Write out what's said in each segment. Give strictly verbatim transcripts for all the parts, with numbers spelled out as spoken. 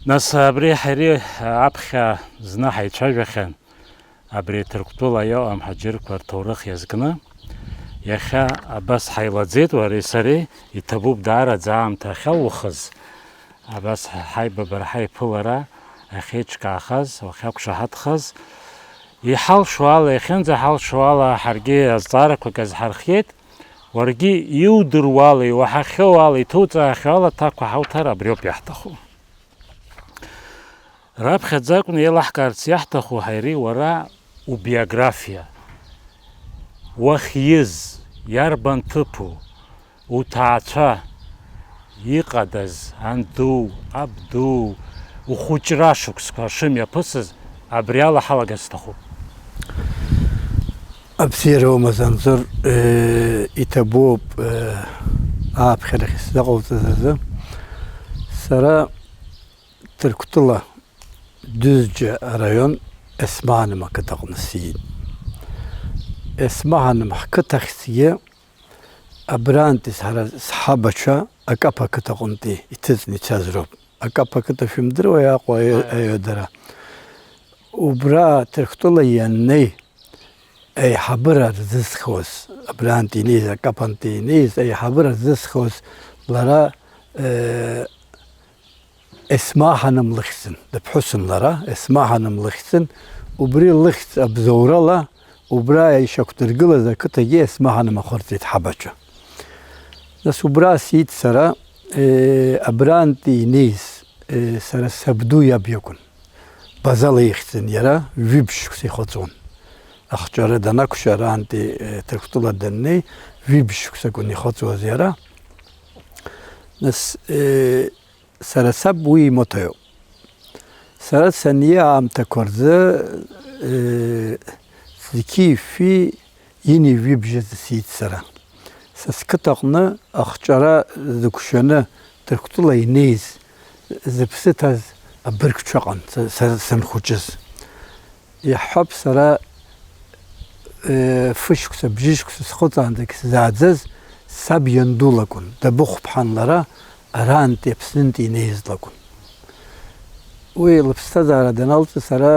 Нас абри ҳари аԥхьа зны ҳаицәажәахьан, абри Ҭырқәтәыла иҟам ҳаџьырқәа рҭоурых иазкны. Иахьа абас ҳаилаӡеит уареи сареи, иҭабуп даараӡа аамҭа ахьалухыз, абас ҳаибабара, ҳаиԥылара ахьеиҿкаахаз, ахьақәшаҳаҭхаз. Иҳалшо ала, иахьынӡаҳалшо ала, ҳаргьы азҵаарақәак азҳархиеит. Уаргьы иудыруа ала, иуаҳахьоу ала, иҭуҵаахьоу ала аҭакқәа ҳауҭар абриоуп иаҳҭаху. Раԥхьаӡа акәны еилаҳкаарц иаҳҭаху, Ҳаири, уара убиографиа, уахьиз, иарбан ҭыԥу, уҭаацәа, иҟадаз, анду, абду, ухәыҷра шықәсқәа шымҩаԥысыз, абри ала ҳалагар сҭахуп. Абзиара умаз, Анзор, э, иҭабуп, э, ааԥхьарахь исзаҟауҵаз азы. Сара Ҭырқәтәыла Дәыӡџьа араион Есмаҳаным ақыҭаҟны сиит. Есмаҳаным ҳқыҭахьцгьы абрантәи ҳара сҳабацәа Акаԥ ақыҭаҟынтәи иҭыҵны ицаз роуп. Акаԥ ақыҭа шәымдыруеи, Аҟәа аҩ-, Аиа. Аҩадара. Убра Ҭырқәтәыла ианнеи, аиҳабыра рзызхуаз, абрантәи инеиз, Акаԥантәи инеиз, аиҳабыра рзызхуаз лара, э, Есмаҳаным лыхьӡын, дыԥҳәысын лара, Есмаҳаным лыхьӡын, убри лыхьӡ абзоурала, убра ишьақәдыргылаз ақыҭагьы Есмаҳаным ахырҵеит ҳабацәа. Нас убра сиит сара, э, абрантәи инеиз, э, сара сабду иаб иакәын. Базала ихьӡын иара, ҩыбжь шықәса ихыҵуан. Ахҿара данақәшәа, арантәи, э, Ҭырқәтәыла даннеи, ҩыбжь шықәса акәын ихыҵуаз иара. Нас, э, Сара саб уи имоҭа иоуп. Сара саниа аамҭақәа рзы, э, зқьи-шәи ини-жәибжь азы сиит сара. Са сқыҭаҟны ахҿара зықәшәаны Ҭырқәтәыла инеиз, зыԥсы ҭаз абыргцәа ыҟан, са, са санхәыҷыз. Иаҳҳәап, сара, э, фышықәса, бжьышықәса схыҵаанӡагь сзааӡаз саб ианду лакәын, дабыхәԥҳан лара, арантәи Аԥснынтәи инеиз лакәын. Уи лыԥсҭазаара даналҵ, сара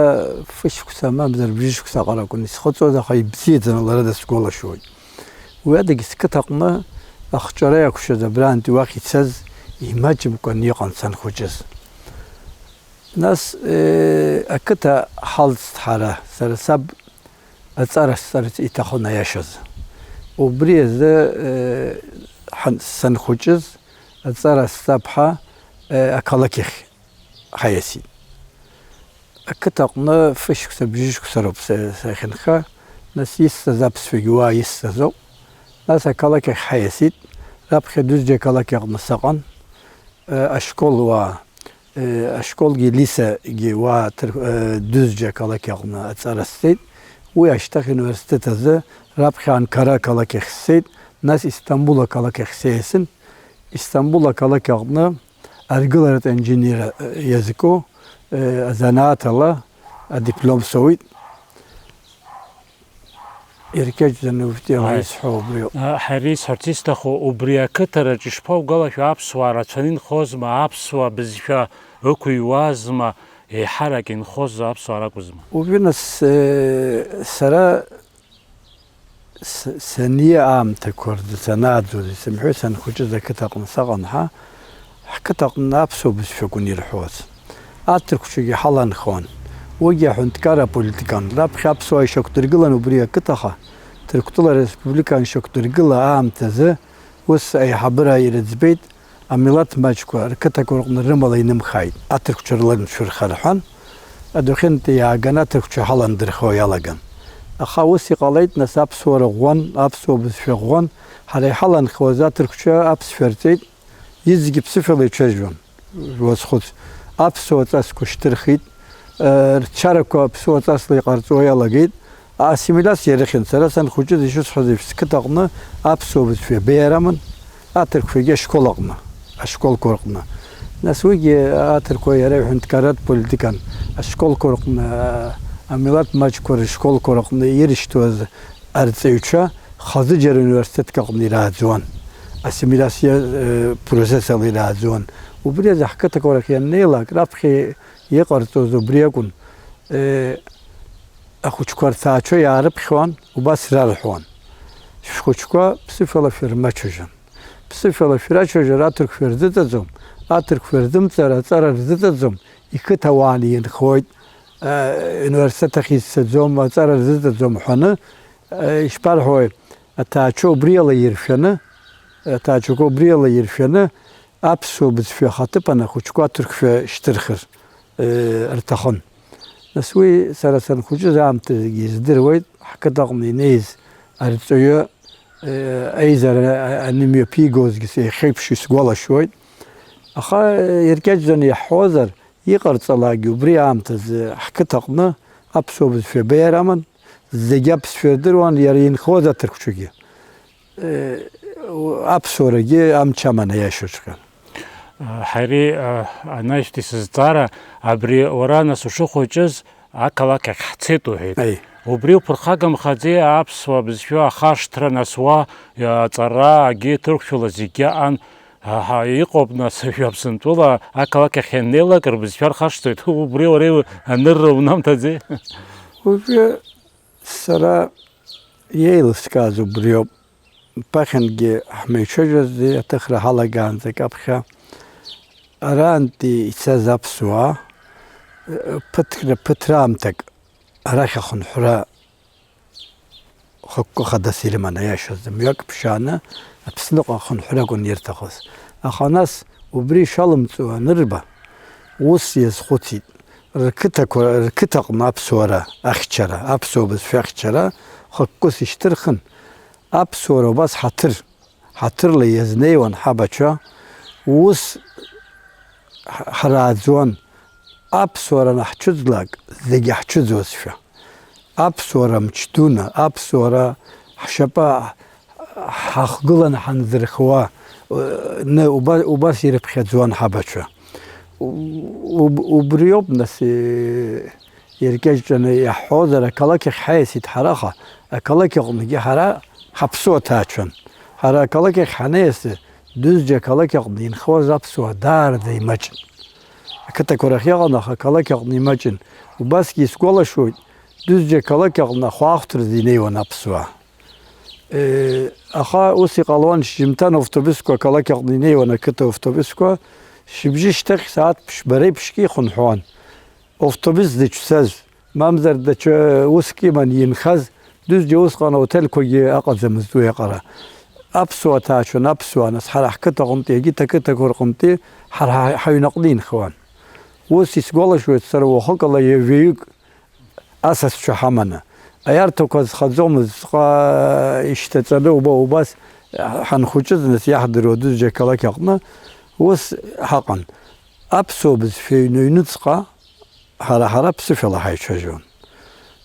фышықәса мамзар бжьышықәса аҟара акәын исхыҵуаз, аха ибзиаӡаны лара дысгәалашәоит. Уи адагь сқыҭаҟны ахҿара иақәшәаз абрантәи уахь ицаз имаҷымкәан иҟан санхәыҷыз. Нас, э, ақыҭа ҳалҵт ҳара, сара саб аҵара сҵарц иҭахын аиашазы. Убри азы, э, ҳан-, санхәыҷыз, аҵара сҵап ҳәа, э, ақалақь ахь ҳаиасит. Ақыҭаҟны фышықәса, бжьышықәса роуп са-, сахьынха, нас исҵаз аԥсшәагьы уа исҵазоуп. Нас ақалақь ахь ҳаиасит, раԥхьа Дәыӡџьа ақалақь аҟны сыҟан, э, ашкол уа Э, ашколгьы Лисагьы уа Ҭыр-, э, Дәыӡџьа ақалақь аҟны аҵара сҵеит. Уи ашьҭахь ауниверситет азы раԥхьа Анқара ақалақь ахь сцеит, нас Истамбул ақалақь ахь сеиасын. Истамбул ақалақь аҟны аргыларатә инженер, э, иазку, э, азанааҭ ала адиплом соуит. Иркьаҿӡаны уфтиала Ааи. Исҳәо убриоуп. А, ҳара исҳәарц исҭаху, убри ақыҭараҿ ишԥаугәалашәо, аԥсуаа рацәаны инхозма, аԥсуа бызшәа ықәыҩуазма, еиҳарак инхоз аԥсуаа ракәызма? Уажәы нас, э, сара с-, саниа аамҭақәа рзы санааӡоз, исымҳәои, санхәыҷыз ақыҭаҟны саҟан ҳа, ҳқыҭаҟны аԥсуа бызшәа акәын ирҳәоз. Аҭырқәцәагьы ҳаланхон. Уигьы аҳәынҭқарра аполитикан. Раԥхьа аԥсуаа ишьақәдыргылан убри ақыҭаха, Ҭырқәтәыла республика аншьақәдыргыла аамҭазы, ус аиҳабыра ирыӡбеит, амилаҭ маҷқәа рқыҭақәа рҟны рымала инымхааит, аҭырқәцәа рылан шәырха рҳәан, адәахьынтәи иааганы аҭырқәцәа ҳаландырхо иалаган. Аха ус иҟалеит, нас аԥсуара ӷәӷәан, аԥсуа бызшәа ӷәӷәан, ҳара иҳаланхауаз аҭырқәцәа аԥсшәа рҵеит, Иҵегьы ԥсышәала ицәажәон, уазхәыц. Аԥсуа ҵасқәа шьҭырхит, э, рчарақәа аԥсуа ҵасла иҟарҵо иалагеит. Ассимилиациа ирыхьын. Сара санхәыҷыз, ишысҳәаз еиԥш, сқыҭаҟны аԥсуа бызшәа абеиара аман, аҭырқәцәагьы ашкол аҟны, ашколқәа рҟны. Нас уигьы аҭырқәа иара иҳәынҭқарратә политикан, ашколқәа рҟны, а-, амилаҭ маҷқәа рышколқәа рҟны ирышьҭуаз арҵаҩцәа хазы џьара университетк аҟны ирааӡуан, ассимилиациа, э, процесс ала ирааӡуан. Убри азы ҳқыҭақәа рахь ианнеилак, раԥхьа иҟарҵоз убри акәын. Е, ахәыҷқәа рҭаацәа иаарыԥхьуан, убас ирарҳәуан: "Шәхәыҷқәа ԥсышәала шәырмачыжьын. Ԥсышәала шәрачыжьыр аҭырқәшәа рзыҵаӡом, аҭырқәшәа рзымҵар аҵара рзыҵаӡом, иқыҭа уааны инхоит, е, университет ахь изцаӡом, аҵара рзыҵаӡом", ҳәаны, е, ишԥарҳәои, аҭаацәа убриала иршәаны, аҭаацәақәа убриала иршәаны, аԥсуа бызшәа ахаҭыԥан ахәыҷқәа аҭырқәшәа шьҭырхыр, э, рҭахын. Нас уи сара санхәыҷыз аамҭазгьы издыруеит, ҳқыҭаҟны инеиз арҵаҩы, э, аизара анымҩаԥигозгьы сеихьеиԥш исгәалашәоит. Аха, э, иркьаҿӡаны иаҳҳәозар, иҟарҵалакгьы убри аамҭазы ҳқыҭаҟны аԥсуа бызшәа абеиара аман, зегьы аԥсшәа рдыруан, иара инхоз аҭырқәцәагьы. Э, аԥсуарагьы амч аман аиашаҵәҟьа. Ҳари, анаҩстәи сызҵаара, абри уара нас ушыхәыҷыз ақалақь ахь ҳцеит уҳәеит. Аи. Убри уԥырхагамхаӡеи аԥсуа бызшәа ахашҭра, нас уа, аҵара, агьи ҭырқәшәала зегьы аан, ҳа, иҟоуп, нас, жәаԥсынтәыла ақалақь ахь ианнеилак рбызшәа рхашҭуеит. Убри уара анырра унамҭаӡеи? Уажәы сара иеилыскааз убриоуп. Ԥахьангьы ҳмеицәажәази аҭыхра ҳалагаанӡа каԥхьа, араантәи ицаз аԥсуаа, ԥыҭк-, ԥыҭраамҭак арахь ахынҳәра хықәкы хадас ирыман, аиашазы, мҩак ԥшааны Аԥсныҟа ахынҳәра акәын ирҭахыз. Аха нас убри ишалымҵуа анырба, ус иазхәыцит, рқыҭақәа, рқыҭаҟны аԥсуара ахьчара, аԥсуа бызшәа ахьчара хықәкыс ишьҭырхын, аԥсуара убас ҳаҭыр, ҳаҭырла иазнеиуан ҳабацәа, ус ҳ-, ҳрааӡуан, аԥсуара анаҳцәыӡлак, зегьы ҳцәыӡуазшәа. Аԥсуара мчдуны, аԥсуара ҳшьапы ҳахгыланы ҳанзырхуа, ны, уба-, убас ирыԥхьаӡуан ҳабацәа. У-, уб-, убриоуп, нас, е-, иркьаҿҿаны иаҳҳәозар, ақалақь ахь ҳаиасит ҳара, аха ақалақь аҟныгьы ҳара ҳаԥсуа ҭаацәан. Ҳара ақалақь ахь ҳанеиасы, Дәызџьа ақалақь аҟны инхоз аԥсуаа даараӡа имаҷын. Ақыҭақәа рахь иҟан, аха ақалақь аҟны имаҷын. Убасгьы исгәалашәоит, Дәызџьа ақалақь аҟны ахәаахәҭразы инеиуан аԥсуаа. Е, аха ус иҟалон, шьжьымҭан автобусқәа ақалақь аҟны инеиуан, ақыҭа автобусқәа, шьыбжьышьҭахь сааҭ ԥшьба реиԥшгьы ихынҳәуан. Автобус зыҽцаз, мамзар даҽа уск иман инхаз, Дәызџьа усҟан аотелқәагьы аҟаӡамызт уи аҟара. Аԥсуа ҭаацәан, аԥсуаа, нас, ҳара ҳқыҭаҟынтәи, егьырҭ ақыҭақәа рҟынтәи ҳара ҳа-, ҳаҩнаҟны инхауан. Ус исгәалашәоит сара уахыкала ҩажәаҩык асасцәа ҳаманы. Аиарҭақәа зхаӡомызт, ҵаҟа ишьҭаҵаны уба-, убас ҳанхәыҷыз, нас, иаҳдыруа Дәызџьа ақалақь аҟны ус ҳаҟан. Аԥсуа бызшәа ҩны-ҩныҵҟа ҳара, ҳара ԥсышәала ҳаицәажәон.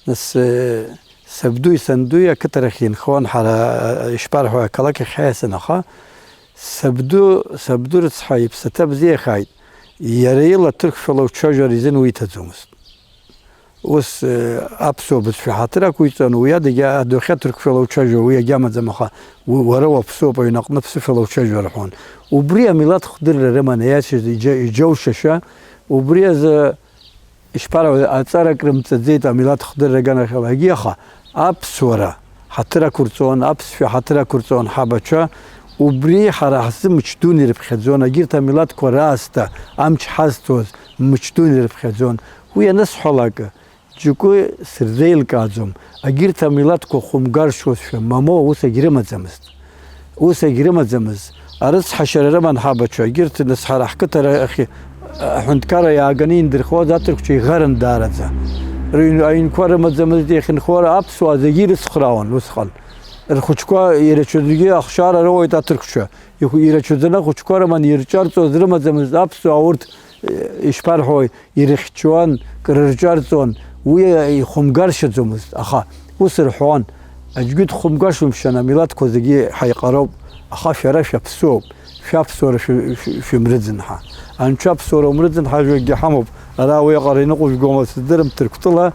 Нас, э, сабдуи сандуи ақыҭарахь инхон, ҳара, э, ишԥарҳәо, ақалақь ахь ҳаиасын, аха сабду, сабду рыцҳа иԥсаҭа бзиахааит, иара ила ҭырқәшәала уцәажәар изын уиҭаӡомызт. Ус, э, аԥсуа бызшәа ҳаҭыр ақәиҵон, уи адагьы адәахьы ҭырқәшәала уцәажәо уи агьамаӡам, аха у-, уара уаԥсуоуп, аҩнаҟны ԥсышәала уцәажәо рҳәон. Убри амилаҭ хдырра рыман, иацыз иџьа-, иџьоушьашәа, убри азы Ишԥарҳәои, аҵарак рымҵаӡеит амилаҭ хдырра аганахьала, егьи аха аԥсуара ҳаҭыр ақәырҵон, аԥсшәа ҳаҭыр ақәырҵон ҳабацәа, убри ҳара ҳзы мчдун ирыԥхьаӡон, егьырҭ амилаҭқәа раасҭа амч ҳазҭоз мчдун ирыԥхьаӡон. Уи анысҳәалак, џьоукы сырзеилкааӡом, егьырҭ амилаҭқәа хәымгаршьозшәа, мамоу, ус егьрымаӡамызт. Ус егьрымаӡамыз. Арыцҳашьара рыман ҳабацәа, егьырҭ нас ҳара ҳқыҭарахь аҳәынҭқарра иааганы индырхуаз аҭырқәцәа иӷарын даараӡа. Рыҩн-, аҩнқәа рымаӡамызт, иахьынхо аԥсуаа зегьы ирыцхраауан усҟан. Рхәыҷқәа ирацәаӡәгьы ахшара роуеит аҭырқәцәа. Ихә-, ирацәаӡаны ахәыҷқәа рыман ирҿарҵоз рымаӡамызт аԥсуаа урҭ, э, ишԥарҳәои, ирыхьчон, крырҿарҵон, уи ихәымгаршьаӡомызт, аха ус рҳәон, аӡәгьы дхәымгашәымшьан, амилаҭқәа зегьы ҳаиҟароуп, аха шәара шәаԥсуоуп, шәаԥсуара шәы-, шәы-, шәымрыӡын ҳәа. Анцәа аԥсуара умрыӡын ҳәа ажәакгьы ҳамоуп, ара уиаҟара иныҟәыжәгома сыздырам, Ҭырқәтәыла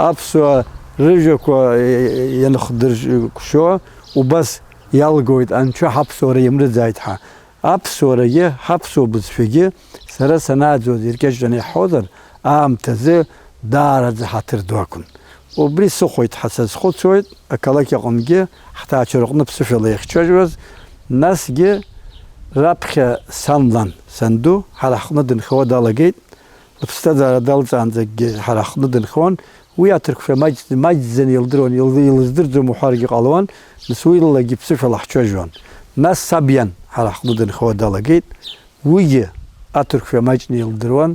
аԥсуаа рыжәҩақәа, е-, е-, ианхдыршәшәо убас иалгоит, Анцәа ҳаԥсуара имрыӡааит ҳәа. Аԥсуарагьы, ҳаԥсуа бызшәагьы, сара санааӡоз иркьаҿны иаҳҳәозар, аамҭазы даараӡа ҳаҭыр ду ақәын. Убри сыхәоит ҳәа сазхәыцуеит, ақалақь аҟынгьы ҳҭаацәа рҟны ԥсышәала иахьцәажәоз, насгьы раԥхьа сан лан, санду, ҳара ҳҟны дынхауа далагеит, лыԥсҭазаара далҵаанӡагьы ҳара ҳҟны дынхон, уи аҭырқәшәа маҷ-, маҷӡаны илдыруан, ил-, илыздырӡом уҳәаргьы ҟалуан, нас уи ллагьы ԥсышәала ҳцәажәон. Нас саб иан ҳара ҳҟны дынхауа далагеит, уигьы аҭырқәшәа маҷны илдыруан,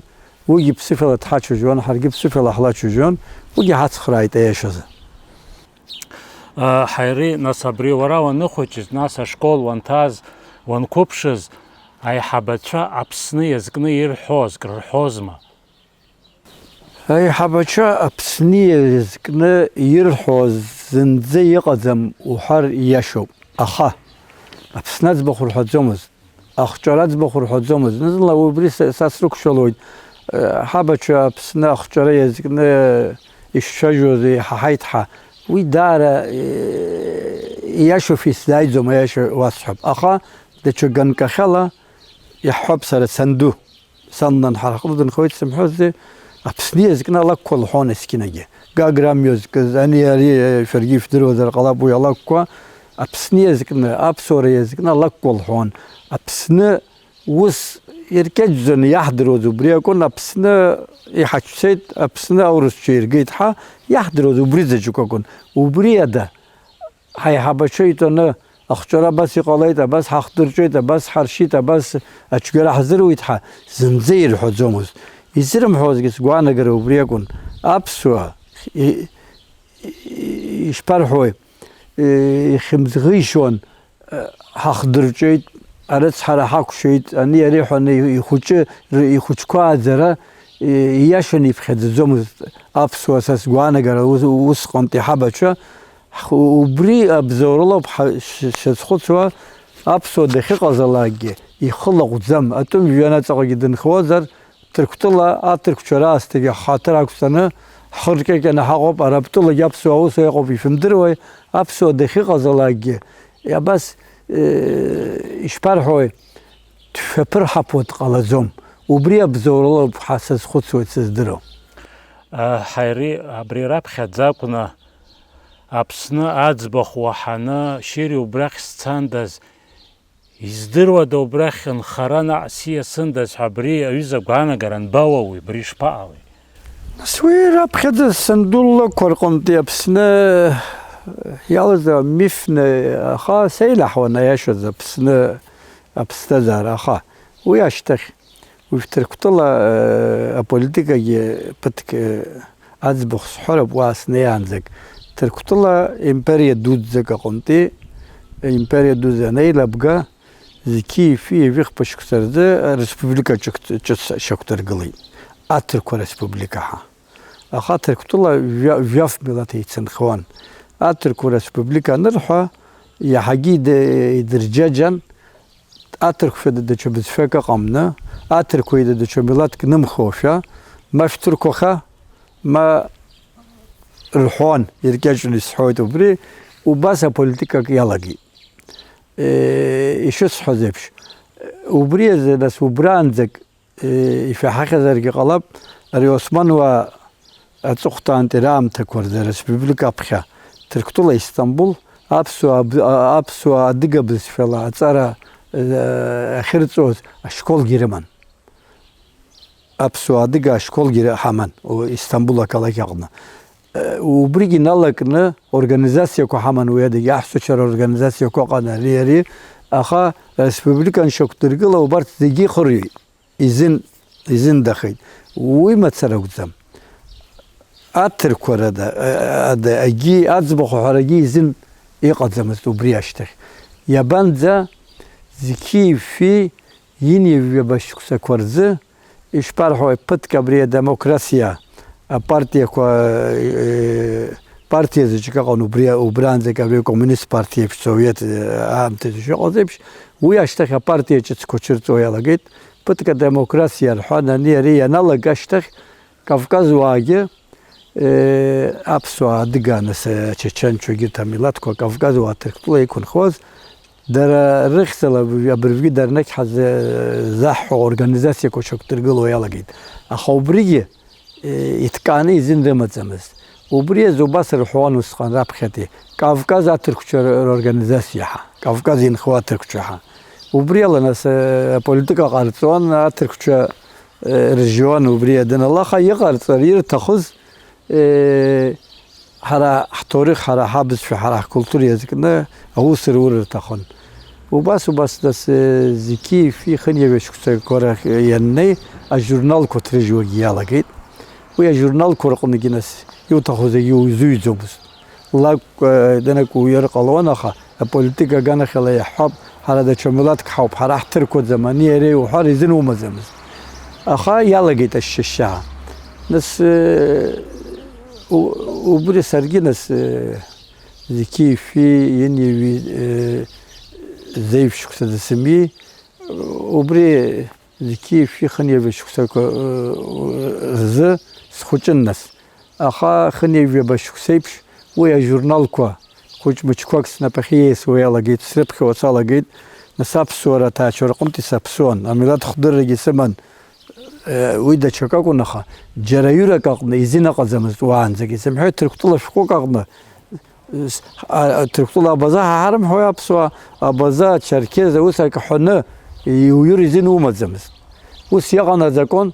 уигьы ԥсышәала дҳацәажәон, ҳаргьы ԥсышәала ҳлацәажәон, уигьы ҳацхрааит аиашазы. Ҳаири, нас абри уара уаныхәыҷыз, нас ашкол уанҭаз, уанқәыԥшыз, аиҳабацәа Аԥсны иазкны ирҳәоз, крырҳәозма? Аиҳабацәа Аԥсны иазкны ирҳәоз зынӡа иҟаӡам уҳәар иашоуп, аха Аԥсны аӡбахә рҳәаӡомызт, ахҿара аӡбахә рҳәаӡомызт. Зны-зынла убри са, са срықәшәалоит, э, ҳабацәа Аԥсны ахҿара иазкны ишцәажәоз иҳаҳаит ҳәа. Уи даара, э, иашоу шәа исзааиӡом, аиаша уасҳәап. Аха даҽа ганкахьала иаҳҳәап сара санду. Сан лан ҳара ҳҟны дынхоит сымҳәозеи, Аԥсны иазкны алакәқәа лҳәон есқьынагьы. Гагра амҩа зкыз, ани ари, шәаргьы ишәдыруазар ҟалап уи алакәқәа, Аԥсны иазкны, аԥсуара иазкны алакәқәа лҳәон. Аԥсны ус иркьаҿӡаны иаҳдыруаз убри акәын, Аԥсны иҳацәцеит, Аԥсны аурысцәа иргеит ҳәа иаҳдыруаз убри заҵәык акәын. Убри ада, ҳаиҳабацәа итәаны, ахҿара абас иҟалеит, абас ҳахдырҵәеит, абас ҳаршьит, абас ацәгьара ҳзыруит ҳәа зынӡа ирҳәаӡомызт. Изырымҳәозгьы сгәаанагара убри акәын. Аԥсуаа, и-, и-, ишԥарҳәои, и-, ихьымӡӷишьуан, ҳахдырҵәеит, арыцҳара ҳақәшәеит, ани ари ҳәа ани ихәыҷы, р-, ихәыҷқәа ааӡара, и-, ииашаны иԥхьаӡаӡомызт аԥсуаа, са сгәаанагара ус-, усҟантәи ҳабацәа, х-, убри абзоуралоуп ҳа-, ш-, шазхәыцуа, аԥсуа дахьыҟазалакгьы ихы лаҟәӡам, атәым жәҩан аҵаҟагьы дынхозар, Ҭырқәтәыла аҭырқәцәа раасҭагьы ҳхаҭыр ақәҵаны, ҳхы ркьакьаны ҳаҟоуп, Арабтәылагьы аԥсуаа усуа иҟоуп, ишәымдыруеи, аԥсуа дахьыҟазалакгьы, абас, э, ишԥарҳәои, дшәаԥырҳаԥуа дҟалаӡом. Убри абзоуралоуп ҳәа сазхәыцуеит сыздыруа. Ҳаири, абри раԥхьаӡа акәны Аԥсны аӡбахә уаҳаны, Шьыри убрахь сцандаз, Издыруада убрахь нхара наҟ сиасындаз ҳәа абри аҩыза агәаанагара анбауауеи, абри ишԥаҟалеи? Нас уи раԥхьаӡа санду ллақәа рҟынтәи Аԥсны иалаз амифны, аха сеилаҳауан аиашаз Аԥсны аԥсҭазаара, аха уи ашьҭахь Уажә Ҭырқәтәыла, э, аполитикагьы ԥыҭк, э, аӡбахә сҳәароуп, уа снеиаанӡагь. Ҭырқәтәыла империа дуӡӡак аҟынтәи, империа дуӡӡа анеилабга, зқьи жәшәи ҩажәихԥа шықәса рзы ареспублика ҿык-, ҿыц шьақәдыргылеит. Аҭырқәа республика ҳәа. Аха Ҭырқәтәыла жәа-, жәаф милаҭ еицынхауан. Аҭырқәа республика анырҳәа, иаҳагьы иде-, идырџьаџьан, Аҭырқәшәа даҽа бызшәак ыҟамны, аҭырқәеи даҽа милаҭк нымхошәа, ма шәҭырқәаха, ма рҳәон, иркьаҿны исҳәоит убри, убас аполитикак иалагеит. Е, ишысҳәаз еиԥш, убри азы, нас, убраанӡак, е, ишәаҳахьазаргьы ҟалап, ари Османуаа аҵыхәтәантәи раамҭақәа рзы ареспублика аԥхьа, Ҭырқәтәыла Истамбул, аԥсуа аб-, а-, аԥсуа адыга бызшәала аҵара, э, ахьырҵоз ашколгьы рыман. Аԥсуа адыга ашколгьы ры-, ҳаман, у-, Истамбул ақалақь аҟны. Э, убригьы иналакны организациақәа ҳаман, уи адагьы аҳәсачара организациақәа ыҟан, ари, ари, аха ареспублика аншьақәдыргыла убарҭ зегьы ихырҩеит. изын, изындахеит. Уи мацара акәӡам. Аҭырқәарада, а-, ада, агьи, аӡбахә аҳәарагьы изын иҟаӡамызт убри ашьҭахь. Иабанӡа, зқьи жәшәи ҩынҩажәаба шықәсақәа рзы, ишԥарҳәои, ԥыҭк абри адемократиа апартиақәа, э, партиа заҵәык ыҟан убри, убраанӡагь абри акоммунист партиа еиԥш, Совет, э, аамҭазы шыҟаз еиԥш, уи ашьҭахь апартиа ҿыцқәа цәырҵуа иалагеит. Ԥыҭк адемократиа рҳәан, ани ари ианалага ашьҭахь, Кавказ уаагьы, э, аԥсуаа, адыгаа, нас, ачачанцәагьы, ҭамилаҭқәа, Кавказ уаа Ҭырқәтәыла иқәынхоз, Дара рыхьӡала абыржәгьы дарнақь ҳазы-, заҳҳәо организациақәа шьақәдыргыло иалагеит. Аха убригьы, э, иҭкааны изин рымаӡамызт. Убри азы убас рҳәон усҟан раԥхьатәи, Кавказ аҭырқәцәа р-, рорганизациа ҳәа, Кавказ инхо аҭырқәцәа ҳәа. Убри ала нас, э, аполитика ҟарҵон, аҭырқәцәа, э, ржьон убри адын. Алаха иҟарҵар ирҭахыз, э, ҳара ҳҭоурых, ҳара ҳабызшәа, ҳара ҳкультура иазкны аус рур рҭахын. Убас, убас, нас, э, Зқьи Фи хынҩажәа шықәсақәа рахь ианнеи, ажурналқәа ҭрыжьуагьы иалагеит. Уи ажурналқәа рҟынгьы, нас, иуҭаху зегьы узыҩӡомызт. Лакәк, э, данакәу уҩыр ҟалон, аха аполитика аганахьала иаҳҳәап, ҳара даҽа милаҭк ҳауп, ҳара ҳҭырқәаӡам, ани ари уҳәар изын умаӡамызт. Аха иалагеит ашьшьышьаа. Нас, э, у-, убри саргьы, нас, э, Зқьи Фи, Ин Иви, э, Зеиԥшьқәса дасымби, убри Зқьи Фи хынҩажәа шықәсақәа, э, рзы схәыҷын нас. Аха хынҩажәаба шықәсеиԥш уи ажурналқәа хәыҷ-мыҷқәак снапахьы иеисуа иалагеит, срыԥхьауа салагеит. Нас аԥсуара аҭаацәа рҟынтәи саԥсуан, амилаҭ хдыррагьы сыман. Э, уи даҽак акәын, аха џьара ҩырак аҟны изин ыҟаӡамызт уаанӡагьы. Сымҳәеит, Ҭырқәтәыла шәҟәык аҟны, с-, а, а, Ҭырқәтәыла абаза ҳа ҳарымҳәои аԥсуаа, абаза, ачерқьез, ус акы ҳәаны иуҩыр изин умаӡамызт. Ус иҟан азакәан,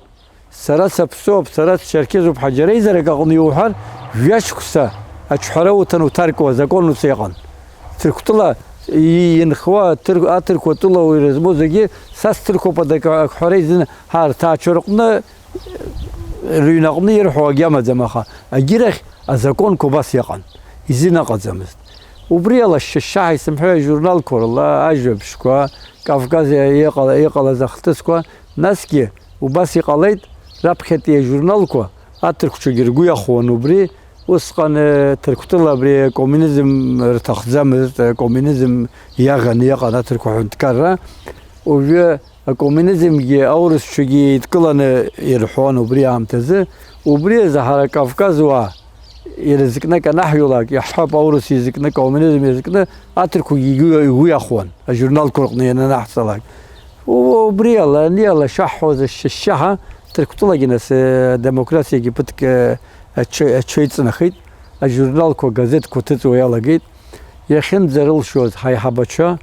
сара саԥсуоуп, сара счерқьезуп ҳәа џьара еизарак аҟны иуҳәар, жәашықәса аҿҳәара уҭан уҭаркуа азакәан ус иҟан. Ҭырқәтәыла и-, инхуа аҭыр-, аҭырқәа тәылауаҩра змоу зегьы, са сҭырқәоуп адак-, акҳәара изын, ҳа рҭаацәа рҟны, рыҩнаҟны ирҳәо агьамаӡам, аха агьырахь азакәанқәа убас иҟан, изин ыҟаӡамызт. Убри ала шьшьаҳа исымҳәеи ажурналқәа рыла, ажәабжьқәа, Кавказ иҟала-, иҟалаз ахҭысқәа, насгьы убас иҟалеит, раԥхьатәи ажурналқәа аҭырқәцәагьы ргәы иахәон убри, усҟан, э, Ҭырқәтәыла абри акоммунизм рҭахӡамызт, акоммунизм иаӷаны иҟан аҭырқәа аҳәынҭқарра. Уажәы акоммунизмгьы аурысцәагьы еидкыланы ирҳәон убри аамҭазы. Убри азы ҳара Кавказ уаа ирызкны аканаҳҩулак, иаҳҳәап, аурыс изкны, акоммунизм изкны, аҭырқәагьы игәы, игәы иахәон, ажурналқәа рҟны иананаҳҵалак. У-, убри ала, ани ала шаҳҳәоз ашьшьаҳа, Ҭырқәтәылагьы нас, э, адемократиагьы ԥыҭк, э, аҽы-, аҽеиҵнахит, ажурналқәа, газеҭқәа ҭыҵуа иалагеит. Иахьынӡарылшоз ҳаиҳабацәа,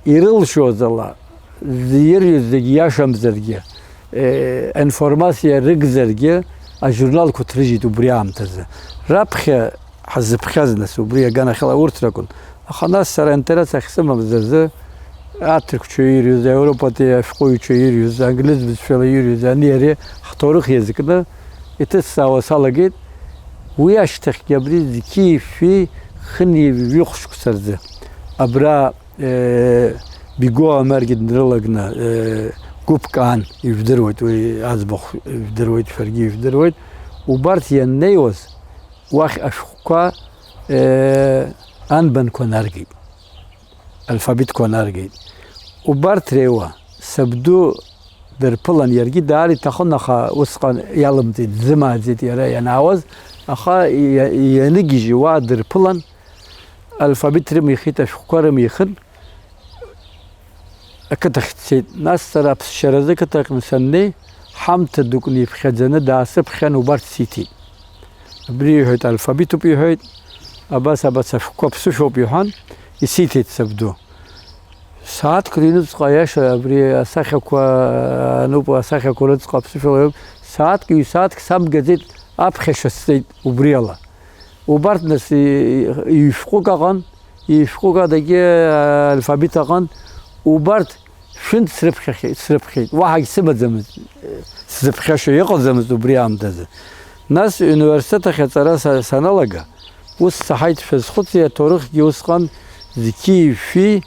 ирылшоз ала, ирҩыз зегь иашамзаргьы, э, информациа рыгзаргьы, ажурналқәа ҭрыжьит убри аамҭазы. Раԥхьа ҳазыԥхьаз, нас, убри аганахьала урҭ ракәын. Аха нас сара аинтерес ахьсымамыз азы, аҭырқәцәа ирҩыз, аевропатәи ашәҟәыҩҩцәа ирҩыз, англиз бызшәала ирҩыз, ани ари ҳҭоурых иазкны иҭысҵаауа салагеит. Уи ашьҭахьгьы абри Зқьи Фи хынҩажәи ҩышықәса рзы абра, э, Бигуа Омаргьы днрылагны, э, гәыԥк аан, ижәдыруеит, уи аӡбахә ижәдыруеит, шәаргьы ижәдыруеит. Убарҭ ианнеиуаз, уахь ашәҟәқәа, э, анбанқәа наргеит, алфавитқәа наргеит. Убарҭ реиуа сабду дырԥылан, иаргьы даара иҭахын, аха усҟан иалымҵит, дзымааӡеит иара ианаауаз, аха иа-, ианыгьежьы уа дырԥылан, алфавит рымихит, ашәҟәқәа рымихын, ақыҭахь дцеит. Нас сара аԥсшьаразы ақыҭаҟны саннеи, ҳамҭа дук ниԥхьаӡаны даасыԥхьан, убарҭ сиҭеит. Абри иҳәеит, алфавитуп иҳәеит, абас, абас ашәҟәқәа ԥсышәоуп иҳәан, исиҭеит сабду. Сааҭк рыҩныҵҟа, аиаша, абри асахьақәа ануп, асахьақәа рыҵҟа аԥсышәала иоуп, сааҭк, ҩ-сааҭк самгаӡеит, аԥхьашьа сҵеит убри ала. Убарҭ нас и-, и-, ҩ-шәҟәык аҟан, ҩ-шәҟәык адагьы алфавит аҟан, убарҭ шәынтә срыԥхьахьеит, срыԥхьеит, уаҳагь сымаӡамызт, сзыԥхьаша иҟаӡамызт убри аамҭазы. Нас университет ахь аҵара са-, саналага, ус саҳаит, шәазхәыци, аҭоурыхгьы усҟан Зқьи Фи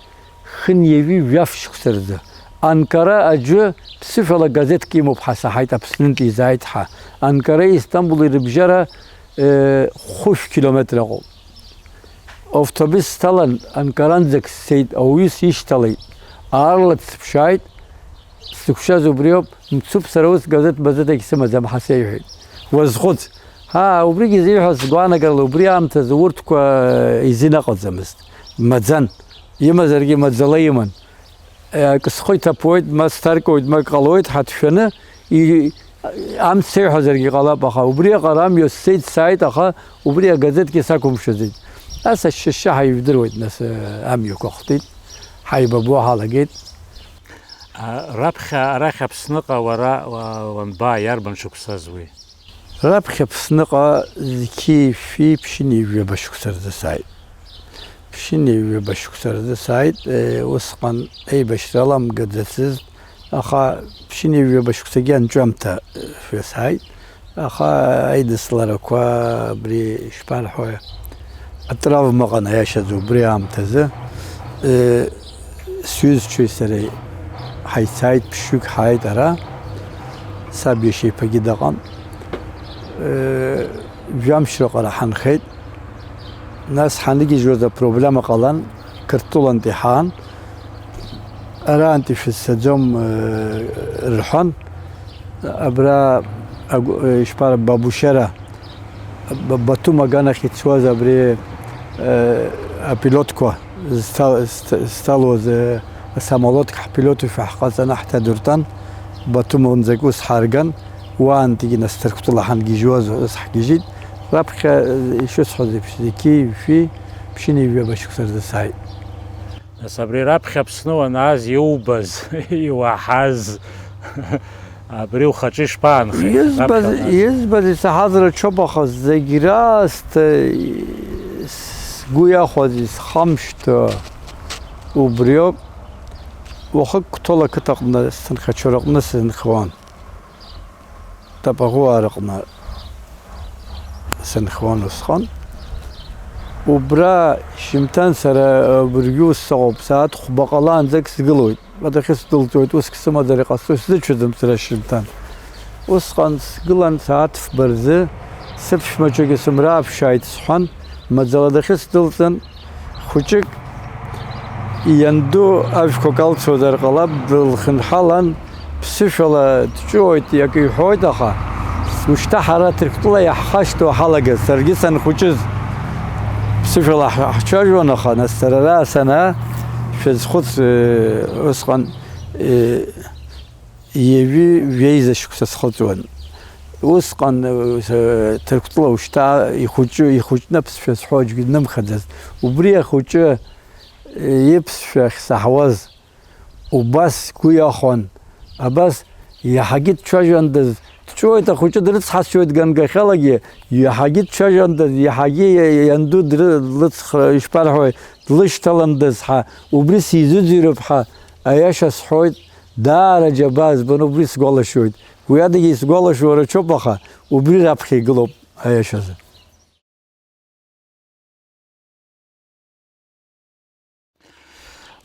хынҩажәи жәаф шықәса рзы. Анкара аӡәы ԥсышәала газеҭк имоуп ҳәа саҳаит, Аԥснынтәи изааит ҳәа. Анкареи Истамбули рыбжьара, э, хәышә километр ыҟоуп. Автобус сҭалан, Анкаранӡагь сцеит, ауаҩы сишьҭалеит. Аарла дсыԥшааит, сзықәшәаз убриоуп, мцуп, сара ус газеҭ-мазеҭ егьсымаӡам ҳәа сеиҳәеит. Уазхәыц. Ҳа, убригьы зеиҳәаз сгәаанагарала убри аамҭазы урҭқәа, э, изин ыҟаӡамызт. Маӡан. Имазаргьы маӡала иман. Акы схы иҭаԥуеит, ма сҭаркуеит, ма ак ҟалоит, ҳаҭшәаны, и-, амц сеиҳәазаргьы ҟалап, аха убри аҟара амҩа сцеит, сааит, аха убри агазеҭгьы сақәымшәаӡеит. Нас ашьшьышьшьаҳәа ижәдыруеит, нас, э, амҩақәа хтит, ҳаибабо ҳалагеит. А, раԥхьа арахь Аԥсныҟа уара, уа-, уанбаа, иарбан шықәсаз уи? Раԥхьа Аԥсныҟа зқьи шәи ԥшьынҩажәаба шықәса рзы сааит. Ԥшьынҩажәаба шықәса рзы сааит, э, усҟан еибашьра аламгаӡацызт, аха ԥшьынҩажәаба шықәсагьы анҵәамҭа, э, шәа сааит. Аха аидысларақәа абри ишԥарҳәои, атравма ыҟан, аиашазы, убри аамҭазы, э, сҩызцәеи сареи ҳаицааит, ԥшьҩык ҳааит ара, саб иашьа иԥагьы дыҟан. Э, жәамш рыҟара ҳанхеит. Нас ҳаныгьежьуаз апроблема ҟалан, Қырҭтәылантәи ҳаан. Араантәи шәызцаӡом, э, рҳәан, абра агу-, э, ишԥара, Бабушьара, Б-, Батум аганахь ицуаз абри, э, апилотқәа зҭа-, зҭ-, зҭалоз, э, асамолиотк ҳпилотушәа ҳҟаҵаны ҳҭадыртәан, Батумынӡак ус ҳарган, уаантәигьы нас Ҭырқәтәыла ҳангьежьуаз ус ҳгьежьит, раԥхьа, э, ишысҳәаз еиԥш, зқьи жәшәи ԥшьынҩажәаба шықәса рзы сааит. Нас абри раԥхьа Аԥсны уанааз иубаз, иуаҳаз, абри ухаҿы ишԥаанхеи? Избаз, раԥхьа уанааз? Избаз исаҳаз рацәоуп, аха зегь раасҭа сгәы иахәаз, исхамышҭуа убриоуп. Уахык Қәҭыл ақыҭаҟны сҭынхачоураҟны сынхуан. Тапаӷәуаа рыҟны сынхуан усҟан. Убра шьымҭан сара абыржәы ус сыҟоуп, сааҭ хәба ҟалаанӡагь сгылоит. Адәахьы сдәылҵуеит, усгь сымазар иҟасҵоит, сзыцәаӡом сара шьымҭан. Усҟан сгылан сааҭ фба рзы, сыԥшәмаҿгьы сымрааԥшааит сҳәан, маӡала адәахьы сдәылҵын, Хәыҷык ианду ажәқәак алцозар ҟалап, дылхьынҳалан, ԥсышәала дҵәыуоит, иакы иҳәоит, аха ушьҭа ҳара Ҭырқәтәыла иаҳхашҭуа ҳалагаз, саргьы санхәыҷыз ԥсышәала ҳ-, ҳцәажәон, аха нас сара ара санаа, шәазхәыц, э, усҟан, э, Ҩажәи жәеиза шықәса схыҵуан. Усҟан, э, Ҭырқәтәыла ушьҭа ихәыҷы, ихәыҷны аԥсшәа зҳәо аӡәгьы днымхаӡацт. Убри ахәыҷы, э, иԥсшәа ахьсаҳауаз, убас сгәы иахәон, абас иаҳагьы дцәажәандаз, дҵәуеит ахәыҷы, дрыцҳасшьоит гангахьалагьы, иаҳагьы дцәажәандаз, иаҳагьы ианду дры-, длыцх-, ишԥарҳәои, длышьҭаландаз ҳәа, убри сизыӡырҩып ҳәа, аиаша сҳәоит. Даара џьабаа збон, убри сгәалашәоит. Уи адагьы исгәалашәо рацәоуп, аха убри раԥхьа игылоуп аиашазы.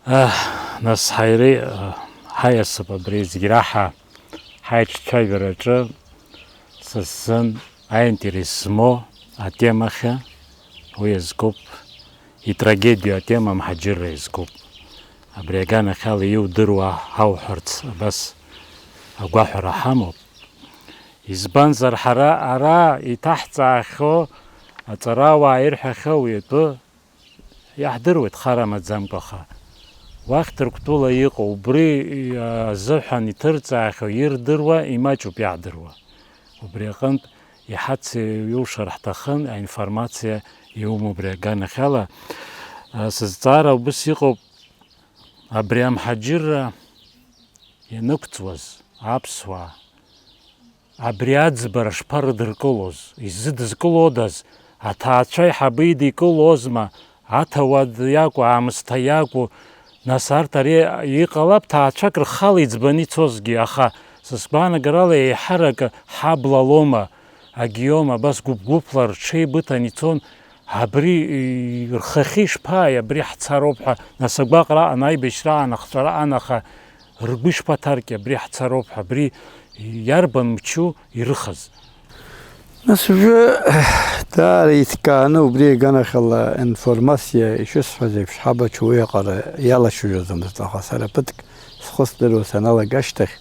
Аҳ, нас ҳаиреи, аҳ, ҳаиасып абри зегь раҳа ҳаиҿцәажәараҿы са сзын аинтерес змоу атемахьы уи иазкуп. Итрагедиоу атема амҳаџьырра иазкуп. Абри аганахьала иудыруа ҳауҳәарц абас агәаҳәара ҳамоуп. Избанзар, ҳара ара иҭаҳҵаахьоу аҵарауаа ирҳәахьоу уи атәы иаҳдыруеит хар амаӡамкәа, аха уахь Ҭырқәтәыла иҟоу, убри азыҳәан иҭырҵаахьоу ирдыруа имаҷуп иаҳдыруа. Убри аҟынтә иҳацеиҩушар ҳҭахын, аинформациа иумоу убри аганахьала. Сызҵаара убыс иҟоуп, абри амҳаџьырра ианықәҵуаз аԥсуаа, абри аӡбара шԥарыдыркылоз, изыдызкылодаз, аҭаацәа аиҳабы идикылозма, аҭауад иакәу, аамысҭа иакәу, нас арҭ ари иҟалап, ҭаацәак рхала иӡбаны ицозгьы, аха са сгәаанагарала еиҳарак ҳабла лоума, агиома, абас гәыԥ-гәыԥла рҽеибыҭан ицон, абри, и, рхахьы ишԥааи, абри ҳцароуп ҳәа, нас агәаҟра аҟан, аибашьра аҟан, ахҵәара аҟан, аха ргәы ишԥаҭарки, абри ҳцароуп ҳәа, абри иарбан мчу ирыхаз? Нас уажәы даара иҭкааны убри аганахьала информациа ишысҳәаз еиԥш ҳабацәа уи аҟара иалацәажәаӡомызт, аха сара ԥыҭк схы сдыруа саналага ашьҭахь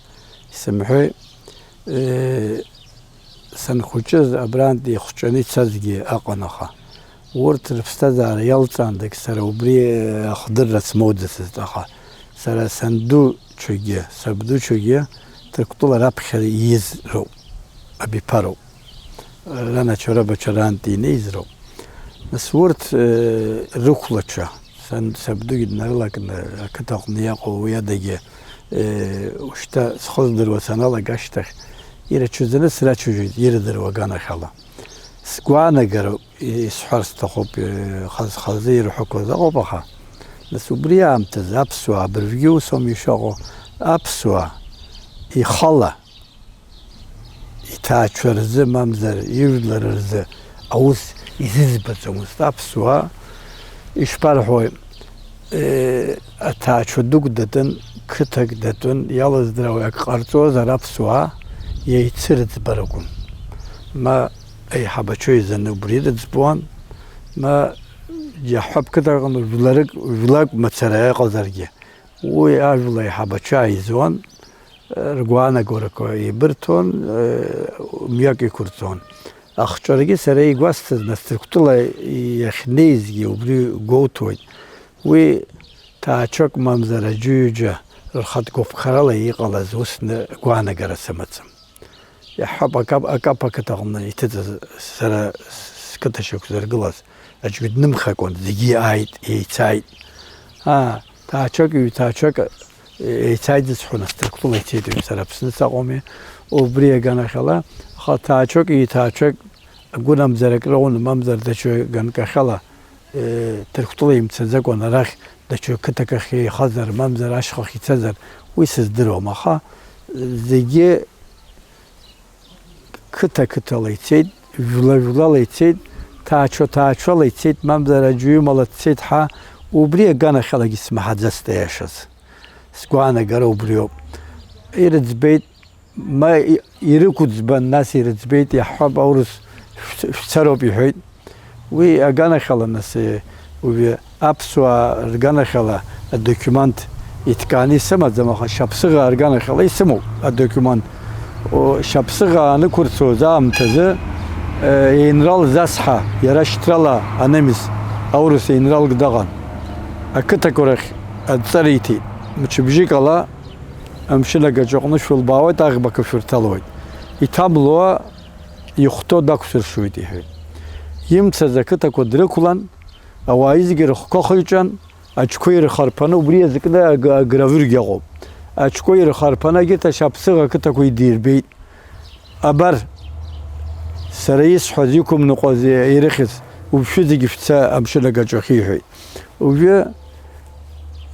исымҳәеи, э, санхәыҷыз абрантә ихәҷаны ицазгьы аҟан, аха Урҭ рыԥсҭазаара иалҵаандагь сара убри ахдырра смоуӡацызт, аха сара санду чогьы, сабду чогьы Ҭырқәтәыла раԥхьа ииз роуп, абиԥароуп. Раначо-рабачо раантәи инеиз роуп. Нас урҭ, э, рықәлацәа, сан, сабдугьы днарылакны ақыҭаҟны иҟоу уи адагьы, э, ушьҭа схы здыруа саналага ашьҭахь, ирацәаӡаны срацәажәеит ирдыруа аганахьала. Сгәаанагароуп, исҳәар сҭахуп, э, хаз-хазы ирҳәақәаз ыҟоуп, аха, нас, убри аамҭазы аԥсуаа абыржәгьы ус ауми ишыҟоу, аԥсуаа ихала иҭаацәа рзы, мамзар ижәлар рзы аус изызбаӡомызт аԥсуаа. Ишԥарҳәои, э, аҭаацәа дук датын, қыҭак датәын, иалыздрауа ак ҟарҵозар аԥсуаа иеицырыӡбарақәон. Ма аиҳабацәа еизаны убри рыӡбуан, ма иаҳҳәап, қыҭак аҟны жәларык, жәлак мацара иҟазаргьы, уи ажәла аиҳабацәа ааизуан, ргәаанагарақәа еибырҭон, мҩак иқәырҵон. Ахҿарагьы сара игәасҭаз, нас, Ҭырқәтәыла иахьнеизгьы убри гәоуҭоит. Уи ҭаачок мамзар аӡәы-ҩыџьа рхатә гәаԥхарала иҟалаз ус гәаанагара сымаӡам. Иаҳҳәап, акап-, акап ақыҭаҟны иҭыҵыз сара сқыҭа шьақәзыргылаз аӡәгьы днымхакәан, зегьы ааит, еицааит. Аа, ҭаачок, ҩ-ҭаачок еицааит зысҳәо, нас, Ҭырқәтәыла ицеит, ҩ-, сара Аԥсны саҟоуми. Убри аганахьала, аха ҭаачок, ҩ-ҭаачок агәынамӡара акрыҟоны, мамзар даҽа ганкахьала, э, Ҭырқәтәыла имцаӡакәан, арахь даҽа қыҭак ахь еихазар, мамзар ашьхахь ицазар, уи сыздыруам, аха зегьы қыҭа-қыҭала ицеит, жәла-жәлала ицеит, ҭаацәа-ҭаацәала ицеит, мамзар аӡәы имала дцеит ҳәа, убри аганахьалагьы смаҳаӡацт, аиашаз. Сгәаанагара убриоуп. Ирыӡбеит, ма и-, ирықәӡбан, нас ирыӡбеит, иаҳҳәап, аурыс шәц-, шәцароуп, иҳәеит. Уи аганахьала, нас, э, уи аԥсуаа рганахьала адокумент иҭкааны исымаӡам, аха Шьаԥсыӷаа рганахьала исымоуп адокумент. О, Шьаԥсыӷаа анықәырцоз аамҭазы, э, Енрал Зас ҳәа, иара шьҭрала анемец, аурыс енралк даҟан. Ақыҭақәа рахь адҵа риҭеит. Мчыбжьык ала амшын агаҿаҟны шәылбаауеит, аӷбақәа шәырҭалоит. Иҭамлоа ихәҭоу дақәсыршоит, иҳәеит. Имцаз ақыҭақәа дрықәлан, ауаа изегьы рыхқәа хиҿан, аҽқәа ирхарԥаны, убри иазкны аг-, агравиургьы ыҟоуп. Аҽқәа ирхарԥаны, егьырҭ ашьаԥсыӷа ақыҭақәа идирбеит. Абар, сара исҳәаз, иқәымныҟәаз ирыхьыз, убшәы зегьы шәца амшын агаҿахь, иҳәеит. Уажәы,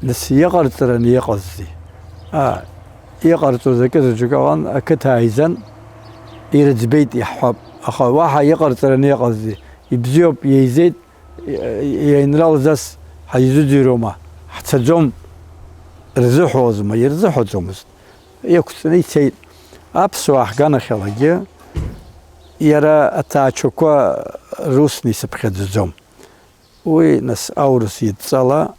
нас, иҟарҵараны иҟаззи? Аа, иҟарҵоз акы заҵәык ыҟан, ақыҭа ааизан, ирыӡбеит, иаҳҳәап. Аха уаҳа иҟарҵараны иҟаззи? Ибзиоуп, еизеит, иаинрал Зас ҳаизыӡырҩуама? Ҳцаӡом, рзыҳәозма? Ирзыҳәаӡомызт. Иқәҵны ицеит. Аԥсуаа ҳганахьалагьы иара аҭаацәақәа русны исыԥхьаӡаӡом. Уи, нас, аурыс идҵала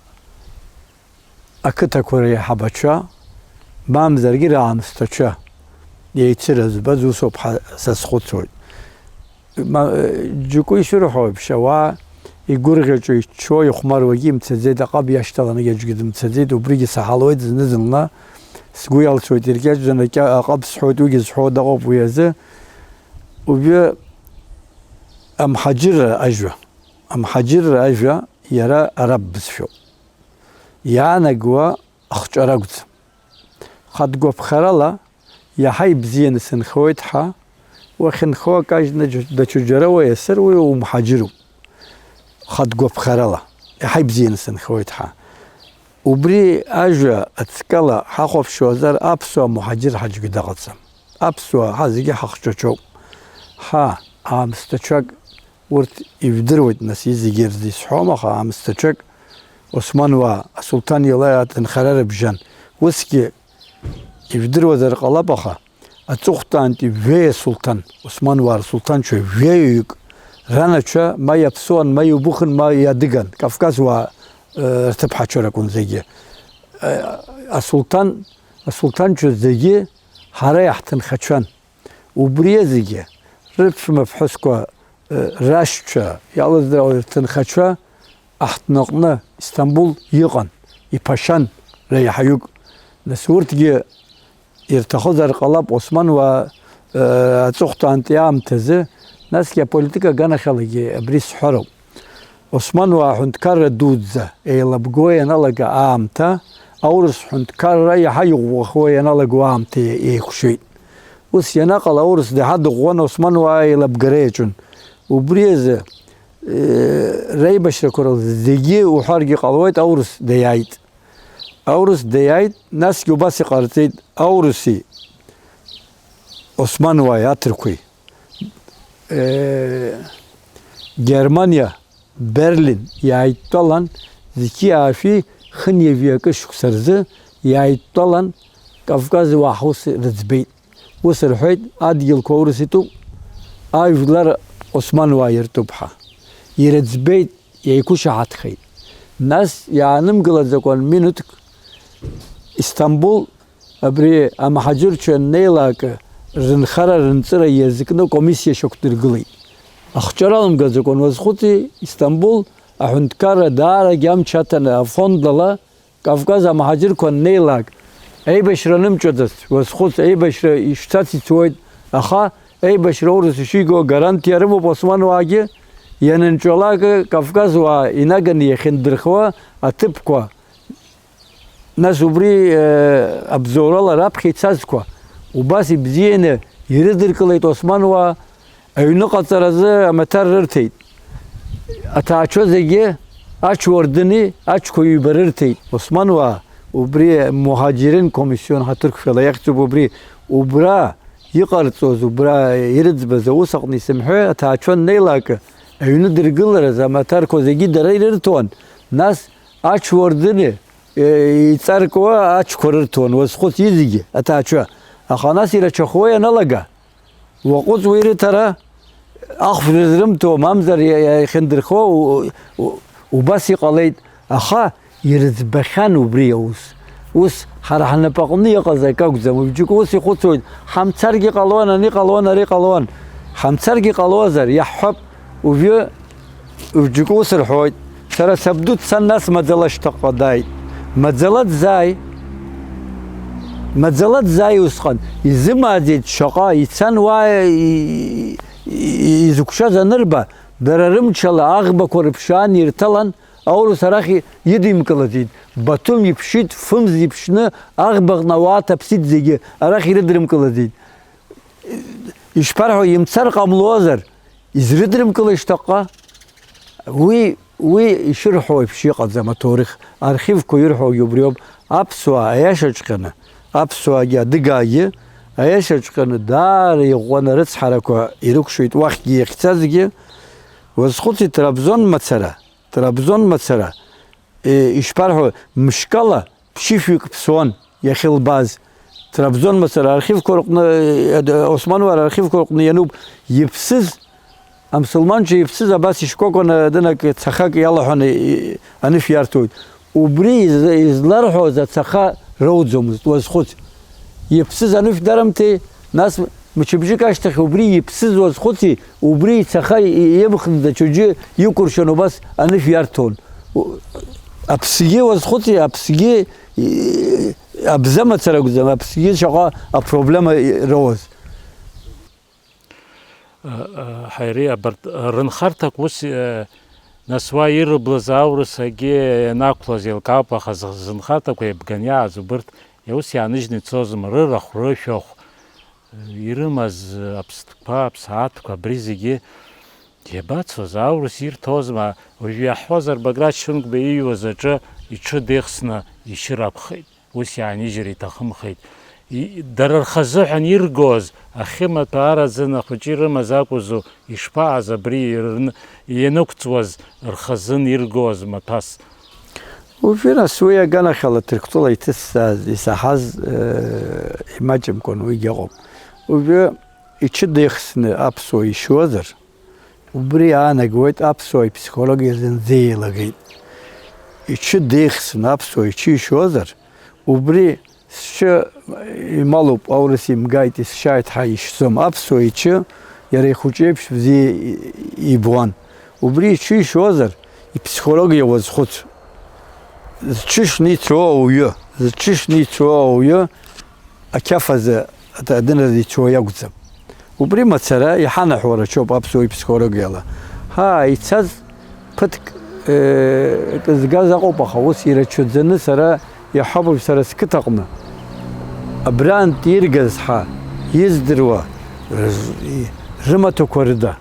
ақыҭақәа реиҳабацәа, мамзаргьы раамысҭацәа еицырызбаз усоуп ҳәа сазхәыцуеит. Ма, џьоукы ишырҳәо еиԥш, ауаа игәырӷьаҿо, иччо, ихәмаруагьы имцаӡеит, аҟаб иашьҭаланагьы аӡәгьы дымцаӡеит, убригьы саҳалоит зны-зынла, сгәы иалсуеит, иркьаҿӡаны аҟаб сҳәоит, уигьы зҳәо дыҟоуп уи азы. Уажәы амҳаџьырра ажәа, амҳаџьырра ажәа иара араб бызшәоуп. Иаанагауа ахҿа ракәӡам. Хатә гәаԥхарала, иаҳа ибзианы сынхоит ҳәа, уахьынхо акажьны даҽаџьара уаиасыр, уи умҳаџьыруп. Хатә гәаԥхарала, иаҳа ибзианы сынхоит ҳәа. Убри ажәа аҵкала ҳахәаԥшуазар, аԥсуа муҳаџьыр ҳаӡәгьы дыҟаӡам. Аԥсуаа ҳа зегьы ҳахҿачоуп. Ҳа, аамсҭацәак, урҭ ижәдыруеит, нас, изегьы рзы исҳәом, аха аамсҭацәак Османуаа асулҭан иала аҭынхара рыбжьан. Усгьы ижәдыруазар ҟалап, аха аҵыхәтәантәи жәеи асулҭан, Османуаа рсулҭанцәа жәеҩык ранацәа ма иаԥсуан, ма иубыхын, ма иадыган, Кавказуаа, э, рҭыԥҳацәа ракәын зегьы. Э, асулҭан, асулҭанцәа зегьы ҳара иаҳҭынхацәан. Убри азегьы рыԥшәма ԥҳәысқәа рашьцәа, иалыдраауа рҭынхацәа аҳҭныҟны Истамбул иҟан, иԥашьан реиҳаҩык. Нас урҭгьы ирҭахызар ҟалап Османуаа, э, аҵыхәтәантәи аамҭазы, насгьы аполитика аганахьалагьы абри сҳәароуп. Османуаа аҳәынҭқарра дуӡӡа еилабго ианалага аамҭа, аурыс ҳәынҭқарра иаҳа иӷәӷәахо ианалаго аамҭа еиқәшәеит. Ус ианаҟала, аурыс даҳа дыӷәӷәан, Османуаа еилабгара иаҿын. Убри азы, э, реибашьрақәа рзы зегьы уҳәаргьы ҟалоит, аурыс даиааит. Аурыс даиааит, насгьы убас иҟарҵеит ауруси Османуааи аҭырқәеи. Э, Германиа, Берлин иааидтәалан, зқьи аашәи хынҩажәи акы шықәса рзы иааидтәалан, Кавказ уаа ҳус рыӡбеит. Ус рҳәеит, адгьылқәа аурыс итәуп, ажәлар Османуаа иртәуп ҳәа. Ирыӡбеит, еиқәышаҳаҭхеит. Нас иаанымгылаӡакәан минуҭк Истамбул абри амҳаџьырцәа аннеилак рынхара-рынҵыра иазкны комиссиа шьақәдыргылеит. Ахҿара алымгаӡакәан уазхәыци, Истамбул аҳәынҭқарра даарагьы амч аҭаны афондала Кавказ амҳаџьырқәа аннеилак, еибашьра анымҵәаӡац, уазхәыц, еибашьра ишцац ицоит, аха еибашьра аурыс ишиго агарантиа рымоуп Османуаагьы, ианынҵәалак Кавказуаа инаганы иахьындырхуа аҭыԥқәа, нас убри, э, абзоурала раԥхьа ицазқәа, убас ибзианы ирыдыркылеит Османуаа. Аҩныҟаҵаразы амаҭәар рырҭеит. Аҭаацәа зегьы ачуардыни ачқәа ҩба рырҭеит. Османуаа убри муҳаџьирин комиссион ҳаҭырқәшәала иахьӡуп убри. Убра иҟарҵоз, убра ирыӡбаз аус аҟны исымҳәеи, аҭаацәа аннеилак, аҩны дыргылараз амаҭәарқәа зегьы дара ирырҭон. Нас ачуардыни, е, иҵаркуа ачқәа рырҭон, уазхәыц, изегьы аҭаацәа. Аха нас ирацәахо ианалага, уаҟәыҵ уи рыҭара, ахәшә рызрымҭо, мамзар иа-, иа-, иахьындырхо у-, у-, убас иҟалеит, аха ирыӡбахьан убри аус. Ус ҳара ҳнапаҟны иҟаз акы акәӡам, уи бџьык ус ихәыцуеит, ҳамцаргьы ҟалон, ани ҟалон, ари ҟалон. Ҳамцаргьы ҟалозар, иаҳҳәап, уажәы Џьоукы ус рҳәоит, сара сабду дцан, нас маӡала шьҭахьҟа дааит. Маӡала дзааи? Маӡала дзааи усҟан? Изымааӡеит шаҟа, ицан уа и-, и-, изықәшәаз анырба, дара рымчала аӷбақәа рыԥшаан ирҭалан, аурыс арахь идимкылаӡеит. Батум иԥшит, фымз иԥшны аӷбаҟны ауаа ҭаԥсит зегьы, арахь ирыдрымкылаӡеит. Ишԥарҳәо, имцар ҟамлозар, изрыдрымкылеи шьҭахьҟа? Уи, уи ишырҳәо еиԥш иҟаӡам аҭоурых, архивқәа ирҳәогьы убриоуп, аԥсуаа аиашаҵәҟьаны, аԥсуаагьы адыгаагьы аиашаҵәҟьаны даара иӷәӷәаны арыцҳарақәа ирықәшәеит уахьгьы иахьцазгьы. Уазхәыци, Трабзон мацара, Трабзон мацара, е, ишԥарҳәо, мышкала ԥшьышәҩык ԥсуан иахьылбааз. Трабзон мацара архивқәа рҟны, э, Османуаа рархивқәа рҟны иануп, иԥсыз, амсылманцәа иԥсыз абас ишкәакәаны адынак цахак иалаҳәаны, и-, анышә иарҭоит. Убри из-, изларҳәоз ацаха роуӡомызт, уазхәыц. Иԥсыз анышә дарамҭеи, нас мчыбжьык ашьҭахь убри иԥсыз уазхәыци, убри ицаха и-, имхны даҽаӡәы икәыршан убас анышә иарҭон. У-, аԥсгьы уазхәыци, аԥсгьы, и-, абза мацара акәӡам, аԥсгьы шаҟа апроблема и-, роуаз. Ҳаири, абарҭ рынхарҭақәа ус, нас уа ирыблыз аурысгьы ианақәлаз еилкаауп, аха зынхарҭақәа еибганы иааз убырҭ ус иааныжьны ицозма, рырахә, рышәахә, ирымаз аԥстәқәа, аԥсаатәқәа, абри зегьы иабацоз, аурыс ирҭозма, уажәы иаҳҳәозар, Баграт Шьынқәба ииҩуаз аҿы иҽы деихсны ишьыр акәхеит. Ус иаанижьыр иҭахымхеит. И-, дара рхазыҳәан иргоз, ахьымаҭәа араӡын ахәыҷы ирымаз акәызу, ишԥаҟаз абри ирны-, ианықәҵуаз рхазын иргоз маҭәас? Уажәы нас уи аганахьала Ҭырқәтәыла иҭысҵааз, исаҳаз, э, имаҷымкәан уигьы ыҟоуп. Уажәы иҽы деихсны аԥсуа ишьуазар, убри аанагоит аԥсуа иԥсихологиа зынӡа еилагеит. Иҽы деихсны аԥсуа иҽы ишьуазар, убри сҽы ималуп, аурыс имгааит, исшьааит ҳәа ишьӡом. Аԥсуа иҽы Иара ихәыҷы еиԥш бзиа ибуан. Убри иҽишьуазар, иԥсихологиа уазхәыц. Зҽышьны ицо ауаҩы, зҽышьны ицо ауаҩы ақьаф азы, адын азы ицо иакәӡам. Убри мацара иҳанаҳәо рацәоуп аԥсуа иԥсихологиала. Ҳа, ицаз ԥыҭк, э, кы згаз аҟоуп, аха ус ирацәаӡаны сара иаҳабуп сара сқыҭаҟны. Абрантә иргаз ҳа издыруа рыз-, и-, рымаҭәақәа рыда,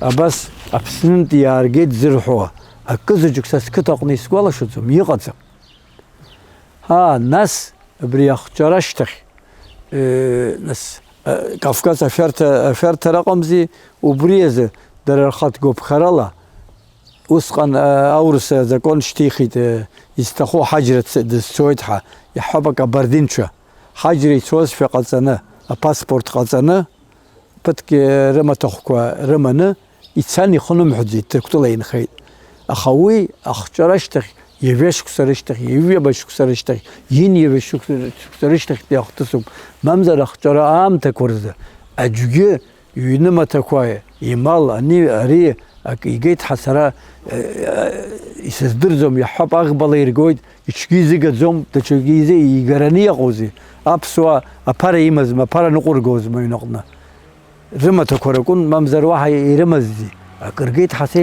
абас Аԥснынтә иааргеит зырҳәо акы заҵәык са сқыҭаҟны исгәалашәаӡом, иҟаӡам. Аа, нас абри ахҿара ашьҭахь, э, нас, э, Кавказ ашәарҭа, ашәарҭара аҟамзи, убри азы дара рхатә гәаԥхарала, усҟан, э, аурыс азакон шьҭихит, э, изҭаху ҳаџьра дц-, дызцоит ҳәа, иаҳҳәап, акабардинцәа, ҳаџьра ицозшәа ҟаҵаны, апаспорт ҟаҵаны, ԥыҭк рымаҭәахәқәа рыманы ицан, ихынымҳәӡеит, Ҭырқәтәыла инхеит. Аха уи ахҿара ашьҭахь, ҩажәа шықәса рышьҭахь, ҩажәа шықәса рышьҭахь, ҩынҩажәа шықәса шықәса рышьҭахьтәи ахҭысуп, мамзар ахҿара аамҭақәа рзы аӡәгьы иҩны маҭәақәа, имал, ани, ари акы игеит ҳәа сара, э, исыздырӡом, иаҳҳәап, аӷбала иргоит, иҽгьы изыгаӡом, даҽакгьы изы-, игараны иҟоузеи? Аԥсуаа аԥара имазма, аԥара ныҟәыргозма аҩныҟны? Рымаҭәақәа ракәын, мамзар уаҳа ирымаззи? Акы ргеит ҳәа са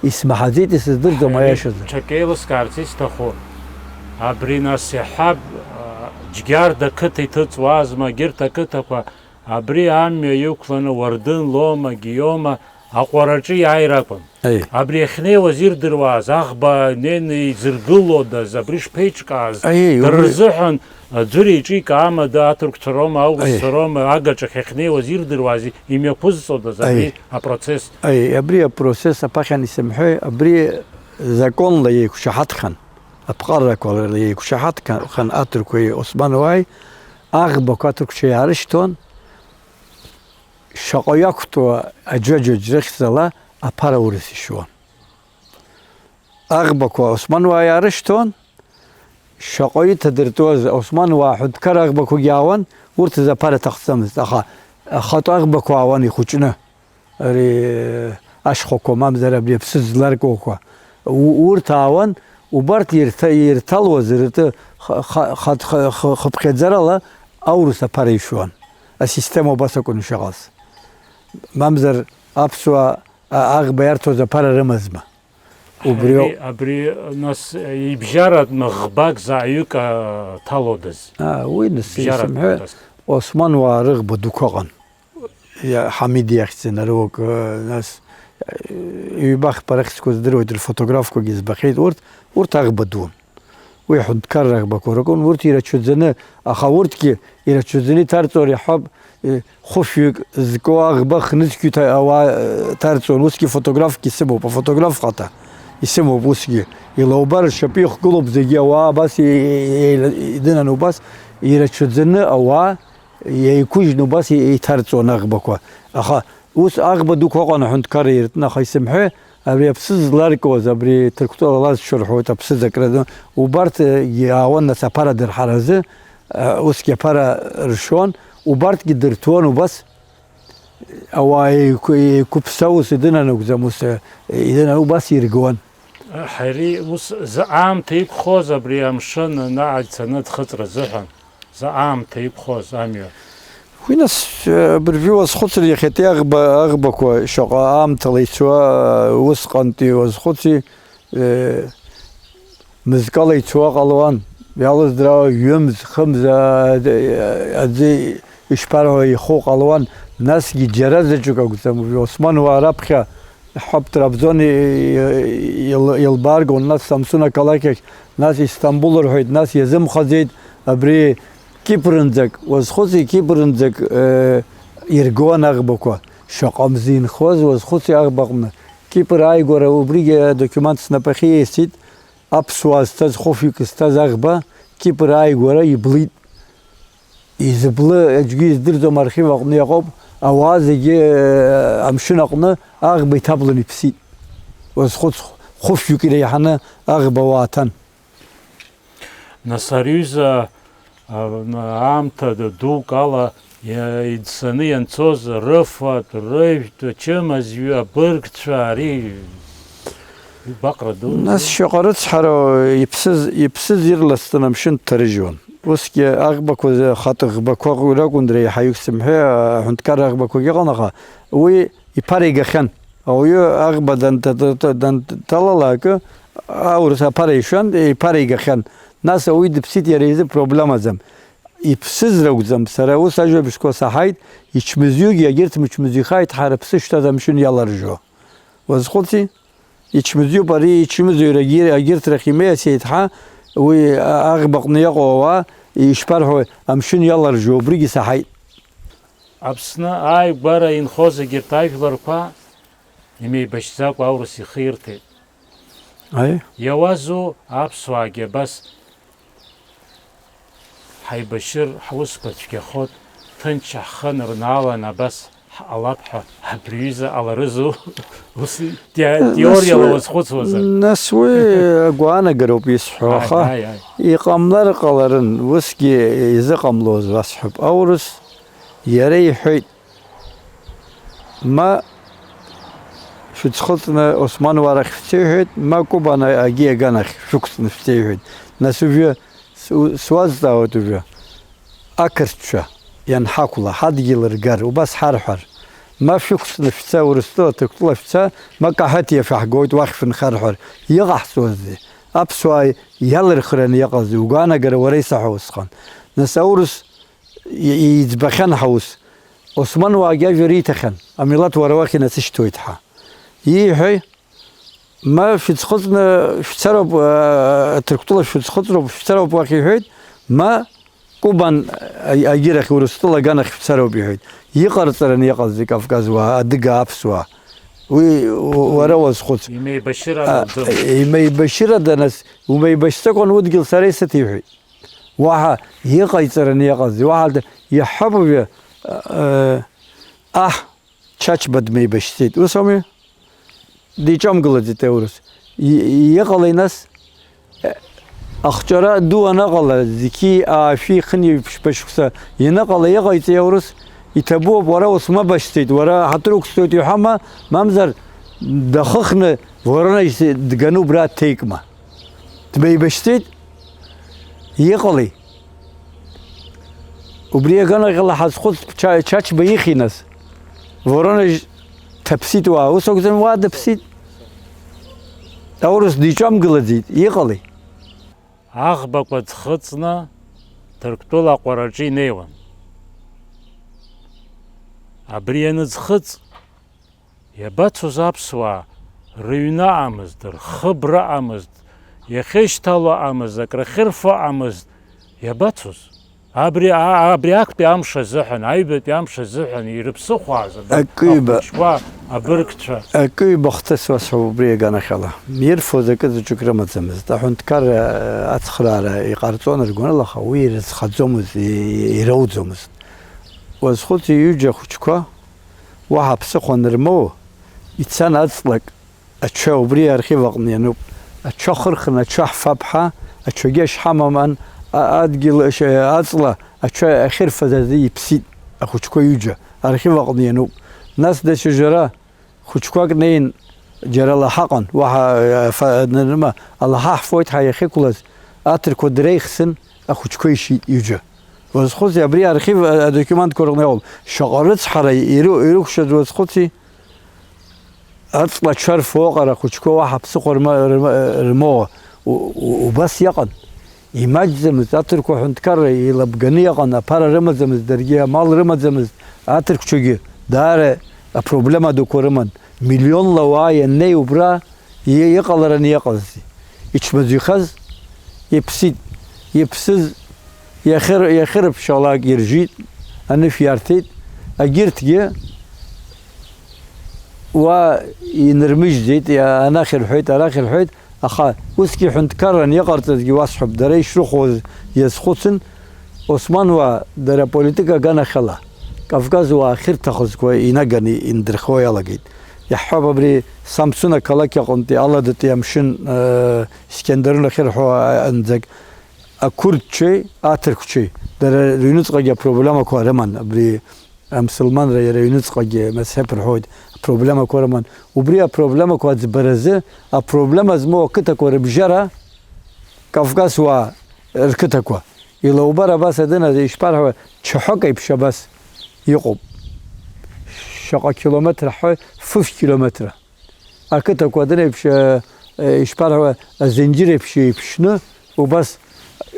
исмаҳаӡеит, исыздырӡом аиашазы. Ҽак еилыскаарц исҭаху, абри нас иаҳҳәап, Џьгьарда қыҭа иҭыҵуазма, егьырҭ ақыҭақәа, абри амҩа иқәланы Уардын, Лома, Гиома аҟәараҿы иааир акәын. Аи. Абри иахьнеиуаз ирдыруаз, аӷба неины изыргылодаз, абри шԥеиҿкааз, Аи, дара убри рзыҳәан аӡәыр еиҿикаама, да, аҭырқәцәа роума, аурысцәа Аи. роума, агаҿахь иахьнеиуаз ирдыруази, имҩаԥызҵодаз абри Аи. апроцесс? Аи, абри апроцесс аԥахьан исымҳәеи, абри законла еиқәшаҳаҭхан, аԥҟарақәа еиқәшаҳаҭхан аҭырқәеи Османуааи, аӷбақәа аҭырқәцәа иаарышьҭуан, шаҟа иақәтәоу аџьаџьаџь рыхьӡала аԥара урыс ишьуан. Аӷбақәа Османуаа иаарышьҭуан, шаҟа иҭадыртәуаз Османуаа аҳәынҭқар аӷбақәагьы аауан, урҭ рзы аԥара аҭахӡамызт, аха ахатә аӷбақәа аауан ихәыҷны. Ари, ашхәақәа, мамзар абри аԥсыӡ зларкуақәа, у-, урҭ аауан, убарҭ ирҭа-, ирҭалуаз ртәы ха-, ха-, ха-, ха-, ха-, хыԥхьаӡарала аурыс аԥара ишәуан. Асистема убас акәын ишыҟаз. Мамзар аԥсуаа а-, аӷба иарҭоз аԥара рымазма? Убри ауп. Абри, абри, нас, ибжьаратәны ӷбак заҟаҩык, а, ҭалодаз? А, уи нас Бжьаратәны исымҳәа, нас. Османуаа рыӷба дуқәа ыҟан. Иа-, Ҳамид иахьӡын, аруак, э, нас, э, ҩба-хԥа рыхьӡқәа здыруеит, рфотографқәагьы збахьеит, урҭ, урҭ аӷба дуун. Уи аҳәынҭқарра аӷбақәа ракәын, урҭ ирацәаӡаны, аха урҭгьы ирацәаӡаны иҭарҵо, иаҳҳәап, э, хәышәҩык зку аӷба хнызқьҩык ҭа-, ауаа, э, ҭарҵон, усгьы фотографк исымоуп, афотограф хаҭа исымоуп, усгьы. Илаубар, ршьапы ихгылоуп зегьы, ауаа абас и-, и-, и-, идынан убас, ирацәаӡаны ауаа, еиқәыжьны убас иҭарҵон аӷбақәа. Аха ус аӷба дуқәа ыҟан аҳәынҭқарра иртны, аха исымҳәеи, абри аԥсыӡ зларкуаз, абри Ҭырқәтәыла лазшәа рҳәоит, аԥсыӡ акры, убарҭгьы аауан нас аԥара дырҳаразы, усгьы аԥара ршәон, убарҭгьы дырҭәуан убас, ауаа еиқә-, еиқәыԥса ус идынанагәӡам, ус, идына-, убас иргон. Ҳари ус заҟа аамҭа иқәхоз абри амшын анаҟа ицаны дхыҵра азыҳәан? Заҟа аамҭа иқәхоз амҩа. Уи нас, э, абыржәы уазхәыцыр, иахьатәи аӷба, аӷбақәа шаҟа аамҭала ицуа, э, усҟантәи уазхәыци, э, мызкала ицуа ҟалуан, иалыздраа ҩымз, хымз, а, аӡы ишԥарҳәо, иху ҟалуан, насгьы џьара заҵәык акәӡам, Османуаа раԥхьа Ҳап, Трабзон и-, и-, ил-, илбааргон, нас Самсун ақалақь ахь, нас Истамбул рҳәеит, нас иазымхаӡеит, абри Кипрынӡак, уазхәыци, Кипрынӡак, э, иргон аӷбақәа, шаҟа мза инхоз, уазхәыци аӷбаҟны. Кипр ааигәара убригьы адокумент снапахьы иасит, аԥсуаа зҭаз, хәышәҩык зҭаз аӷба, Кипр ааигәара иблит. Изыблы аӡәгьы издырӡом, архив аҟны иҟоуп, ауаа зегьы, э, амшын аҟны аӷба иҭаблын иԥсит. Уазхәыц, хәышәҩык иреиҳаны аӷба уааҭан. Нас ари аҩыза, а, аамҭа д-, дук ала Иа-, ицаны ианцоз рыфатә, рыжәтә, ачымазаҩы, абыргцәа, ари гәаҟра ду. Нас шаҟа рыцҳароу иԥсыз, иԥсыз ирласны амшын дҭарыжьуан. Усгьы аӷбақәа, хаҭыӷбақәа ракәын реиҳаҩык сымҳәеи, аҳәынҭқарра аӷбақәагьы ыҟан, аха уи иԥара игахьан. Ауаҩы аӷба данҭ-, данҭ-, данҭалалакы, аурыс аԥара ишәан, иԥара игахьан. Нас ауаҩы дыԥсит, иара изы проблемаӡам. Иԥсыз ракәӡам, сара ус ажәабжьқәа саҳаит, ичмазаҩгьы, егьырҭ мчмазаҩхааит ҳәа рыԥсы шҭаз амшын иаларжәуа. Уазхәыци? Ичмазаҩуп ари, ичмазаҩрагьы, егьырҭ рахь имеиас еиҭҳа, уи аӷбаҟны иҟоу ауаа, ишԥарҳәои, амшын иаларжәуа, убригьы саҳаит. Аԥсны ааигәара инхоз егьырҭ ажәларқәа имеибашьӡакәа аурыс ихы ирҭеит. Аи. Иауазу аԥсуаагьы абас ҳаибашьыр, ҳусқәа цәгьахоит, ҭынч ҳхы анырнаалан абас ҳҟалап ҳәа абри аҩыза ҟаларызу? Ус те-, Нас теориала уи, уазхәыцуазар. Нас уи агәаанагароуп исҳәо, Ааи, аха ааи, ааи. Иҟамлар ҟаларын, усгьы изыҟамлоз уасҳәап. Аурыс иара иҳәеит, ма шәыӡхыҵны Османуаа рахь шәцеи ҳәеит, ма Кубан агьи аганахь шәықәҵны шәцеи ҳәеит. Нас уажәы су-, суазҵаауеит уажәы, ақырҭцәа ианҳақәла, ҳадгьыл ргар, убас ҳарҳәар, ма шәықәҵны шәца, Урыстәыла, Ҭырқәтәыла шәца, ма Каҳаҭиа шәаҳгоит, уахь шәынхар ҳәар, иҟаҳҵозеи? Аԥсуаа иалырхраны иҟазеи? Угәаанагара уара исаҳәа усҟан. Нас аурыс и-, иӡбахьан ҳаус. Османуаагьы ажәа риҭахьан, амилаҭ уара уахь инасышьҭуеит ҳәа. Ииҳәеи? Ма шәыӡхыҵны шәцароуп, а, Ҭырқәтәыла шәыӡхыҵроуп, шәцароуп уахь иҳәеит, ма Кубан а-, агьырахь, Урыстәыла аганахь шәцароуп иҳәеит. Иҟарҵараны иҟазеи Кавказ уаа, адыга, аԥсуаа? Уи у-, уара уазхәыц. Имеибашьырада А, лӡом. Имеибашьырада, нас, умеибашьцакәан удгьыл сара исыҭ иҳәеит. Уаҳа иҟаиҵараны иҟазеи, уаҳа д-, иаҳҳәап уажәы, э, аҳ, Чачба дмеибашьцеит, ус ауми? Диҿамгылаӡеит аурыс. И-, иҟалеи нас? Э, ахҿара ду анаҟала, зқьи аашәи хынҩажәи ԥшьба шықәса ианыҟала иҟаиҵеи аурыс? Иҭабуп, уара усмабашьцеит, уара ҳаҭыр уқәсҵоит иҳәама, мамзар дахыхны Воронеж дганы убра дҭеикма? Дмеибашьцеит? Иҟалеи? Убри аганахьала ҳазхәыцтә Ча-, Чачба ихьи нас? Воронеж дҭаԥсит уаа, ус акәӡам, уаа дыԥсит. Аурыс диҿамгылаӡеит, иҟалеи? Аӷбақәа ӡхыҵны Ҭырқәтәыла аҟәараҿы инеиуан. Абри ианыӡхыҵ, Иабацоз аԥсуаа, рыҩны аҟамызт, рхыбра аҟамызт, иахьышьҭало аҟамызт, акрахьырфо аҟамызт, иабацоз? Абри, а-, абри актәи амш азыҳәан, аҩбатәи амш азыҳәан ирыԥсыхәааз аб-, Акы ҩба. Ахәыҷқәа, абыргцәа. Акы ҩба хҭысуа сҳәап убри аганахьала. Ирфоз акы заҵәык рымаӡамызт. Аҳәынҭқарра, э, ацхраара иҟарҵон ргәаныла, аха уи ирызхаӡомызт, и-, и-, ирауӡомызт. Уазхәыц, ҩыџьа ахәыҷқәа, уаҳа ԥсыхәа анырмоу, ицан аҵлак, ача убри архив аҟны иануп. Ача хырхын, ача ҳфап ҳәа, ачагьы ашьҳамаман, а-, адгьыл аш-, аҵла ача ахьырфаз азы иԥсит ахәыҷқәа ҩыџьа, архив аҟны иануп. Нас даҽаџьара хәыҷқәак неин, џьара лаҳаҟан, уаҳа, а, фа-, нырма, алаҳа ҳфоит ҳәа иахьықәлаз, аҭырқәа дреихсын, ахәыҷқәа ишьит ҩыџьа. Уазхәыци, абри архив адокументқәа рҟны иҟоуп. Шаҟа рыцҳара иры-, ирықәшәаз уазхәыци? Аҵла ача рфо аҟара ахәыҷқәа уаҳа ԥсыхәа рма-, рма-, рмоуа, у-, у-, убас иҟан. Имаҷӡамызт, аҭырқәа аҳәынҭқарра еилабганы иҟан, аԥара рымаӡамызт, даргьы амал рымаӡамызт, аҭырқәцәагьы даара апроблема дуқәа рыман. Миллионла уаа ианнеи убра, и-, иҟалараны иҟаззи? Ичмазаҩхаз иԥсит, иԥсыз иахьыр-, иахьырыԥшаалак иржьит, анышә иарҭеит, агьырҭгьы уа инырмыжьӡеит, иа-, анахь рҳәеит, арахь рҳәеит, аха усгьы ҳәынҭқарран иҟарҵазгьы уасҳәап, дара ишрыхәоз иазхәыцын, Османуаа дара аполитика аганахьала Кавказ уаа ахьырҭахызқәа инаганы индырхуа иалагеит. Иаҳҳәап, абри Самсун ақалақь аҟынтәи аладатәи амшын, э, Искендерун ахьырҳәо анӡагь Ақәырдцәеи аҭырқәцәеи дара рыҩныҵҟагьы апроблемақәа рыман, абри амсылманра иара иҩныҵҟагьы Мазҳеб рҳәоит, апроблемақәа рыман. Убри апроблемақәа аӡбаразы апроблема змоу ақыҭақәа рыбжьара Кавказ уаа рқыҭақәа. Илаубар абас адын азы ишԥарҳәауа, чаҳәак еиԥш абас иҟоуп. Шаҟа километр ҳҳәои, фышә километра. Ақыҭақәа адын еиԥш, э, э, ишԥарҳәауа, азынџьыр еиԥш еиԥшьны, убас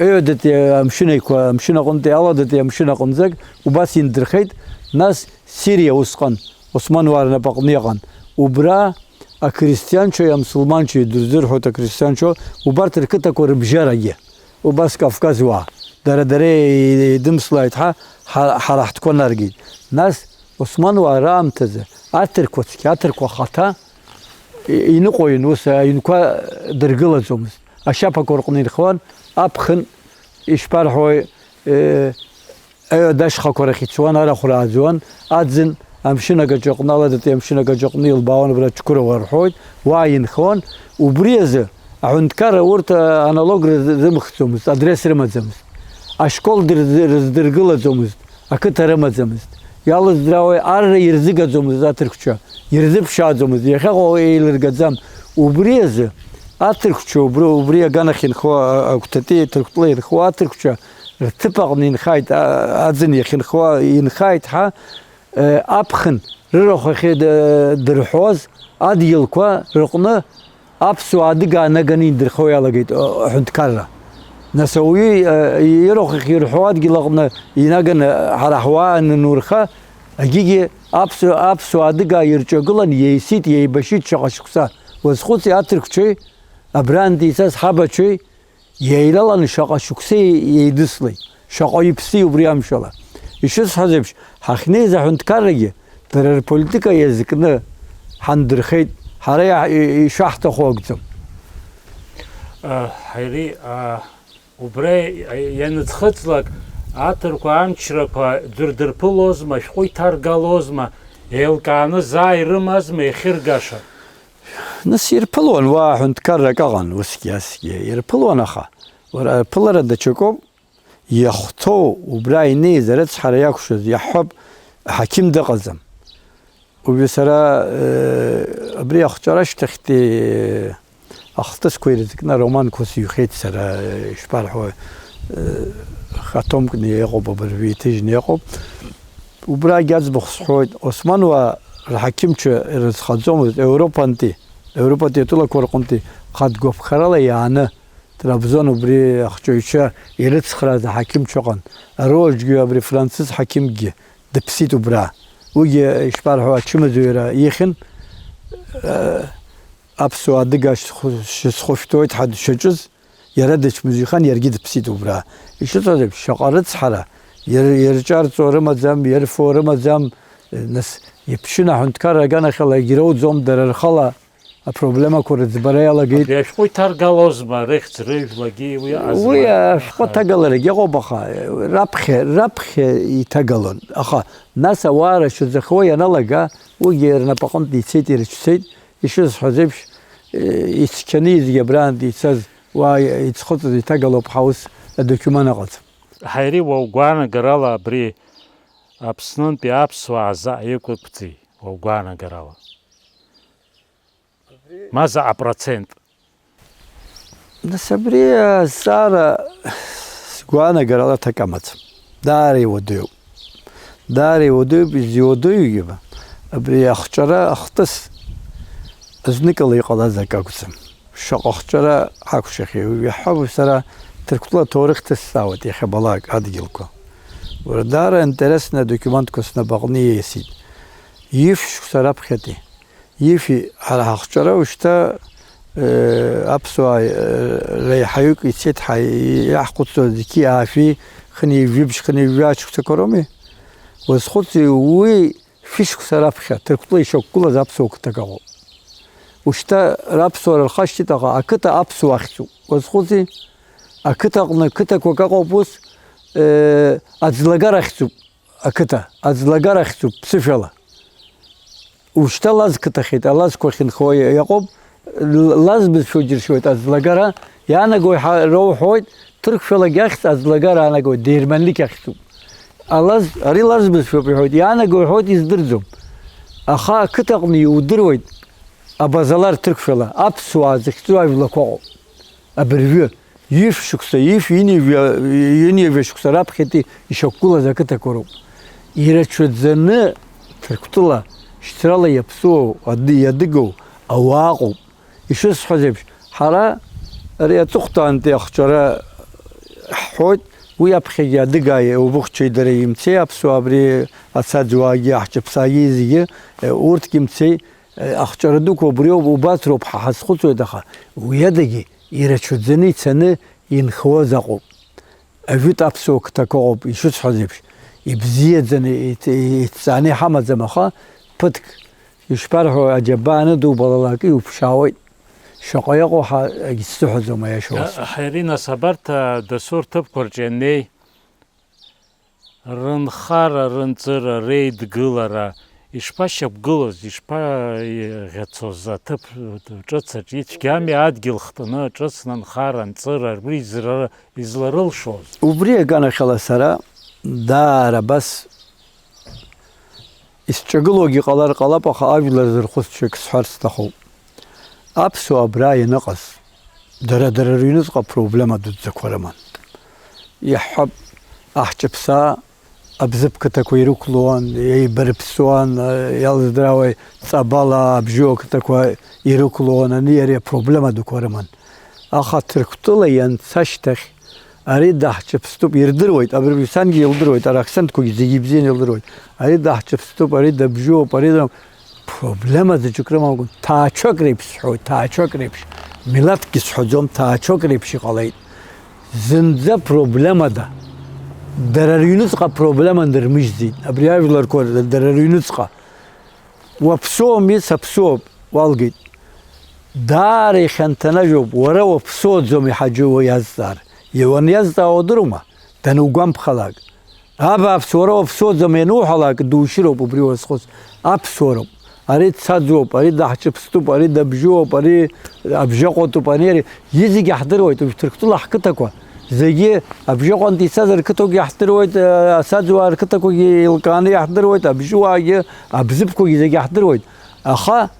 ҩадатәи амшын еиқәа, амшын аҟынтәи аладатәи амшын аҟынӡагь убас индырхеит, нас Сириа усҟан, Османуаа рнапаҟны иҟан. Убра ақристианцәеи амсылманцәеи дырзырҳәоит, ақристианцәа, убарҭ рқыҭақәа рыбжьарагьы, убас Кавказ уаа, дара, дара еидымслааит ҳәа, ҳа-, ҳара ҳтәқәа наргеит. Нас, Османуаа раамҭазы аҭырқәа цқьа, аҭырқәа хаҭа и-, иныҟәоин, ус аҩнқәа дыргылаӡомызт. Ашьаԥақәа рҟны инхуан, аԥхын, ишԥарҳәои, э, Аҩадашхақәа рахь ицон, арахә рааӡон, аӡын амшын агаҿаҟны, аладатәи амшын агаҿаҟны илбаауан, абра Чқырова рҳәоит, уа инхон. Убри азы аҳәынҭқарра урҭ, а, аналог рыз-, рымхӡомызт, адрес рымаӡамызт. Ашкол дырз-, рыздыргылаӡомызт, ақыҭа рымаӡамызт. Иалыздрауеи, арра ирзыгаӡомызт аҭырқәцәа, ирзыԥшааӡомызт, иахьаҟоу еилыргаӡам. Убри азы аҭырқәцәа убри, убри аганахь инхо, а, агәҭатәи Ҭырқәтәыла ирхо аҭырқәцәа рҭыԥ аҟны инхааит, а-, аӡын иахьынхо инхааит ҳәа, э, аԥхын рырахә ахьыдырҳәоз адгьылқәа рыҟны аԥсуаа адыгаа наганы индырхо иалагеит, э, аҳәынҭқарра. Нас ауаҩы, э, ирахә ахьирҳәо адгьыл аҟны инаганы ҳара ҳуаа аннурха, агьигьы аԥсуа, аԥсуа адыгаа ирҿагылан, еисит, еибашьит шаҟа шықәса. Уазхәыци аҭырқәцәеи, абрантәи ицаз ҳабацәеи, Иеилаланы шаҟа шықәсеи еидыслеит, шаҟа иԥси убри амшала. Ишысҳәаз еиԥш, ҳахьнеиз аҳәынҭқаррагьы дара рполитика иазкны ҳандырхеит, ҳара иаҳ-, и-, ишаҳҭаху акәӡам. Ҳаири, а, убра ианыӡхыҵлак, аҭырқәа амчрақәа ӡәырдырԥылозма, ашәҟәы иҭаргалозма, еилкааны заа ирымазма иахьыргаша? Нас ирԥылуан, уа аҳәынҭқаррак аҟан, усгьы, асгьы ирԥылуан, аха, уара, аԥылара даҽакоуп, иахәҭоу, убра инеиз арыцҳара иақәшәаз, иаҳҳәап, аҳақьым дыҟаӡам. Уажәы сара, э, абри ахәҷара ашьҭахьтәи, э, ахҭысқәа ирызкны ароманқәа сыҩхьеит сара, э, ишԥарҳәо, э, хатомкны иҟоуп, абыржәы иҭыжьны иҟоуп. Убрагь аӡбахә сҳәоит, Османуаа рҳақьымцәа ирызхаӡомызт Европантәи, Европатәи атәылақәа рҟынтәи хатә гәаԥхарала иааны, Трабзон убри ахҿыҩцәа ирыцхрааз аҳақьымцәа ыҟан. Аруаџьгьы абри Францыз ҳақьымгьы дыԥсит убра. Уигьы, ишԥарҳәо, ачымазаҩра ихьын, э, аԥсуаа адыгаа шьху-, шьсхәышәтәуеит ҳәа дшаҿыз, Иара дычмазаҩхан, иаргьы дыԥсит убра. Ишыцәаз еиԥш, шаҟа рыцҳара, ир-, ирҿарҵо рымаӡам, ирфо рымаӡам, нас иԥшын аҳәынҭқарра аганахьала егьроуӡом, дара рхала апроблемақәа рыӡбара иалагеит. Абри ашәҟәы иҭаргалозма, рыхьӡ, рыжәлагьы уи Уи аазгара? Ашәҟәы аҭагаларагь ыҟоуп, аха раԥхьа, раԥхьа иҭагалон. Аха нас ауаа рашьаӡахо ианалага, уигьы рнапаҟынтә ицеит, ирыцәцеит, ишысҳәаз еиԥш, ицқьаны изегь абраантә ицаз Уа иӡхыҵыз иҭагалоуп ҳаус адокумент ыҟаӡам. Ҳаири, уа угәаанагарала абри Аԥснынтәи аԥсуаа заҟа иқәықәҵеи, уа угәаанагарала? Ма заҟа процент? Нас абри азҵаара сгәаанагарала аҭак амаӡам. Даара иуадаҩуп. Даара иуадаҩуп, изиуадаҩугьы, абри ахҿара ахҭыс зныкала иҟалаз акы акәӡам. Шаҟа хҿара ҳақәшәахьеи, уи иаҳҳәап, сара Ҭырқәтәыла аҭоурых ҭысҵаауеит иахьабалак адгьылқәа. Уара даара интересны адокументқәа снапаҟны ииасит. Ҩышә шықәса раԥхьатәи. Ҩышәи ҳара ҳахҿара ушьҭа, э, аԥсуаа, э, реиҳаҩык ицеит ҳәа иаҳхәыцуа зқьи аашәи хынҩажәи жәибжь, хынҩажәи жәаа шықәсақәа роуми? Уазхәыци, уи шәышықәса раԥхьа Ҭырқәтәыла ишьақәгылаз аԥсуа қыҭак ыҟоуп. Ушьҭа раԥсуара рхашҭит, аха ақыҭа аԥсуа ахьӡуп. Уазхәыци? Ақыҭа аҟны қыҭақәак ыҟоуп ус, э, аӡлагара ахьӡуп. Ақыҭа аӡлагара ахьӡуп ԥсышәала. Ушьҭа Лаз қыҭахьеит, алазқәа ахьынхо иаҟоуп, Л-, Лаз бызшәа џьыршьоит, аӡлагара иаанагои ҳәа роуҳәоит, Ҭырқәшәалагь ахьӡ аӡлагара аанагоит, деерманлик ахьӡуп. Алаз, ари лаз бызшәоуп иҳәоит, иаанаго иҳәоит, издырӡом. Аха ақыҭаҟны иудыруеит, абазалар ҭырқәшәала, аԥсуаа зыхьӡу ажәлақәа ыҟоуп. Абыржәы, ҩышә шықәса, ҩышә ҩынҩажәа, ҩынҩажәа шықәса раԥхьатәи ишьақәгылаз ақыҭақәа роуп. Ирацәаӡаны Ҭырқәтәыла шьҭрала иаԥсуоу, ад-, иадыгоу ауаа ыҟоуп. Ишысҳәаз еиԥш, ҳара ари аҵыхәтәантәи ахҿара ҳҳәоит, уи аԥхьагьы адыгааи убыхәҷеи дара имцеи аԥсуаа абри ацаӡуаагьы, аҳҷаԥсаагьы зегьы, э, урҭгьы мцеи, э, ахҿара дуқәа убриоуп, убарҭ роуп ҳа ҳазхәыцуеит, аха уи адагьы ирацәаӡаны ицаны инхауаз аҟоуп. Ажәытә аԥсуа қыҭақәа ыҟоуп, ишысҳәаз еиԥш, ибзиаӡаны иҭ-, иҭҵааны иҳамаӡам, аха ԥыҭк, ишԥарҳәо, аџьабаа анадубалалак иуԥшаауеит. Шаҟа иҟоу ҳа-, егьсзыҳәаӡом, аиаша уасҳәап. Ҳаиринас, абарҭ, а, дасу рҭыԥқәа рҿы ианнеи, рынхара, рынҵыра, реидгылара, ишԥашьақәгылоз, ишԥаӷьацоз аҭыԥ ҿыц аҿы ицәгьами адгьыл хтны ҿыцны нхара, нҵыра, рбри изра-, изларылшоз? Убри аганахьала сара даара абас исҿагылогьы ҟалар ҟалап, аха ажәлар зырхәыццәак сҳәарц сҭахуп. Аԥсуаа абра ианыҟаз, дара, дара рыҩныҵҟа проблема дуӡӡақәа рыман. Иаҳҳәап, аҳҷаԥсаа абзыԥ қыҭақәа ирықәлуан, еибарԥсуан, иалздрауеи, Ҵабала, Абжьыуа қыҭақәа ирықәлуан, ани ари апроблема дуқәа рыман. Аха Ҭырқәтәыла ианца ашьҭахь, ари даҳҷаԥстәуп, ирдыруеит, абыржәы сангьы илдыруеит, ара акцентқәагьы зегьы ибзианы илдыруеит, ари даҳҷаԥстәуп, ари дабжьуоуп, ари да-, проблема заҵәык рымамкәан, ҭаацәак реиԥш сҳәоит, ҭаацәак реиԥш, милаҭкгьы сҳәаӡом, ҭаацәак реиԥш иҟалеит. Зынӡа проблемада. Дара рыҩныҵҟа проблема нырмыжьӡеит. Абри ажәларқәа дара рыҩныҵҟа. Уаԥсуами, саԥсуоуп, уалгеит. Даара ихьанҭанажәоуп, уара уаԥсуаӡом иҳаџьу уи иазҵаар. Уаниазҵаауа удыруама? Данугәамԥхалак. Абааԥс, уара уаԥсуаӡам иануҳәалак, душьыроуп убри уазхәыц. Аԥсуароуп. Ари дцаӡуоуп, ари даҳҿыԥстәуп, ари дабжьуоуп, ари абжьаҟәатәуп, ани ари. Зегьы ҳдыруеит, уажә Ҭырқәтәыла ҳқыҭақәа зегьы абжьаҟәантәи ицаз рқыҭақәагьы ҳдыруеит, асаӡуаа рқыҭақәагьы еилкааны иаҳдыруеит, абжьыуаагьы, абзыԥқәагьы зегьы ҳдыруеит. Аха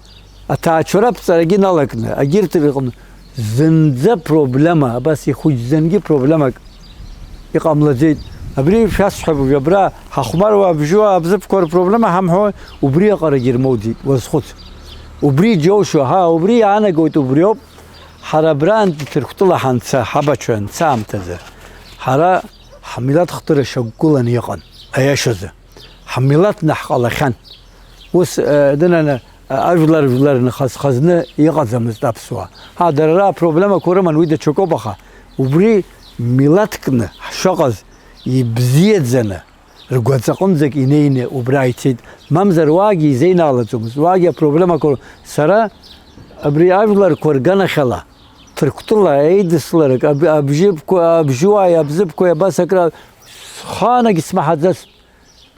аҭаацәара аԥҵарагьы налакны, агьырҭ рҟны зынӡа проблема, абас ихәыҷӡангьы проблемак иҟамлаӡеит. Абри шәасҳәап, уажә абра ҳахәмаруа абжьуаа абзыԥқәа рпроблема ҳамҳәои, убри аҟарагьы ирмоуӡеит, уазхәыц. Убри џьоушьо, ҳа, убри иаанагоит, убриоуп, ҳара абраантәи Ҭырқәтәыла ҳанца, ҳабацәа анца аамҭазы, ҳара ҳмилаҭ хтыра шьақәгыланы иҟан, аиашазы. Ҳмилаҭны ҳҟалахьан. Ус, э, дынаны, э, ажәлар, жәлар нхаз-хазны иҟаӡамызт аԥсуаа. Ҳа, дара раа проблемақәа рыман, уи даҽакоуп, аха убри милаҭкны ҳшыҟаз ибзиаӡаны, ргәаҵаҟынӡагь инеины убра ицеит. Мамзар уаагьы изеинаалаӡомызт, уаагьы апроблемақәа. Сара абри ажәларқәа рганахьала, Ҭырқәтәыла еидысларак, аб-, абжьыԥқәа, абжьуааи абзыԥқәеи абас акра, схаанагь смаҳаӡацт.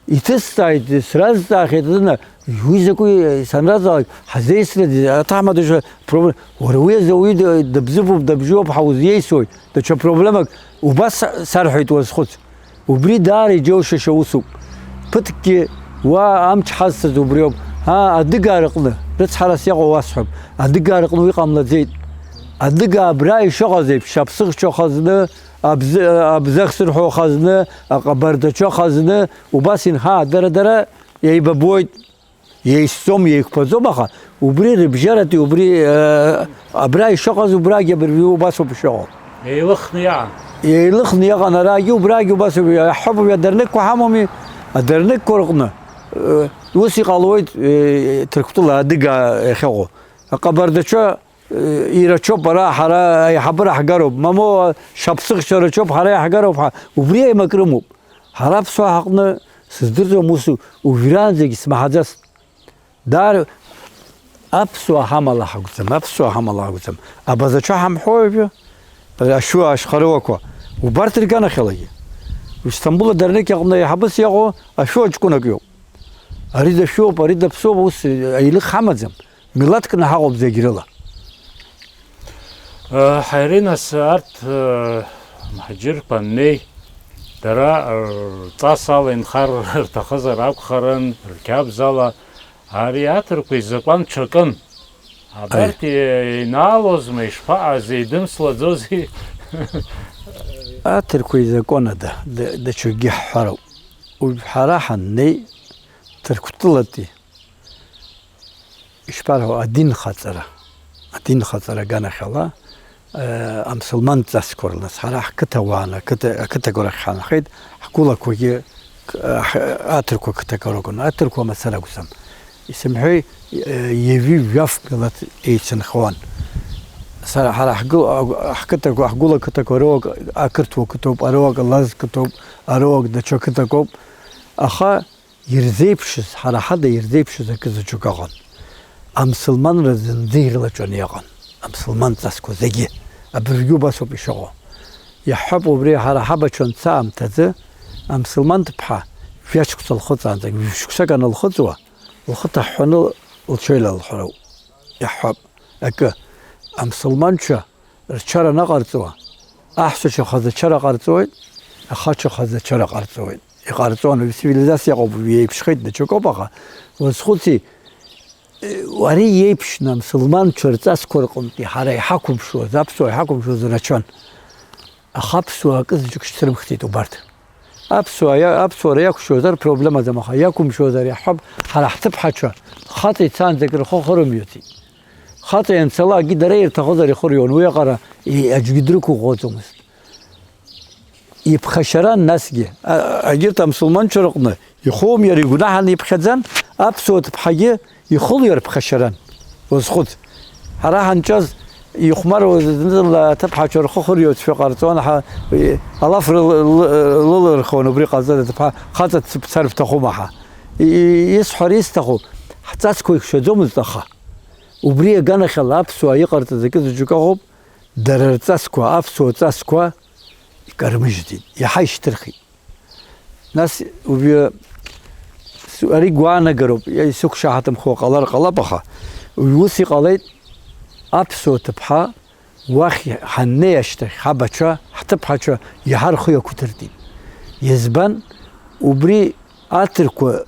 Иҭысҵааит, сразҵаахьеит, дына, уи закәи санразҵаалак, ҳазеицрыдеи, аҭаҳмада шәа, проблема, уара уи азы ауаҩы д-, дыбзыԥуп, дыбжьуп ҳәа узиеисуеит, даҽа проблемак, убас са-, сарҳәеит уазхәыц. Убри даара иџьоушьаша усуп. Ԥыҭкгьы уа амч ҳазҭаз убриоуп. Аа, адыгаа рыҟны, рыцҳарас иҟоу уасҳәап, адыгаа рыҟны уи ҟамлаӡеит. Адыгаа абра ишыҟаз еиԥш, аԥсыхцәа хазны, абз-, абзахсырҳәа хазны, аҟабардацәа хазны, убас инхаа, дара, дара еибабоит, еисӡом, еиқәԥаӡом, аха убри рыбжьаратәи, убри, э, абра ишыҟаз, убрагьы абыржәы убасоуп ишыҟоу. Еилыхны иаан. Еилыхны иҟан арагьы, убрагьы убасоуп. Иаҳҳәап, уи адырнықьқәа ҳамоуми, адырнықьқәа рҟны, э, ус иҟалоит, э, Ҭырқәтәыла адыга иахьыҟоу. Аҟабардацәа ирацәоуп, ара ҳара аиҳабыра ҳгароуп, мамоу шаԥсыхьча рацәоуп, ҳара иаҳгароуп ҳәа, убри аимак рымоуп. Ҳара аԥсуаа ҳаҟны сыздырӡом ус, уажәраанӡагь смаҳаӡацт. Даара аԥсуаа ҳамала ҳакәӡам, аԥсуаа ҳамала ҳакәӡам. Абазацәа ҳамҳәои уажәы? Ашәуа ашьхарыуақәа, убарҭ рганахьалагьы. Сҭамбул адырнықь аҟны аиҳабыс иаҟоу ашәуа ҷкәынак иоуп. Ари дашәуоуп, ари даԥсуоуп, ус аилых ҳамаӡам. Милаҭкны ҳаҟоуп зегь рыла. Э, Ҳаиринас, арҭ, э, Амҳаџьырқәа аннеи, дара рҵас ала инхар рҭахызар акәхарын, рқьабз ала, ари аҭырқәа изакәан ҽакын. Абарҭ инаалозма, ишԥаҟаз, еидымслаӡози? Аҭырқәа изакәанада, д-, даҽакгьы ҳҳәароуп. Уажә ҳара ҳаннеи, Ҭырқәтәылатәи, ишԥарҳәо, адинхаҵара, адинхаҵара аганахьала, э, амсылман ҵасқәа рнас, ҳара ҳқыҭа уааны, ақыҭа, ақыҭақәа рахь ҳаанхеит, ҳгәылақәагьы, э, ҳ-, аҭырқәа қыҭақәа ракәын, аҭырқәа мацара акәӡам. Исымҳәеи, э, ҩажәи жәаф милаҭ еицынхауан. Сара, ҳара ҳгыл-, ҳқыҭақәа, ҳгәыла қыҭақәа роуак ақырҭуа қыҭоуп, ароуак алаз қыҭоуп, ароуак даҽа қыҭақәоуп. Аха ирзеиԥшыз, ҳара ҳада ирзеиԥшыз акы заҵәык ыҟан. Амсылманра зынӡа ирлаҵәаны иҟан. Амсылман ҵасқәа зегьы. Абыржәгьы убасоуп ишыҟоу. Иаҳҳәап, убри ҳара ҳабацәа анца аамҭазы, амсылман ҭыԥҳа жәа-шықәса лхыҵаанӡагь, жәшықәсак анылхыҵуа, лхы ҭаҳәҳәаны лҽеилалҳәароуп. Иаҳҳәап, акы, амсылманцәа рчара анаҟарҵуа, аҳәсацәа хазы ачара ҟарҵоит, ахацәа хазы ачара ҟарҵоит. Иҟарҵон, уи цивилизациа ыҟоуп, уи еиԥшхеит, даҽакоуп, аха уазхәыци, ари иеиԥшны амсылманцәа рҵасқәа рҟынтәи ҳара иҳақәымшәоз, аԥсуаа иҳақәымшәоз рацәан. Аха аԥсуаа акы заҵәык шьҭрымхӡеит убарҭ. Аԥсуаа иа-, аԥсуара иақәшәозар проблемаӡам, аха иақәымшәозар, иаҳҳәап, ҳара ҳҭыԥҳацәа хаҵа ицаанӡагь рхы хырымҩаӡеит. Хаҵа ианцалакгьы дара ирҭахызар ихырҩон, уи аҟара и-, аӡәгьы дрықәыӷәӷәаӡомызт. Иԥхашьаран насгьы, а-, егьырҭ амсылманцәа рҟны ихоумҩар игәнаҳаны иԥхьаӡан, аԥсуа ҭыԥҳагьы ихылҩар ԥхашьаран. Уазхәыц. Ҳара ҳанҿаз ихәмаруаз зны-зынла аҭыԥҳацәа рхы хырҩоит ҳәа ҟарҵон, ҳа, и, алаф рыл-, лы-, лылырхуан убри ҟазҵаз аҭыԥҳа, хаҵа дсыԥсар бҭахума ҳа. И, и, исҳәар исҭаху, ҳҵасқәа ихшәаӡомызт аха. Убри аганахьала аԥсуаа иҟарҵаз акы заҵәык ыҟоуп, дара рҵасқәа, аԥсуа ҵасқәа икармыжьӡеит, иаҳа ишьҭырхит. Нас уажәы с-, ари гәаанагароуп, иа-, исықәшаҳаҭымхо ҟалар ҟалап, аха уажә ус иҟалеит, аԥсуа ҭыԥҳа уахь ҳаннеи ашьҭахь ҳабацәа, ҳҭыԥҳацәа иаҳа рхы иақәиҭыртәит. Избан? Убри аҭырқәа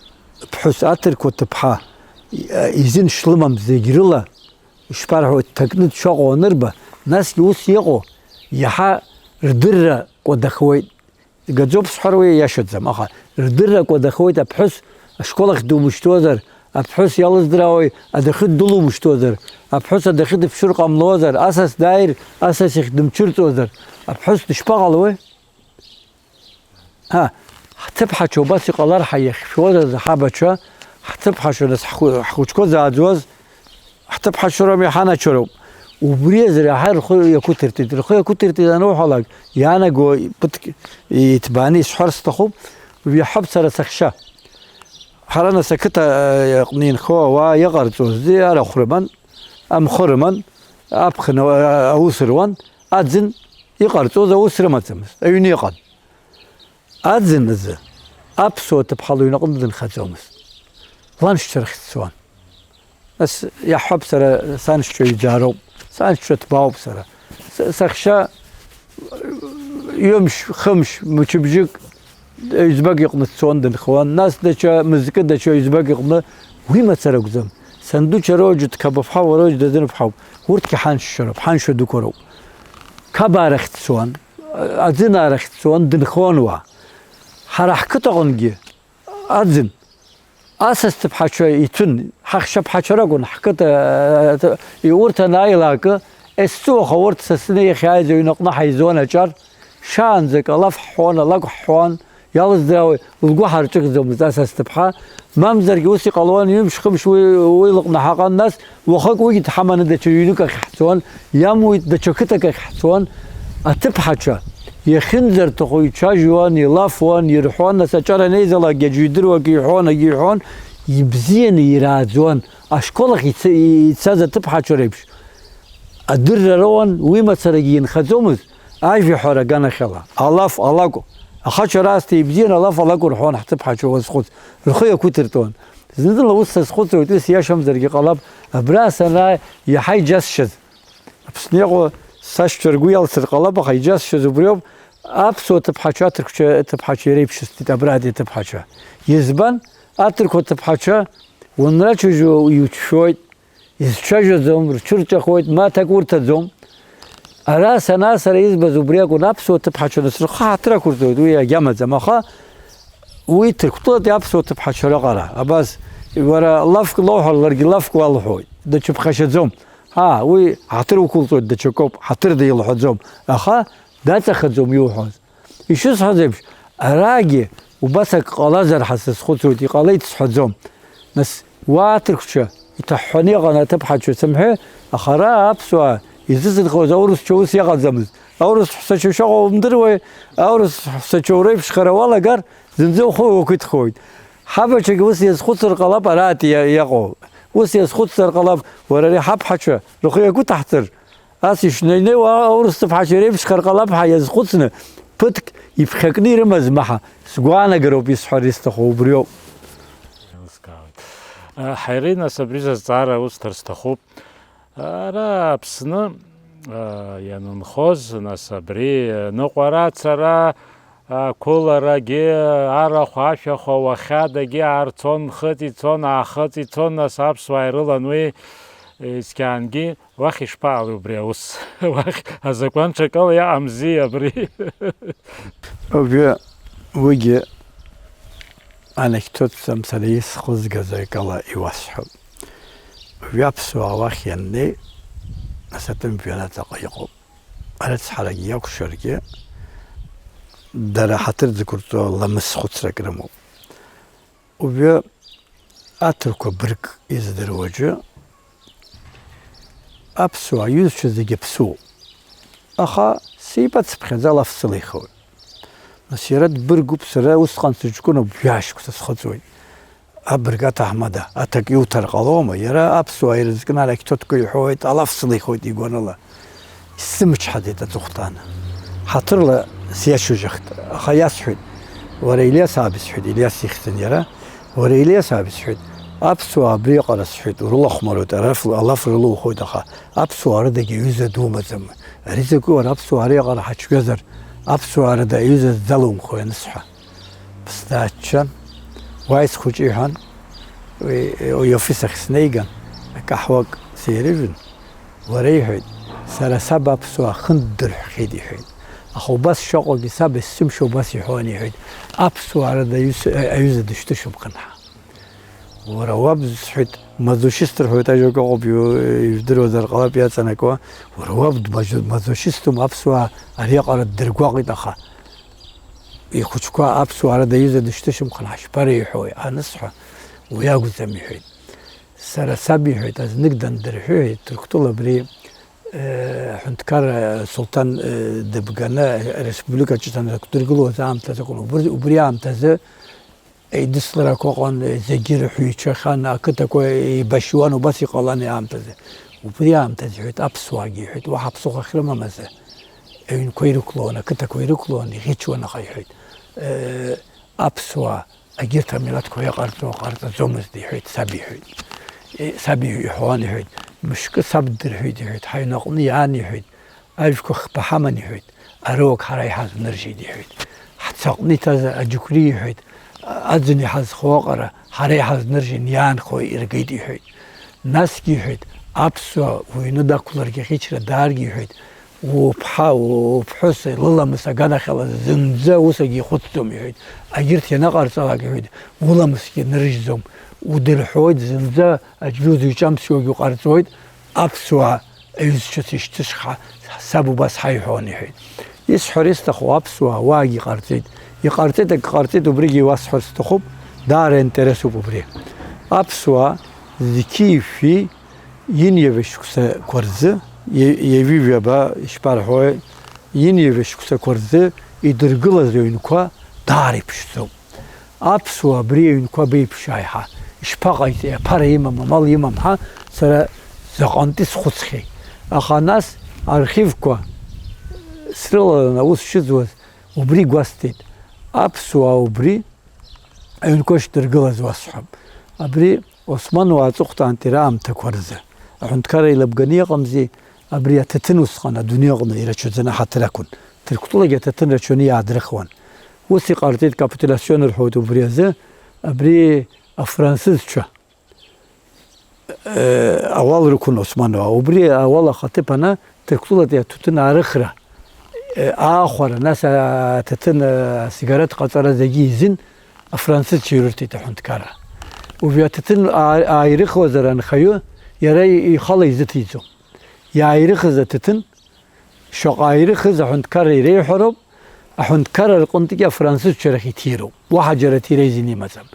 ԥҳәыс, аҭырқәа ҭыԥҳа, и-, изин шлымам зегь рыла, ишԥарҳәо, дҭакны дшыҟоу анырба, насгьы ус иҟоу, иаҳа рдырра кәадахуеит. Гаӡоуп сҳәар, уи иашаӡам, аха рдырра кәадахуеит, аԥҳәыс ашкол ахь думышьҭуазар, аԥҳәыс иалыздрауеи адәахьы дылумышьҭуазар, аԥҳәыс адәахьы дыԥшыр ҟамлозар, асас дааир, асас ихь дымҽырҵозар, аԥҳәыс дышԥаҟалои? Ҳа, ҳҭыԥҳацәа убас иҟалар ҳәа иахьшәоз азы ҳабацәа, ҳҭыԥҳацәа нас ҳхәы-, ҳхәыҷқәа зааӡуаз, ҳҭыԥҳацәа роуми ҳаначароуп. Убри азы раҳа рхы иақәиҭыртәит. Рхы иақәиҭыртәит ануҳәалак, иаанаго ԥыҭк иҭбааны исҳәар сҭахуп, уи иаҳҳәап сара сахьшьа. Ҳара нас ақыҭа, э, аҟны инхо ауаа иҟарҵоз, зи арахә рыман, амхы рыман, аԥхын ауаа аус руан, аӡын иҟарҵоз аус рымаӡамызт, аҩны иҟан. Аӡын азы аԥсуа ҭыԥҳа лыҩнаҟны дынхаӡомызт. Ланшьцәа рахь дцон. Нас иаҳҳәап, сара саншьцәа иӡаароуп, саншьцәа ҭбаауп сара. С-, сахьшьа ҩымш, хымш, мчыбжьык ҩӡбак иҟны дцон, дынхауан, нас даҽа мызкы, даҽа ҩӡбак иҟны, уи мацара акәӡам. Санду Чароџь, Ҭқабаԥҳа Уароџь дазынаԥҳауп, урҭгьы ҳаншьцәа роуп, ҳаншьцәа дуқәа роуп. Қабаа рахь дцон, аӡынаа рахь дцон, дынхон уа. Ҳара ҳқыҭаҟынгьы аӡын асас ҭыԥҳацәа иҭәын, ҳахьшьаԥҳацәа ракәын, ҳқыҭа, э, урҭ анааилакы, есҵәы уаха урҭ сасны иахьааиз аҩнаҟны ҳаизон аҿар, шаанӡак алаф ҳҳәон, алакә ҳҳәон, иалыздрауеи, лгәы ҳарҿыхӡомызт асас ҭыԥҳа, мамзаргьы ус иҟалон, ҩымш-хымш уи, уи лыҟны ҳаҟан, нас уахык уигьы дҳаманы даҽа ҩнык ахь ҳцон, иамуит, даҽа қыҭак ахь ҳцон. Аҭыԥҳацәа иахьынӡарҭаху ицәажәон, илафуан, ирҳәон, нас аҿар анеизалакгьы аӡәы идыруа акы иҳәон, акы иҳәон, ибзианы ирааӡон. Ашкол ахь иц-, ицаз аҭыԥҳацәа реиԥш адырра роуан, уи мацарагьы инхаӡомызт, ажәаҳәара аганахьала, алаф, алакә. Ахацәа раасҭа ибзиан, алаф, алакә рҳәон ҳҭыԥҳацәа уазхәыц, рхы иақәиҭыртәуан. Зны-зынла ус сазхәыцуеит, уи сиашамзаргьы ҟалап, абра санааи, иаҳа иџьасшьаз. Аԥсны иҟоу сашьцәа ргәы иалсыр ҟалап, аха иџьасшьаз убриоуп, Аԥсуа ҭыԥҳацәа аҭырқәцәа, ҭыԥҳацәа иреиԥшысҭеит абратәи аҭыԥҳацәа. Избан? Аҭырқәа ҭыԥҳацәа уанрацәажәо иуцәшәоит, изцәажәаӡом, рҽырҵәахуеит, ма аҭак урҭаӡом. Ара санаа сара избаз убри акәын, аԥсуа ҭыԥҳацәа насырхо ҳаҭыр ақәырҵоит, уи агьамаӡам, аха уи Ҭырқәтәылатәи аԥсуа ҭыԥҳацәа раҟара. Абас, уара лафк лоуҳәар, ларгьы лафк уалҳәоит, даҽа ԥхашьаӡом. Ҳа, уи ҳаҭыр уқәылҵоит, даҽакоуп, ҳаҭыр деилаҳәаӡом, аха даҵахаӡом иуҳәоз. Ишысҳәаз еиԥш, арагьы убас ак ҟалазар ҳәа сазхәыцуеит, иҟалеит сҳәаӡом. Нас, уа аҭырқәцәа иҭаҳәҳәаны иҟан аҭыԥҳацәа сымҳәеи, аха ара аԥсуаа изызынхоз аурысцәа ус иҟаӡамызт. Аурыс ҳәсацәа шыҟоу умдыруеи, аурыс ҳәсацәа уреиԥшхара уалагар, зынӡа ухы уақәиҭхоит. Ҳабацәагьы ус иазхәыцыр ҟалап, араатәи иа-, иаҟоу. Ус иазхәыцзар ҟалап, уара ари ҳаԥҳацәа рхы иагәыҭаҳҵар, ас ишнеинеиуа аурыс ҭыԥҳацәа иреиԥшхар ҟалап ҳәа иазхәыцны, ԥыҭк иԥхьакны ирымаз маҳа, сгәаанагароуп исҳәар исҭаху, убриоуп. Еилыскаауеит. Ҳаирина, нас абри зазҵаара усҭар сҭахуп. Ара Аԥсны, а, ианынхоз, нас абри ныҟәара ацара, ақәыларагьы, арахә ашәахәа уахьадагьы аарцон, нхыҵ ицон, аахыҵ ицон, нас аԥсуаа ирылан уи, ицқьаангьы. Уахь ишԥаҟалеи убри аус? Уахь азакәан ҽакала иаҟамзи абри? Уажәы уигьы анекдотӡам, сара исхызгаз акала иуасҳәап. Уажәы аԥсуаа уахь ианнеи, асатәым жәҩан аҵаҟа иҟоуп. Арыцҳарагьы иакәшаргьы, дара ҳаҭыр зықәырҵо ламыс хәыцрак рымоуп. Уажәы аҭырқәа бырг издыруа аӡәы, аԥсуаа иҩызцәа зегьы ԥсуоуп. Аха сеибацыԥхьаӡа алаф сылихуеит. Нас иара дбыргуп, сара усҟан сыҷкәыноуп, жәаа шықәса схыҵуеит. Абырг аҭаҳмада, аҭак иуҭар ҟалома? Иара аԥсуаа ирызкны анекдотқәа иҳәоит, алаф сылихуеит игәаныла. Исзымчҳаӡеит аҵыхәтәан. Ҳаҭырла сиашьыжьхт, аха иасҳәеит. Уара Илиас ааб, исҳәеит, Илиас ихьӡын иара. Уара Илиас ааб, исҳәеит, аԥсуаа абриаҟара, сҳәеит, урылахәмаруеит, араф-, алаф рылухоит, аха аԥсуаа рыдагьы аҩыза думаӡам. Ари закәи уара, аԥсуаа ариаҟара ҳацәгьазар, аԥсуаа рыда аҩыза ззалумхои анысҳәа? Ԥсдааччан, уааи схәыҷы, иҳәан, уи, уи офис ахь снеиган, акаҳуак сеирыжәын, уара, иҳәеит, сара саб аԥсуаа хынтә ддырҳәхьеит, иҳәеит. Аха убас шыҟоугьы саб есымша убас иҳәон, иҳәеит, аԥсуаа рыда аҩыс-, аҩыза дышьҭышәымхын ҳәа. Уара уаб, сҳәеит, мазочист рҳәоит, ажәак ыҟоуп, иу-, ижәдыруазар ҟалап иаҵанакуа, уара уаб дмазо-, мазочистума, аԥсуаа ариаҟара ддыргәаҟит, аха ихәыҷқәа аԥсуаа рыда аҩыза дышьҭышьымхын ҳашԥареиҳәои анысҳәа, уи акәӡам, иҳәеит. Сара саб, иҳәеит, азнык дандырҳәы, иҳәеит, Ҭырқәтәыла абри, э, аҳәынҭқарра асулҭан, э, дыбганы ареспублика аҿы санрықәдыргылоз аамҭазы акәын. Убри, убри аамҭазы еидысларақәа ыҟан, зегьы рҳәыҩцәахьан, ақыҭақәа еибашьуан, убас иҟалан аамҭазы. Убри аамҭазы, иҳәеит, аԥсуаагьы, иҳәеит, уаҳа ԥсыхәа ахьрымамыз, аҩнқәа ирықәлон, ақыҭақәа ирықәлон, иӷьычуан, аха, иҳәеит, э, аԥсуаа егьырҭ амилаҭқәа иҟарҵо ҟарҵаӡомызт, иҳәеит, саб иҳәеит. Э, саб иҳә-, иҳәон, иҳәеит, мышкы саб ддырҳәит, иҳәеит, ҳаҩнаҟны иаан, иҳәеит, ажәқәа хԥа ҳаман, иҳәеит, арыуак ҳара иҳазныржьит, иҳәеит. Ҳцаҟны иҭаз аџьықәреи, иҳәеит, аӡын иҳазхоу аҟара ҳара иҳазныржьын, иаанхо иргеит, иҳәеит. Насгьы, иҳәеит, аԥсуа уҩны дақәларгьы, аӷьычра дааргьы, иҳәеит, уԥҳа, уԥҳәыс лыламыс аганахьала зынӡа усагьы ихәыцӡом, иҳәеит. Агьырҭ ианаҟарҵалак, иҳәеит, уламысгьы ныржьӡом. Удырҳәуеит, зынӡа аӡәы узыҩҿамԥсуагьы уҟарҵоит, аԥсуаа аҩызцәа сышьҭышха, саб убас ҳаиҳәон, иҳәеит. Исҳәар исҭаху аԥсуаа уаагьы иҟарҵеит. Иҟарҵеит, акы ҟарҵеит, убригьы иуасҳәар сҭахуп, даара интересуп убри. Аԥсуаа зқьи-шәи инеиҩажәа шықәсақәа рзы, иа-, иаҩыжәаба, ишԥарҳәои, инеиҩажәа шықәсақәа рзы идыргылаз аҩнқәа даара иԥшӡоуп. Аԥсуаа абри аҩнқәа абеиԥш аиҳа ишԥаҟаиҵеи, аԥара имам, амал имам ҳәа сара заҟантәи схәыцхьеит. Аха нас архивқәа срылалан аус шыӡуаз убри гәасҭеит. Аԥсуаа убри аҩнқәа шдыргылаз уасҳәап. Абри Османуаа аҵыхәтәантәи раамҭақәа рзы аҳәынҭқарра еилыбганы иҟамзи, абри аҭаҭын усҟан адунеи аҟны ирацәаӡаны ҳаҭыр ақәын. Ҭырқәтәылагьы аҭаҭын рацәаны иаадрыхуан. Ус иҟарҵеит, капитулиацион рҳәоит убри азы, абри афранцызцәа, э, ауал рықәын Османуаа. Убри ауал ахаҭыԥ аны Ҭырқәтәылатәи аҭаҭын аарыхра, э, аахәара, нас аҭаҭын, э, асигарет ҟаҵара зегьы изын афранцызцәа ирырҭеит аҳәынҭқарра. Убри аҭаҭын аа-, ааирыхуазар анхаҩы, иара ихала изыҭиӡом. Иааирыхыз аҭаҭын, шаҟа ааирыхыз аҳәынҭқарра иреиҳәароуп, аҳәынҭқарра рҟынтәгьы афранцызцәа рахь иҭироуп. Уаҳа џьара ҭира изин имаӡам.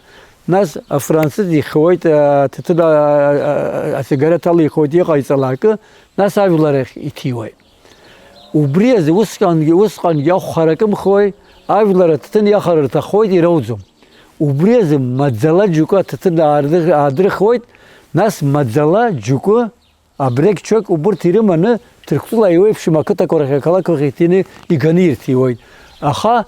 Нас афранцыз ихуеит, аҭаҭын, а, а, а, асигарет ала ихуеит, иҟаиҵалакы, нас ажәлар рахь иҭиуеит. Убри азы усҟангьы, усҟангьы ахә харакымхуеи, ажәлар аҭаҭын иахар рҭаххоит, ирауӡом. Убри азы маӡала џьоукы аҭаҭын аардых-, аадырхуеит, нас маӡала џьоукы абрегь-чоук убырҭ ирыманы, Ҭырқәтәыла еиуеиԥшым ақыҭақәа рахь, ақалақьқәа рахь иҭины иганы ирҭиуеит. Аха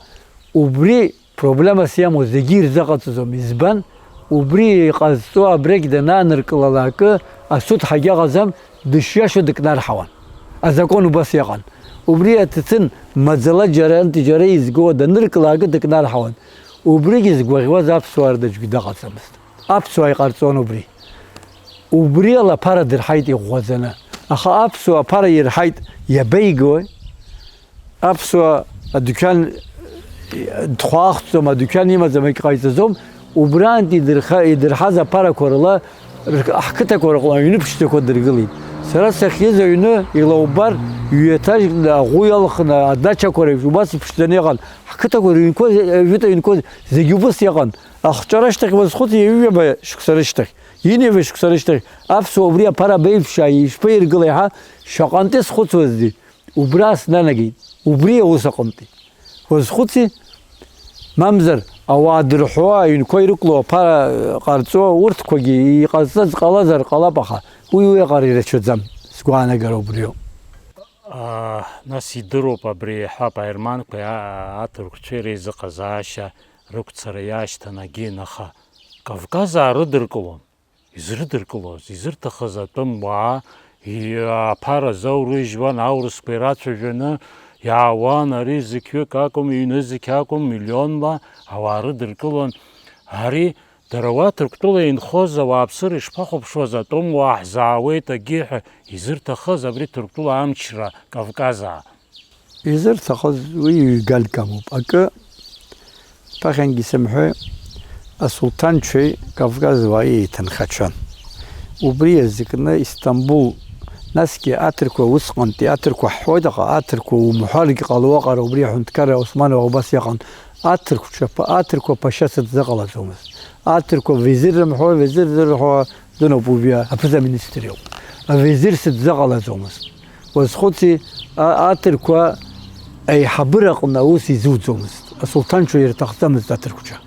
убри проблемас иамоу зегьы ирзыҟаҵаӡом. Избан? Убри иҟазҵо абрегь данааныркылалакы, асуд ҳагьаҟаӡам, дышиашоу дыкнарҳауан. Азакәан убас иҟан. Убри аҭаҭын маӡала џьарантә џьара изго даныркылакы дыкнарҳауан. Убригьы згәаӷьуаз аԥсуаа рдаӡәгьы дыҟаӡамызт. Аԥсуаа иҟарҵон убри. Убри ала аԥара дырҳаит иӷәӷәаӡаны. Аха аԥсуа аԥара ирҳаит, иабеигои? Аԥсуа адәқьан дхәаахәҭӡом, адәқьан имаӡам, егьҟаиҵаӡом. Убраантә идырха-, идырҳаз аԥарақәа рыла р-, ҳқыҭақәа рҟны аҩны ԥшӡақәа дыргылеит. Сара сахьиз аҩны илаубар, ҩ-етажкны аӷәы иалхны адачақәа реиԥш убас иԥшӡаны иҟан. Ҳқыҭақәа рыҩнқәа, жәытә аҩнқәа зегьы убыс иҟан. Ахҿа рышьҭахь уазхәыц, ҩажәаба шықәса рышьҭахь, ҩынҩажәа шықәса рышьҭахь аԥсуа убри аԥара абеиԥшааи ишԥаиргылеи ҳәа шаҟантәы схәыцуазди? Убра снанагеит, убри аус аҟынтәи. Уазхәыци? Мамзар, ауаа дырҳәуа, аҩнқәа ирықәлоу, аԥара ҟарҵо, урҭқәагьы иҟазҵаз ҟалазар ҟалап, аха уи уиаҟара ирацәаӡам, сгәаанагара убриоуп. Аа, нас идыруп абри еиҳа аерманқәеи а-, аҭырқәцәеи реизыҟазаашьа рықәцара иаашьҭан агьин, аха Кавказаа рыдыркылон. Изрыдыркылоз, изырҭахыз атәым уаа, и-, аԥара заурыжьуан, аурысқәа ирацәажәаны иаауан, ари зықьҩык акәым, ҩнызқь акәым, миллионла ауаа рыдыркылон. Ари, дара уа Ҭырқәтәыла инхоз ауааԥсыра ишԥахәаԥшуаз, атәым уаа ҳзаауеит агьи ҳәа изырҭахыз абри Ҭырқәтәыла амчра Кавказаа. Изырҭахыз уи ҩганк амоуп. Акы, ԥахьангьы сымҳәои, асулҭанцәеи Кавказ уааи еиҭынхацәан. Убри иазкны Истамбул, насгьы аҭырқәа усҟантәи аҭырқәа ҳҳәоит, аха аҭырқәа умҳәаргь ҟалоу аҟара убри аҳәынҭқарра Османова убас иҟан. Аҭырқәцәа, аҭырқәа ԥашьа сыдзыҟалаӡомызт. Аҭырқәа везир рымҳәо, везир зырҳәо, Дыноуп убри аԥыза-министр иоуп. Авезир сыдзыҟалаӡомызт. Уазхәыци, а-, аҭырқәа аиҳабыраҟны аус изуӡомызт. Асулҭанцәа ирҭахӡамызт аҭырқәцәа.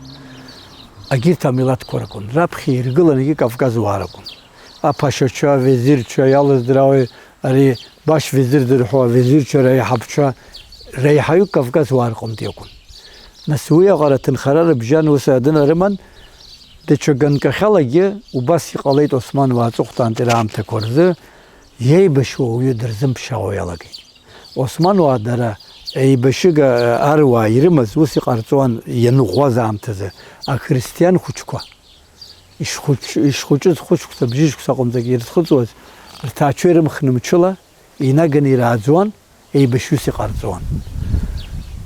Агьырҭ амилаҭқәа ракәын. Раԥхьа иргылан егьи Кавказ уаа ракәын. Аԥашьацәа, авезирцәа, иалыздрауи, ари Башвезир дырҳәо авезирцәа реиҳабцәа реиҳаҩык Кавказ уаа рҟынтә иакәын. Нас уиаҟара аҭынхара рыбжьан ус адына рыман, даҽа ганкахьалагьы убас иҟалеит Осман уаа аҵыхәтәантәи раамҭақәа рзы иеибашьуа ауаҩы дырзымԥшаауа иалагеит. Осман уаа дара еибашьыга аруаа ирымаз ус иҟарҵон ианыӷәӷәаз аамҭазы, ақристиан хәыҷқәа. Ишхәыҷ-, ишхәыҷыз хәышықәса, бжьышықәса аҟынӡагьы ирызхыҵуаз, рҭаацәа ирымхны мчыла инаганы ирааӡуан, еибашьҩыс иҟарҵон.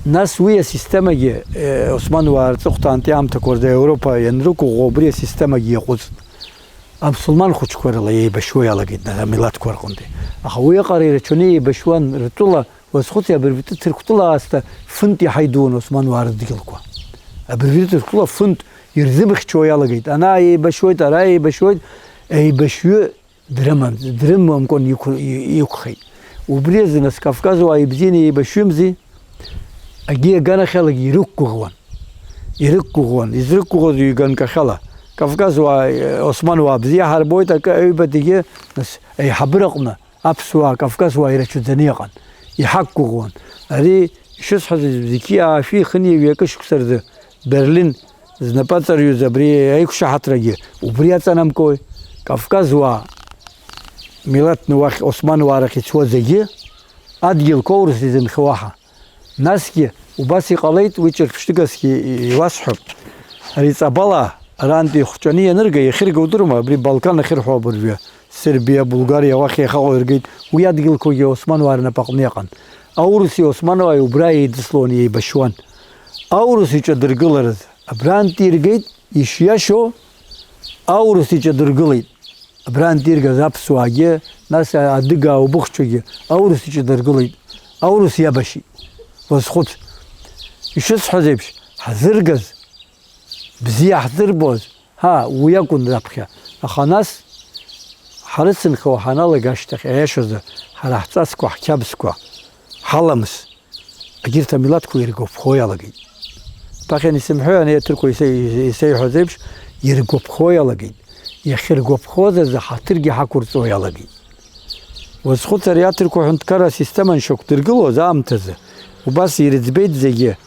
Нас уи асистемагьы, э, Осман уаа рҵыхәтәантәи аамҭақәа рзы Европа ианрықәыӷәӷәа, убри асистемагьы иаҟәыҵт. Амсулман хәыҷқәа рыла еибашьуа иалагеит нас амилаҭқәа рҟынтәи. Аха уиаҟара ирацәаны еибашьуан ртәыла. Уазхәыци, абыржәтәы Ҭырқәтәыла аасҭа фынтә иаҳа идуун Осман уаа рыдгьылқәа. Абыржәтәы Ҭырқәтәыла фынтә ирзымхьчо иалагеит. Ана еибашьуеит, ара еибашьуеит, еибашьҩы дрымам, дрымамкәан иқә-, и-, иқәхеит. Убри азы нас Кавказ уаа ибзианы еибашьҩымзи? Агьи аганахьалагьы ирықәгәыӷуан. Ирықәгәыӷуан, изрықәгәыӷуаз ҩганкахьала. Кавказ уаа, э, Осман уаа бзиа ҳарбоит, акы аҩбатәигьы, нас, аиҳабыраҟны аԥсуаа, Кавказ уаа ирацәаӡаны иҟан, иҳақәгәыӷуан. Ари ишысҳәаз, зқьи аашәи хынҩажәи акы шықәса рзы Берлин знапы аҵарҩыз абри аиқәшаҳаҭрагьы убри аҵанамкуеи? Кавказ уаа, милаҭны уахь Осман уаа рахь ицо зегьы, адгьылқәа аурыс изынхьоу уаҳа, Насгьы убас иҟалеит, уи ҿырԥштәыгасгьы иуасҳәап. Ари Ҵабала арантәи ихәҷаны ианырга, иахьырга удыруама, абри Балкан ахьырҳәо абыржәы, Сербиа, Булгариа, уахь иахьаҟоу иргеит, уи адгьылқәагьы Османуаа рнапаҟны иҟан. Аурыси Османуааи убра еидыслон, еибашьуан. Аурыс иҿадыргылараз абрантәи иргеит, ишиашоу аурыс иҿадыргылеит. Абрантәи иргаз аԥсуаагьы, нас адыгаа убыхцәагьы аурыс иҿадыргылеит, аурыс иабашьит. Уазхәыц, ишысҳәаз еиԥш, ҳзыргаз, бзиа ҳзырбоз, ҳа, уи акәын раԥхьа. Аха нас ҳарыцынхауа ҳаналага ашьҭахь, аиашазы, ҳара ҳҵасқәа, ҳқьабзқәа, ҳаламыс, егьырҭ амилаҭқәа иргәаԥхо иалагеит. Ԥахьан исымҳәои, ани аҭырқәа исе-, исеиҳәаз еиԥш, иргәаԥхо иалагеит. Иахьыргәаԥхоз азы ҳаҭыргьы ҳақәырҵо иалагеит. Уазхәыц, ари аҭырқәа аҳәынҭқарра асистема аншьақәдыргылоз аамҭазы, убас ирыӡбеит зегьы.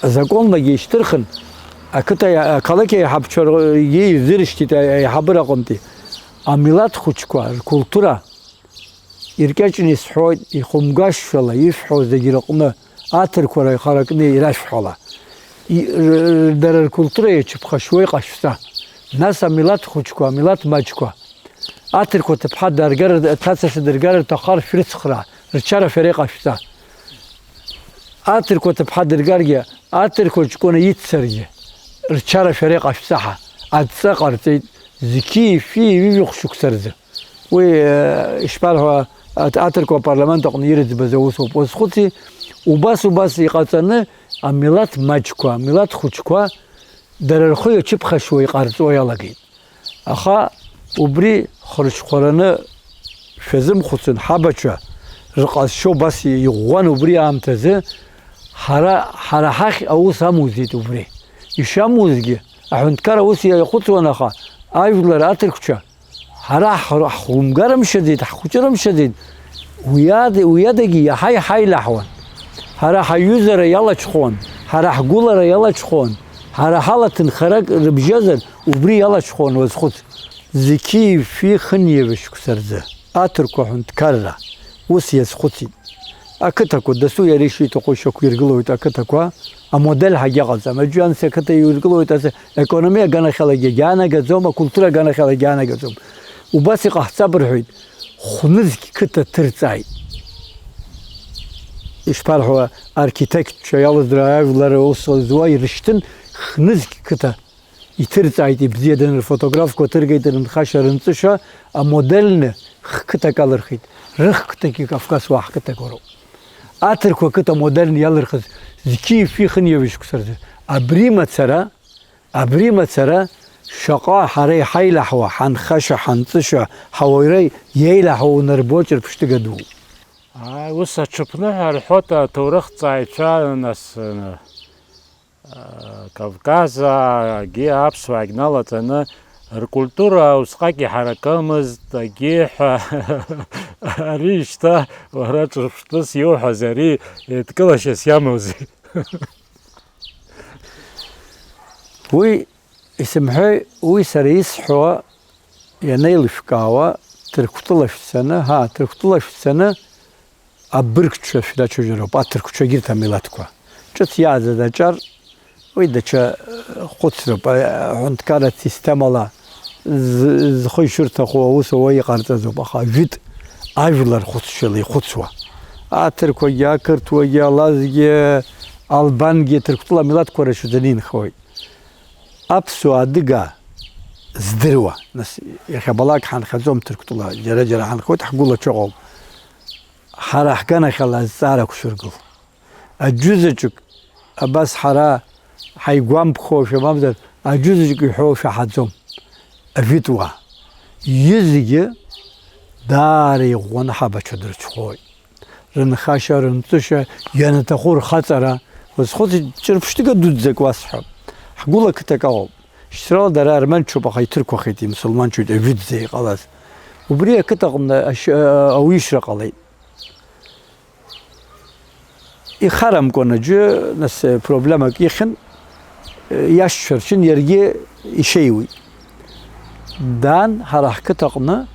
Азакәанлагьы ишьҭырхын, ақыҭа, ақалақь аиҳабцәа р-, ирзыршьҭит аиҳабыра аҟынтәи. Амилаҭ хәыҷқәа ркультура иркьаҿны исҳәоит, ихәымгашәала ишәҳәо зегь рыҟны, аҭырқәа рхаракны ирашәҳәала. И-, р-, р-, дара ркультура иачыԥхашьуа иҟашәҵа. Нас амилаҭ хәыҷқәа, амилаҭ маҷқәа, аҭырқәа ҭыԥҳа даргар, ҭацаша дыргар рҭаххар шәрыцхраа, рчара шәара иҟашәҵа. Аҭырқәа ҭыԥҳа дыргаргьы, аҭырқәа ҷкәына иццаргьы, рчара шәара иҟашәҵа ҳәа адҵа ҟарҵеит, зқьи ишәи ҩажәи хә шықәса рзы. Уи, э, ишԥарҳәа, аҭ-, аҭырқәа апарламент аҟны ирыӡбаз аусоуп. Уазхәыци, убас, убас иҟаҵаны амилаҭ маҷқәа, амилаҭ хәыҷқәа дара рхы иачыԥхашьуа иҟарҵо иалагеит. Аха убри хырҽхәараны шәазымхәыцын, ҳабацәа рҟазшьа убас иӷәӷәан убри аамҭазы, ҳара, ҳара ҳахь аус амуӡеит убри. Ишамузгьы, аҳәынҭқар аус иахәыцуан, аха ажәлар аҭырқәцәа ҳара ҳ-, ҳхәымгарымшьаӡеит, ҳхәыҷырымшьаӡеит, уи ада, уи адагьы иаҳа-иаҳа илаҳуан. Ҳара ҳаҩызара иалаҽхәон, ҳара ҳгәылара иалаҽхәон, ҳара ҳала ҭынхарак рыбжьазар, убри иалаҽхәон, уазхәыц. Зқьи ишәи хынҩажәа шықәса рзы аҭырқәа аҳәынҭқарра ус иазхәыцит. Ақыҭақәа дасу иара ишиҭаху ишақәиргылоит ақыҭақәа, амодель ҳагьаҟаҵам. Аӡәы анс ақыҭа иуиргылоит, ас аекономиа аганахьалагьы агьаанагаӡом, акультура аганахьалагьы анагаӡом. Убас иҟаҳҵап рҳәеит, хә-нызқь қыҭа ҭырҵааит. Ишԥарҳәауа, архитектцәа иалыдра ажәлар аус зуа ирышьҭын, хә-нызқь қыҭа иҭырҵааит, ибзиадан, рфотографқәа ҭыргеит, рынхашьа, рынҵышьа амодельны х-қыҭак алырхит. Рых-қыҭагьы Кавказ уаа ҳқыҭақәа роуп. Аҭырқәа қыҭа модельны иалырхыз зқьи ишәи хынҩажәа шықәса рзы. Абри мацара, абри мацара шаҟа ҳара иҳаилаҳуа, ҳанхашьа, ҳанҵышьа, ҳауаҩра иеилаҳәа унарбо ҿырԥштәыга дууп. Ааи, ус аҽыԥныҳәа рҳәоит аҭоурыхҭҵааҩцәа, нас, Кавказ, агьи аԥсуаагь налаҵаны, ркультура усҟак иҳаракымызт, агьи ҳәа. Ари шьҭа уара ҿырԥштәыс иуҳәаз, ари еидкылашьас иамоузеи? Уи исымҳәеи, уи сара исҳәо ианеилышәкаауа, Ҭырқәтәыла шәцаны, ҳа, Ҭырқәтәыла шәцаны, абыргцәа шәрацәажәароуп, аҭырқәцәа, егьырҭ амилаҭқәа. Ҿыц иааӡаз аҿар, уи даҽа, э, хәыцроуп, аҳәынҭқарратә системала з-, зхы ишырҭаху аус ауа иҟарҵазоуп, аха жәытә ажәлар хәыцшьала ихәыцуа. Аҭырқәагьы, ақырҭуагьы, алазгьы, албангьы, Ҭырқәтәыла амилаҭқәа рацәаӡаны инхоит. Аԥсуа адыга здыруа, нас, иахьабалак ҳанхаӡом Ҭырқәтәыла, џьара-џьара ҳанхоит, ҳгәылацәа ыҟоуп. Ҳара ҳганахьала азҵаара ақәшәыргыл. Аӡәызаҵәык, абас ҳара ҳаигәамԥхошәа, мамзар, аӡәызаҵәык иҳәо шәаҳаӡом. Ажәытә уаа. Иҩызагьы даара иӷәӷәаны ҳабацәа дырҽхәоит. Рынхашьа, рынҵышьа, ианаҭаху рхаҵара. Уазхәыцит, ҿырԥштәыга дуӡӡак уасҳәап. Ҳгәыла қыҭак ыҟоуп. Шьҭрала дара арменцәоуп, аха иҭырқәахеит, имсылманцәоит, ажәытәӡа иҟалаз. Убри ақыҭаҟны ашь-, ауаҩышьра ҟалеит. Ихарамкәан аӡәы, нас, проблемак ихьын, иашьцәа рчын, иаргьы ишеиуеит. Даан, ҳара ҳқыҭаҟны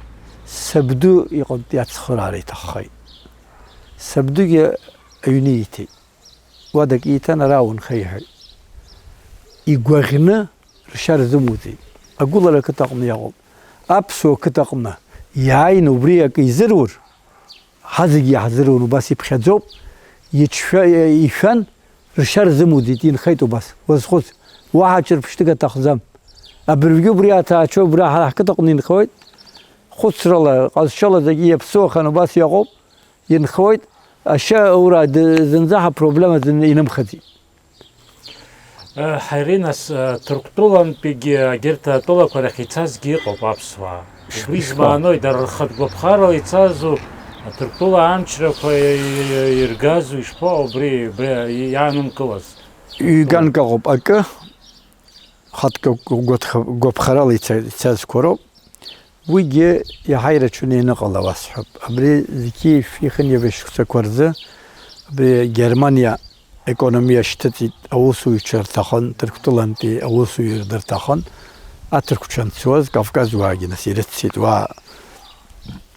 сабду иҟынтә иацхыраара иҭаххеит. Сабдугьы аҩны ииҭеит. Уадак ииҭан, ара унха, иҳәеит. Игәаӷьны ршьа рзымуӡеит. Агәылара ақыҭаҟны иаҟоуп. Аԥсуа қыҭаҟны иааины убри акы изырур, ҳазегьы иаҳзыруан, убас иԥхьаӡоуп, иҽшәа-, ишәан, ршьа рзымуӡеит, инхеит убас. Уазхәыц, уаҳа ҿырԥштәык аҭахӡам. Абыржәгьы убри аҭаацәа убра ҳара ҳқыҭаҟны инхоит. Хәыцрала, ҟазшьала зегьы иаԥсуахан убас иаҟоуп, инхоит. Ашьа ура д-, зынӡа ҳапроблема зын инымхаӡеит. Ҳаиринас, Ҭырқәтәылантәигьы егьырҭ атәылақәа рахь ицазгьы ыҟоуп аԥсуаа. Убри избанои, дара рхатә гәаԥхарала ицазу, Ҭырқәтәыла амчрақәа иргазу, ишԥоу убри, убри иаанымгылаз? Ҩганк ыҟоуп, акы, хатә гәаԥха-, гәаԥхарала ица-, ицазқәа роуп. Уигьы иаҳа ирацәаны ианыҟала уасҳәап. Абри зқьи жәшәи хынҩажәа шықәсақәа рзы абри Германиа економиа шьҭыҵит, аусуҩцәа рҭахын, Ҭырқәтәылантәи аусуҩы рдырҭахын, аҭырқәцәа анцуаз, Кавказуаагьы нас ирыццеит, уа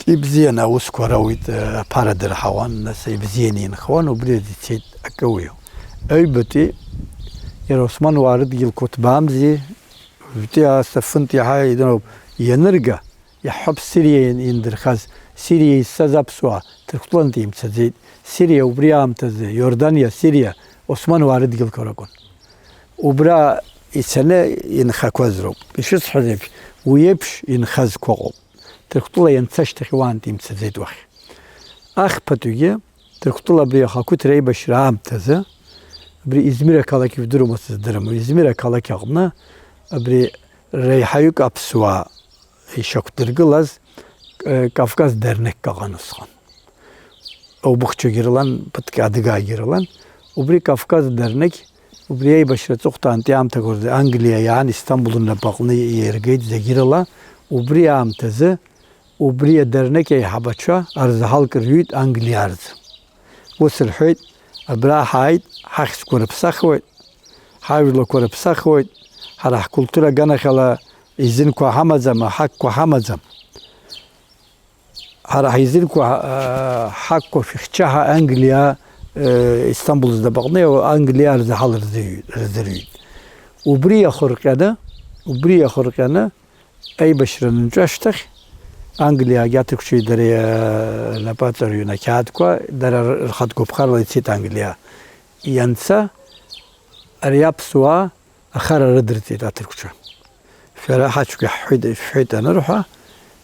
ибзианы аусқәа рауит, аԥара дырҳауан, нас ибзианы инхауан, убри азы ицеит акы уаҩы. Аҩбатәи, иара Османуаа рыдгьылқәа ҭбаамзи, Жәтәи асафынтә иаҳа идыруп. Ианырга, иаҳҳәап, Сириа иан-, иандырхаз, Сириа изцаз аԥсуаа Ҭырқәтәылантәи имцаӡеит. Сириа убри аамҭазы, Иорданиа, Сириа, Османуаа рыдгьылқәа ракәын. Убра ицаны инхақәаз роуп. Ишысҳәаз еиԥш, уи еиԥш инхазқәа ыҟоуп. Ҭырқәтәыла ианца ашьҭахь уаантәи имцаӡеит уахь. Ахԥатәигьы Ҭырқәтәыла абри ахақәиҭра аибашьра аамҭазы, абри Измир ақалақь ижәдыруама сыздырам, Измир ақалақь аҟны абри реиҳаҩык аԥсуаа ишьақәдыргылаз, э, Кавказ дернеқьк ыҟан усҟан. Аубыхцәагьы рылан, ԥыҭк адыгаагьы рылан. Убри Кавказ дернеқь, убри аибашьра аҵыхәтәантәи аамҭақәа рзы Англиа иаан, Истамбул рнапаҟны иаиргеит зегьы рыла. Убри аамҭазы убри адернеқь аиҳабацәа арзаҳалк рҩит Англиаа рзы. Ус рҳәеит, абра ҳааит, ҳахьӡқәа рыԥсахуеит, ҳажәлақәа рыԥсахуеит, ҳара ҳкультура аганахьала изинқәа ҳамаӡам, аҳаққәа ҳамаӡам. Ҳара ҳизинқәа, а, ҳаққәа шәыхьча ҳәа Англиа, э, Истамбул знапаҟны иоуа Англиаа рзаҳал рзыҩ-, рзырҩит. Убри иахырҟьаны, убри иахырҟьаны, аибашьра анынҵәа ашьҭахь, Англиаагьы аҭырқәцәеи дареи, э, рнапы аҵарҩын ақьаадқәа, дара р-, рхатә гәаԥхарала ицеит Англиа. Ианца, ари аԥсуаа ахара рыдырҵеит аҭырқәцәа. Шәара ҳацәгьа ҳҳәеит, шәҳәеит анырҳәа,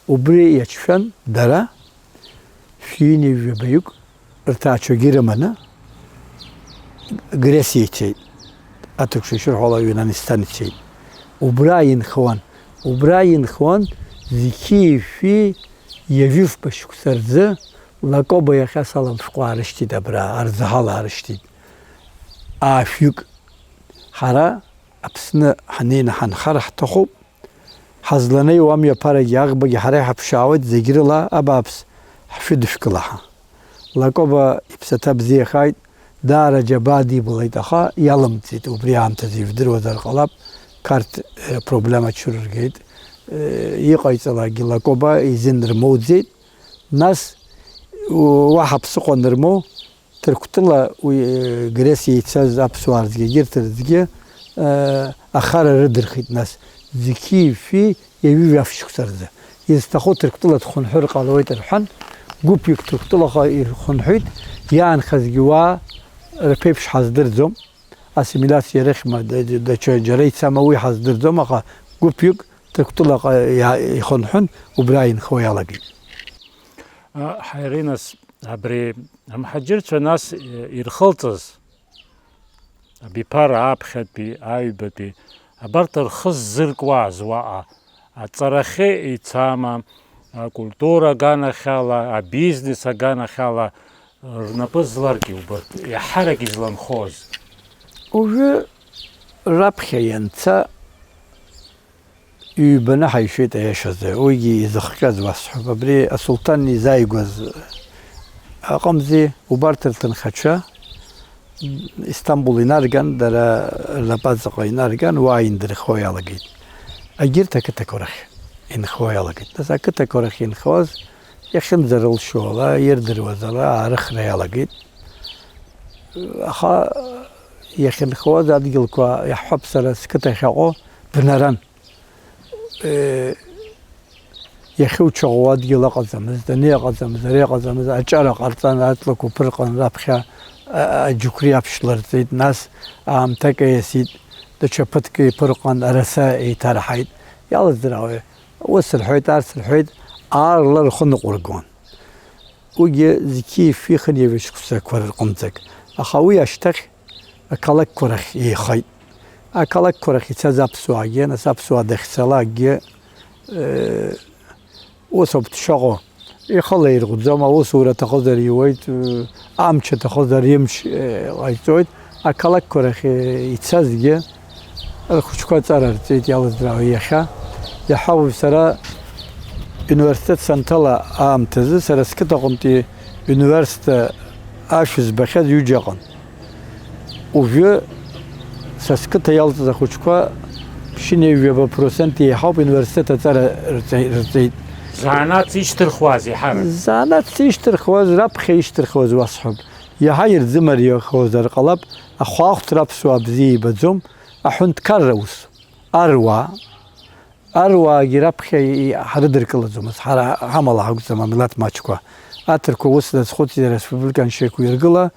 убри иацәшәан, дара шәи ҩынҩажәи жәабаҩык рҭаацәагьы рыманы Гресиа ицеит. Аҭырқәцәа ишырҳәо ала, Иунанистан ицеит. Убра инхуан. Убра инхуан зқьи жәшәи ҩажәи фба шықәса рзы Лакоба иахьа салам шәҟәы аарышьҭит абра, арзаҳал аарышьҭит. Аашәҩык. Ҳара Аԥсны ҳанеины ҳанхар ҳҭахуп. Ҳазланеиуа амҩаԥарагьы аӷбагьы ҳара иҳаԥшаауеит, зегь рыла, абааԥс, ҳшәыдышәкыла ҳәа. Лакоба иԥсаҭа бзиахааит, даара џьабаа дибылеит, аха иалымҵит, убри аамҭазы ижәдыруазар ҟалап, Қарҭ, э, проблема чурыргеит, э, иҟаиҵалакгьы Лакоба изин рмоуӡеит. Нас, у-, уаҳа ԥсыхәа анырмоу, Ҭырқәтәыла уи, э, Гресиа ицаз аԥсуаа рзгьы, егьырҭ рзгьы, э, ахара рыдырхит, нас, зқьи жәшәи ҩажәи жәаф шықәса рзы. Изҭаху Ҭырқәтәыла дхынҳәыр ҟалоит рҳәан, гәыԥҩык Ҭырқәтәылаҟа ихынҳәит, иаанхазгьы уаа рԥеиԥш ҳаздырӡом, ассимилиациа рыхьма, д-, д-, даҽа џьара ицама уи ҳаздырӡом, аха гәыԥҩык Ҭырқәтәылаҟа иа-, ихынҳәын, убра инхо иалагеит. А, Ҳаиринас, абри амҳаџьырцәа нас, э, ирхылҵыз, абиԥара аԥхьатәи, аҩбатәи, абарҭ рхы ззыркуаз уаҟа, аҵарахьы ицама, акультура аганахьала, абизнес аганахьала, рнапы зларки убарҭ, иаҳарак изланхоз? Уажәы раԥхьа ианца, ҩбаны ҳаишәеит аиашазы, уигьы изыхҟьаз уасҳәап. Абри асулҭан изааигәаз аҟымзи, убарҭ рҭынхацәа Истамбул инарган, дара рнапаҵаҟа инарган, уа индырхуа иалагеит. Егьырҭ ақыҭақәа рахь инхуа иалагеит. Нас ақыҭақәа рахь инхуаз, иахьынӡарылшо ала, ирдыруаз ала аарыхра иалагеит. Аха иахьынхауаз адгьылқәа, иаҳҳәап, сара сқыҭа ахьаҟоу бнаран. Э, иахьуцәаӷәо адгьыл ыҟаӡамызт, ани ыҟаӡамызт, ари ыҟаӡамызт, аҿара ҟарҵан, аҵлақәа ԥырҟан, раԥхьа, а, аџьықәреи аԥшьла рҵеит, нас аамҭак еисит, даҽа ԥыҭк еиԥырҟан, араса еиҭарҳаит. Иалыздрауеи? Ус рҳәеит, арс рҳәеит, аарла рхы ныҟәыргон. Уигьы зқьи-фҩи хынҩажәа шықәсақәа рҟынӡак. Аха уи ашьҭахь ақалақьқәа рахь еихеит. Ақалақьқәа рахь ицаз аԥсуаагьы, нас аԥсуаа дахьцалакгьы, э, ус ауп дшыҟоу. Ихы лаирҟәӡом, аусура аҭахызар иуеит, э, амч аҭахызар имч, э, ҟаиҵоит. Ақалақьқәа рахь, э, ицазгьы рхәыҷқәа аҵара рҵеит, иалыздраа иахьа. Иаҳауеи, сара университет санҭала аамҭазы, сара сқыҭаҟынтәи университет ашә збахьаз ҩыџьа ыҟан. Уажәы са сқыҭа иалҵыз ахәыҷқәа ԥшьынҩажәаба процент еиҳауп университет аҵара рҵеи-, рҵеит. Занааҭс ишьҭырхуаз еиҳарак? Занааҭс ишьҭырхуаз, раԥхьа ишьҭырхуаз уасҳәап. Иаҳа ирзымариахозар ҟалап, ахәаахәҭра аԥсуаа бзиа ибаӡом, аҳәынҭқарра ус. Аруаа, аруаагьы раԥхьа и-, ҳрыдыркылаӡомызт, ҳара ҳамала ҳакәӡам, амилаҭ маҷқәа. Аҭырқәа ус дазхәыцит ареспублика аншьақәиргыла,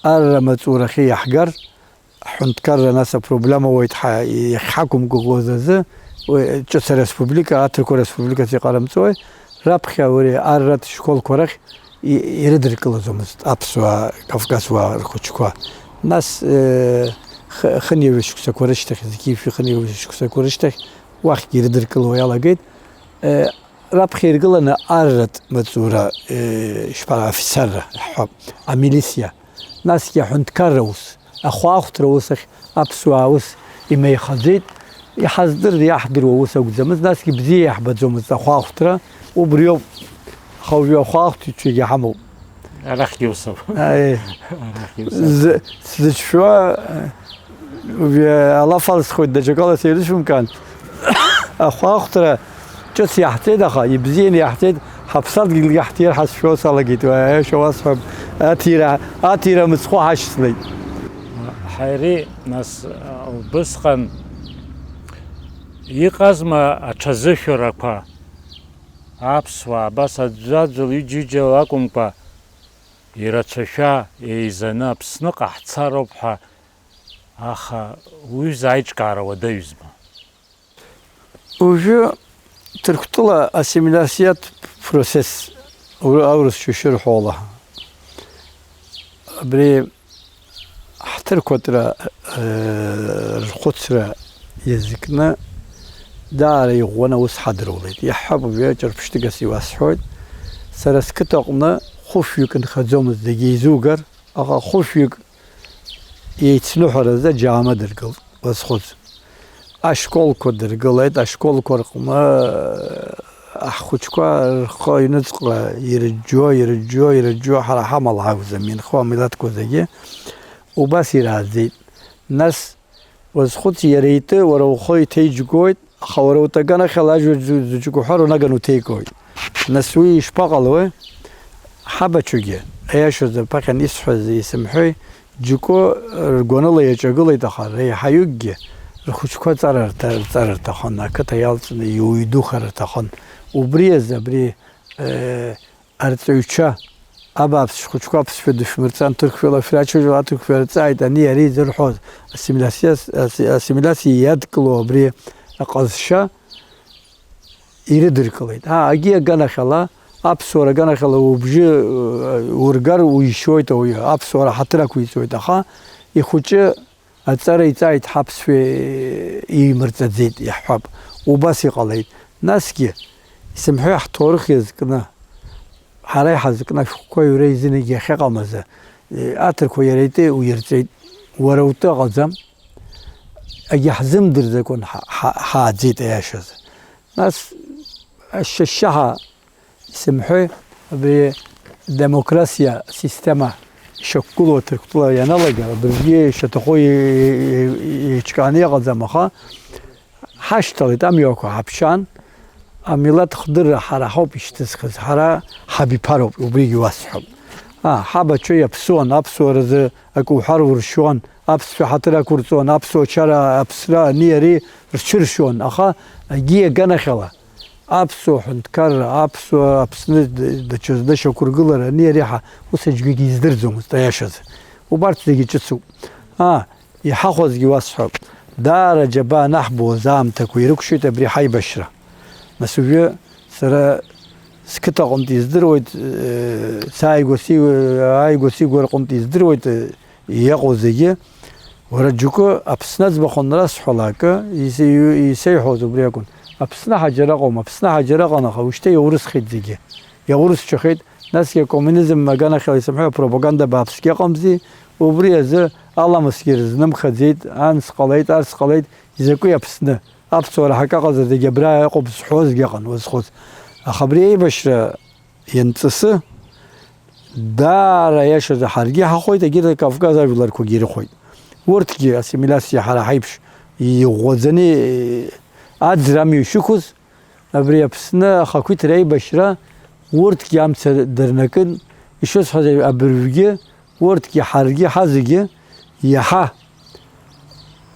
арра маҵурахьы иаҳгар, ҳҳәынҭқарра нас апроблема уаҩ дҳа-, иахьҳақәымгәыӷуаз азы, уи ҿыц ареспублика, аҭырқәа республикацы иҟарымҵои, раԥхьа уи арратә школқәа рахь и-, ирыдыркылаӡомызт аԥсуаа, кавказуаа рхәыҷқәа. Нас, э, х-, хынҩажәа шықәсақәа рышьҭахь, зқьи-фҩи хынҩажәа шықәсақәа рышьҭахь, уахьгьы ирыдыркылауа иалагеит. Э, раԥхьа иргыланы арратә маҵура, э, ишԥа-, афицарра ҳҳәап, амилициа, насгьы аҳәынҭқарра ус, ахәаахәҭра ус ахь аԥсуаа ус имеихаӡеит, иҳаздырыз, иаҳдыруа ус акәӡамызт, насгьы бзиа иаҳбаӡомызт ахәаахәҭра, убриоуп, аха уажәы ахәаахәҭыҩцәагьы ҳамоуп. Арахьгьы усоуп. Аи. Арахьгьы усоуп. З-, сзыцәшәо, э, уажәы алаф алсхуеит, даҽакала сеилышәымкаан. Ахәаахәҭра ҿыц иаҳҵеит, аха ибзианы иаҳҵеит, ҳаԥсадгьылгьы ҳҭир ҳазшәо салагеит, уи аиаша уасҳәап, аҭира, аҭира мыцхәы ҳашьцылеит. Ҳаири, нас, убысҟан иҟазма аҽазышәарақәа? Аԥсуаа абас аӡәаӡәала, ҩыџьа-ҩыџьала акәымкәа, ирацәашәа, еизаны Аԥсныҟа ҳцароуп ҳәа, аха уҩыза аиҿкаара уадаҩызма? Уажәы Ҭырқәтәыла ассимилиациатә процесс, ур-, аурысшәа ишырҳәо ала, абри ҳҭырқәатәра, э, рхәыцра иазкны даара иӷәӷәаны аус ҳадырулеит. Иаҳҳәап, уажәы ҿырԥштәыгас иуасҳәоит. Сара сқыҭаҟны хәышәҩык нхаӡомызт, зегьы еизугар, аха хәышәҩык еицныҳәаразы аџьаама дыргылт, уазхәыц. Ашколқәа дыргылеит, ашколқәа рҟны, э, аҳхәыҷқәа рхы аҩныҵҟа ирыџьџьо, ирыџьџьо, ирыџьџьо, ҳара ҳамала акәӡам, инхо амилаҭқәа зегьы убас ирааӡеит. Нас уазхәыц, иара итәы уара ухы иҭеиџьгоит, аха уара утәы аганахьала ажәа зу-, зыџьгәа уҳәар, унаган уҭеикуеит. Нас уи ишԥаҟалои? Ҳабацәагьы, аиашазы, аԥахьан исҳәаз исымҳәеи, џьгәа ргәаныла иаҿагылеит, аха реиҳаҩыкгьы рхәыҷқәа ҵара рҭа-, рҵара рҭахын, ақыҭа иалҵны иуаҩдухар рҭахын. Убри азы абри, э, арҵаҩцәа, абааԥс, шәхәыҷқәа аԥсшәа дышәмырҵан, ҭырқәшәала шәрацәажәо, аҭырқәшәа рҵааит, ани ари зырҳәоз ассимилиациа, асси-, ассимилиациа иадкылоу абри аҟазшьа ирыдыркылеит. Аа, агьи аганахьала, аԥсуара аганахьала убжьы, э, ургар уишьуеит ауаҩы, аԥсуара ҳаҭыр ақәиҵоит, аха ихәыҷы аҵара иҵааит, ҳаԥсшәа имырҵаӡеит, иаҳҳәап, убас иҟалеит. Насгьы, исымҳәеи, ҳҭоурых иазкны, ҳара иҳазкны ашәҟәқәа ҩра изынагьы ахьыҟамыз, э, аҭырқәа иара итәы уирҵеит, уара утәы ыҟаӡам, егьаҳзымдырӡакәан ҳа-, ҳа-, ҳааӡеит аиашазы. Нас ашьшьаҳа исымҳәеи, абри демократиа система ишьақәгылоу Ҭырқәтәыла ианалага, абыржәгьы ишаҭаху и-, и-, и-, еиҿкааны иҟаӡам, аха ҳашьҭалеит, амҩақәа ҳаԥшьан, амилаҭ хдырра ҳара ҳауп ишьҭызхыз, ҳара ҳабиԥароуп, убригьы уасҳәап. А, ҳабацәа иаԥсуан, аԥсуаразы акы уҳәар уршьуан, аԥсшәа ҳаҭыр ақәырҵон, аԥсуа чара, аԥсра, ани ари рҽыршьуан, аха егьи аганахьала аԥсуа ҳәынҭқарра, аԥсуа Аԥсны д-, даҽазны шьақәыргылара, ани ари ҳа ус аӡәгьы издырӡомызт, аиашазы. Убарҭ зегьы ҿыцуп. Аа, иҳахәазгьы уасҳәап. Даара џьабаа анаҳбоз аамҭақәа ирықәшәеит абри ҳаибашьра. Нас уажәы сара сқыҭаҟынтә издыруеит, э, сааигәа си-, ааигәа сигәараҟынтә издыруеит, э, иҟоу зегьы. Уара џьоукы Аԥсны аӡбахә анрасҳәалак, ис-, исеиҳәоз убри акәын. Аԥсны ҳаџьараҟом, Аԥсны ҳаџьараҟан, аха ушьҭа иаурысхеит зегьы. Иаурысшахеит, насгьы акоммунизм аганахьала исымҳәои, апропаганда бааԥсгьы ыҟамзи, убри азы аламысгьы рызнымхаӡеит, анс ҟалеит, арс ҟалеит, изакәи Аԥсны? Аԥсуара ҳак аҟазар зегьы абра ыҟоуп зҳәозгьы ыҟан, уазхәыц. Аха абри аибашьра ианҵысы, даара аиашазы ҳаргьы ҳахоит, егьырҭ Кавказ ажәларқәагьы ирыхәеит. Урҭгьы ассимилиациа ҳара ҳаиԥш иӷәӷәаӡаны аӡра амҩа ишықәыз, абри Аԥсны ахақәиҭра аибашьра урҭгьы амца дырнакын, ишысҳәаз абыржәгьы урҭгьы ҳаргьы ҳазегьы иаҳа,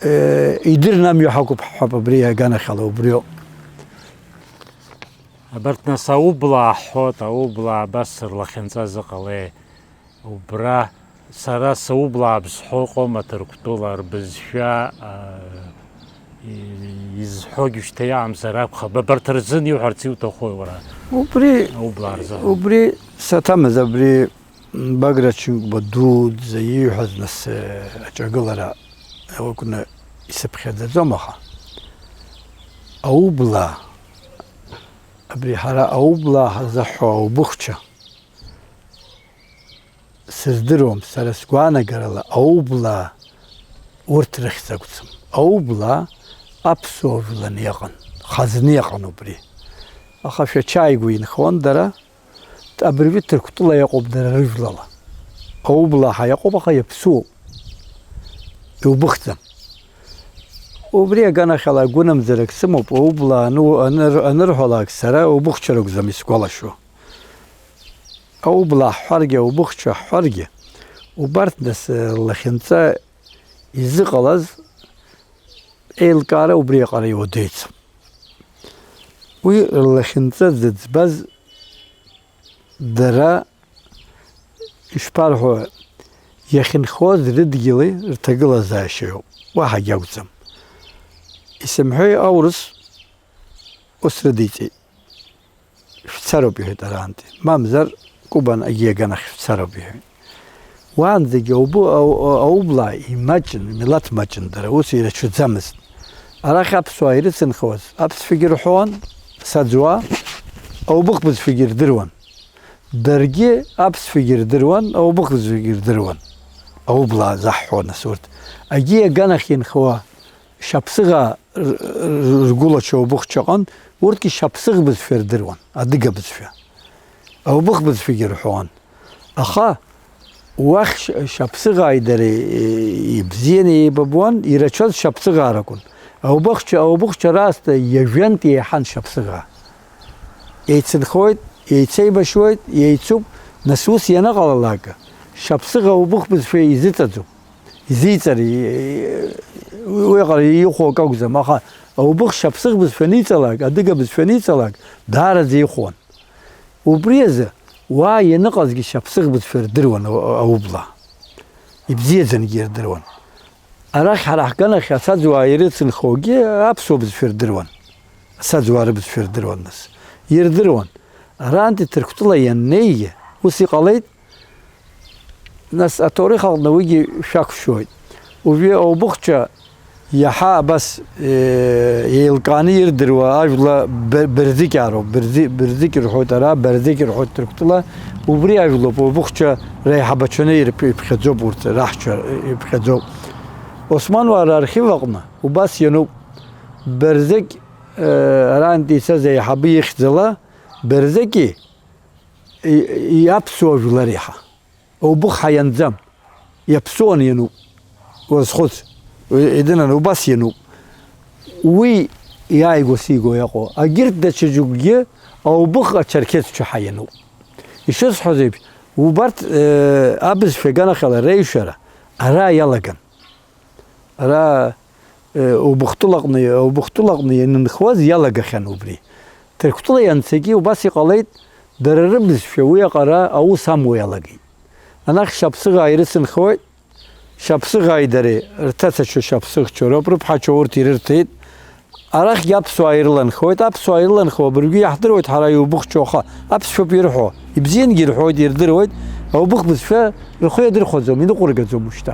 э, идырны амҩа ҳақәуп ҳҳәап абри аганахьала, убриоуп. Абарҭ нас аублаа ҳҳәоит, аублаа абас рлахьынҵа зыҟалеи? Убра сара саублаа бызҳәо ыҟоума Ҭырқәтәыла рбызшәа, а, и-, изҳәогьы шьҭа иаамзар акәхап. Абарҭ рзын иуҳәарц иуҭахуи уара? Убри, аублаа рзыҳәан. Убри саҭамыз, абри Баграт Шьынқәба дуӡӡа ииҳәаз нас, э, аҿагылара акәны исыԥхьаӡаӡом, аха аублаа, абри ҳара аублаа ҳазыҳәо аубыхча, сыздыруам, сара сгәаанагарала аублаа урҭ рыхьӡ акәӡам. Аублаа аԥсуа жәланы иҟан, хазны иҟан убри. Аха шәачааигәа инхон дара, абыржәы Ҭырқәтәыла иҟоуп дара рыжәлала. Аублаа ҳа иаҟоуп, аха иаԥсуоуп. Иубыхӡам. Убри аганахьала агәынамӡарак сымоуп, аублаа ану-, аныр-, анырҳәалак сара убыхча ракәӡам исгәалашәо. Аублаа ҳҳәаргьы, аубыхча ҳҳәаргьы, убарҭ нас, э, лахьынҵа изыҟалаз еилкаара убри аҟара иуадаҩӡам. Уи рлахьынҵа зыӡбаз дара, ишԥарҳәо, иахьынхоз рыдгьыли рҭагылазаашьеи ауп, уаҳагь акәӡам. Исымҳәеи, аурыс ус рыдиҵеит. Шәцароуп, иҳәеит арантәи. Мамзар, Кубан агьи аганахь шәцароуп, иҳәеит. Уаанӡагьы аубы-, ау-, аублаа имаҷын, милаҭ маҷын дара, ус ирацәаӡамызт. Арахь аԥсуаа ирыцынхауаз аԥсшәагьы рҳәон, саӡуа, аубыхә бызшәагьы рдыруан. Даргьы аԥсшәагьы рдыруан, аубыхә бызшәагьы рдыруан. Аублаа заҳҳәон нас урҭ. Агьи аганахь инхауа шьаԥсыӷаа р-, р-, ргәылацәа аубыхчаҟын, урҭгьы шьаԥсыӷ бызшәа рдыруан, адыга бызшәа. Аубыхә бызшәагьы рҳәон. Аха уахь ш-, шьаԥсыӷааи дареи, е, ибзианы еибабон, ирацәаз шьаԥсыӷаа ракәын. Аубыхча, аубыхча раасҭа ҩажәантә еиҳан шьаԥсыӷаа. Еицынхоит, еицеибашьуеит, еицуп, нас ус ианыҟалалак, шьаԥсыӷ аубыхә бызшәа изыҵаӡом. Изиҵар, и-, уи аҟара ихәо акы акәӡам, аха аубыхә шьаԥсыӷ бызшәа аниҵалак, адыга бызшәа аниҵалак, даараӡа ихәон. Убри азы уа ианыҟазгьы шьаԥсыӷ бызшәа рдыруан ау-, аублаа. Ибзиаӡангьы ирдыруан. Арахь ҳара ҳганахь асаӡуаа ирыцынхогьы аԥсуа бызшәа рдыруан. Асаӡуаа рыбызшәа рдыруан нас. Ирдыруан. Арантәи Ҭырқәтәыла ианнеигьы ус иҟалеит. Нас аҭоурых аҟны уигьы шәақәшәоит. Уажәы аубыхча иаҳа абас, э, еилкааны ирдыруа ажәла Бе-, Бердыгь аароуп. Бердыгь, Бердыгь рҳәоит ара, Бердыгь рҳәоит Ҭырқәтәыла. Убри ажәлоуп, аубыхча реиҳабацәаны ирԥ-, иԥхьаӡоуп урҭ, раҳцәа иԥхьаӡоуп. Османуаа рархив аҟны убас иануп. Бердыгь, э, арантәи ицаз аиҳабы ихьӡала, Бердыги и-, иаԥсуа жәлар иаҳа. Аубыхә ҳа ианӡам. Иаԥсуан иануп. Уазхәыц. Уи идынан убас иануп. Уи иааигәа сигәа иаҟоу, агьырҭ даҽа џьыкгьы аубыхә ачерқьесцәа ҳа иануп. Ишысҳәаз еиԥш, убарҭ, э, абызшәа аганахьала реиҩшара ара иалаган. ара, э, Убыхтәылаҟны, Убыхтәылаҟны ианынхуаз иалагахьан убри. Ҭырқәтәыла ианцагьы убас иҟалеит, дара рыбызшәа уи аҟара аус амуа иалагеит. Анахь шьаԥсыӷаа ирыцынхоит, шьаԥсыӷааи дареи, рҭацачо шьаԥсыхчо роуп, рыԥҳачо урҭ ирырҭеит. Арахьгьы аԥсуаа ирыланхоит, аԥсуаа ирыланхо абыржәгьы иаҳдыруеит ҳара иубыхчо, аха аԥсшәоуп ирҳәо, ибзиангьы ирҳәоит, ирдыруеит, аубых бызшәа рхы иадырхәаӡом, иныҟәыргаӡом ушьҭа.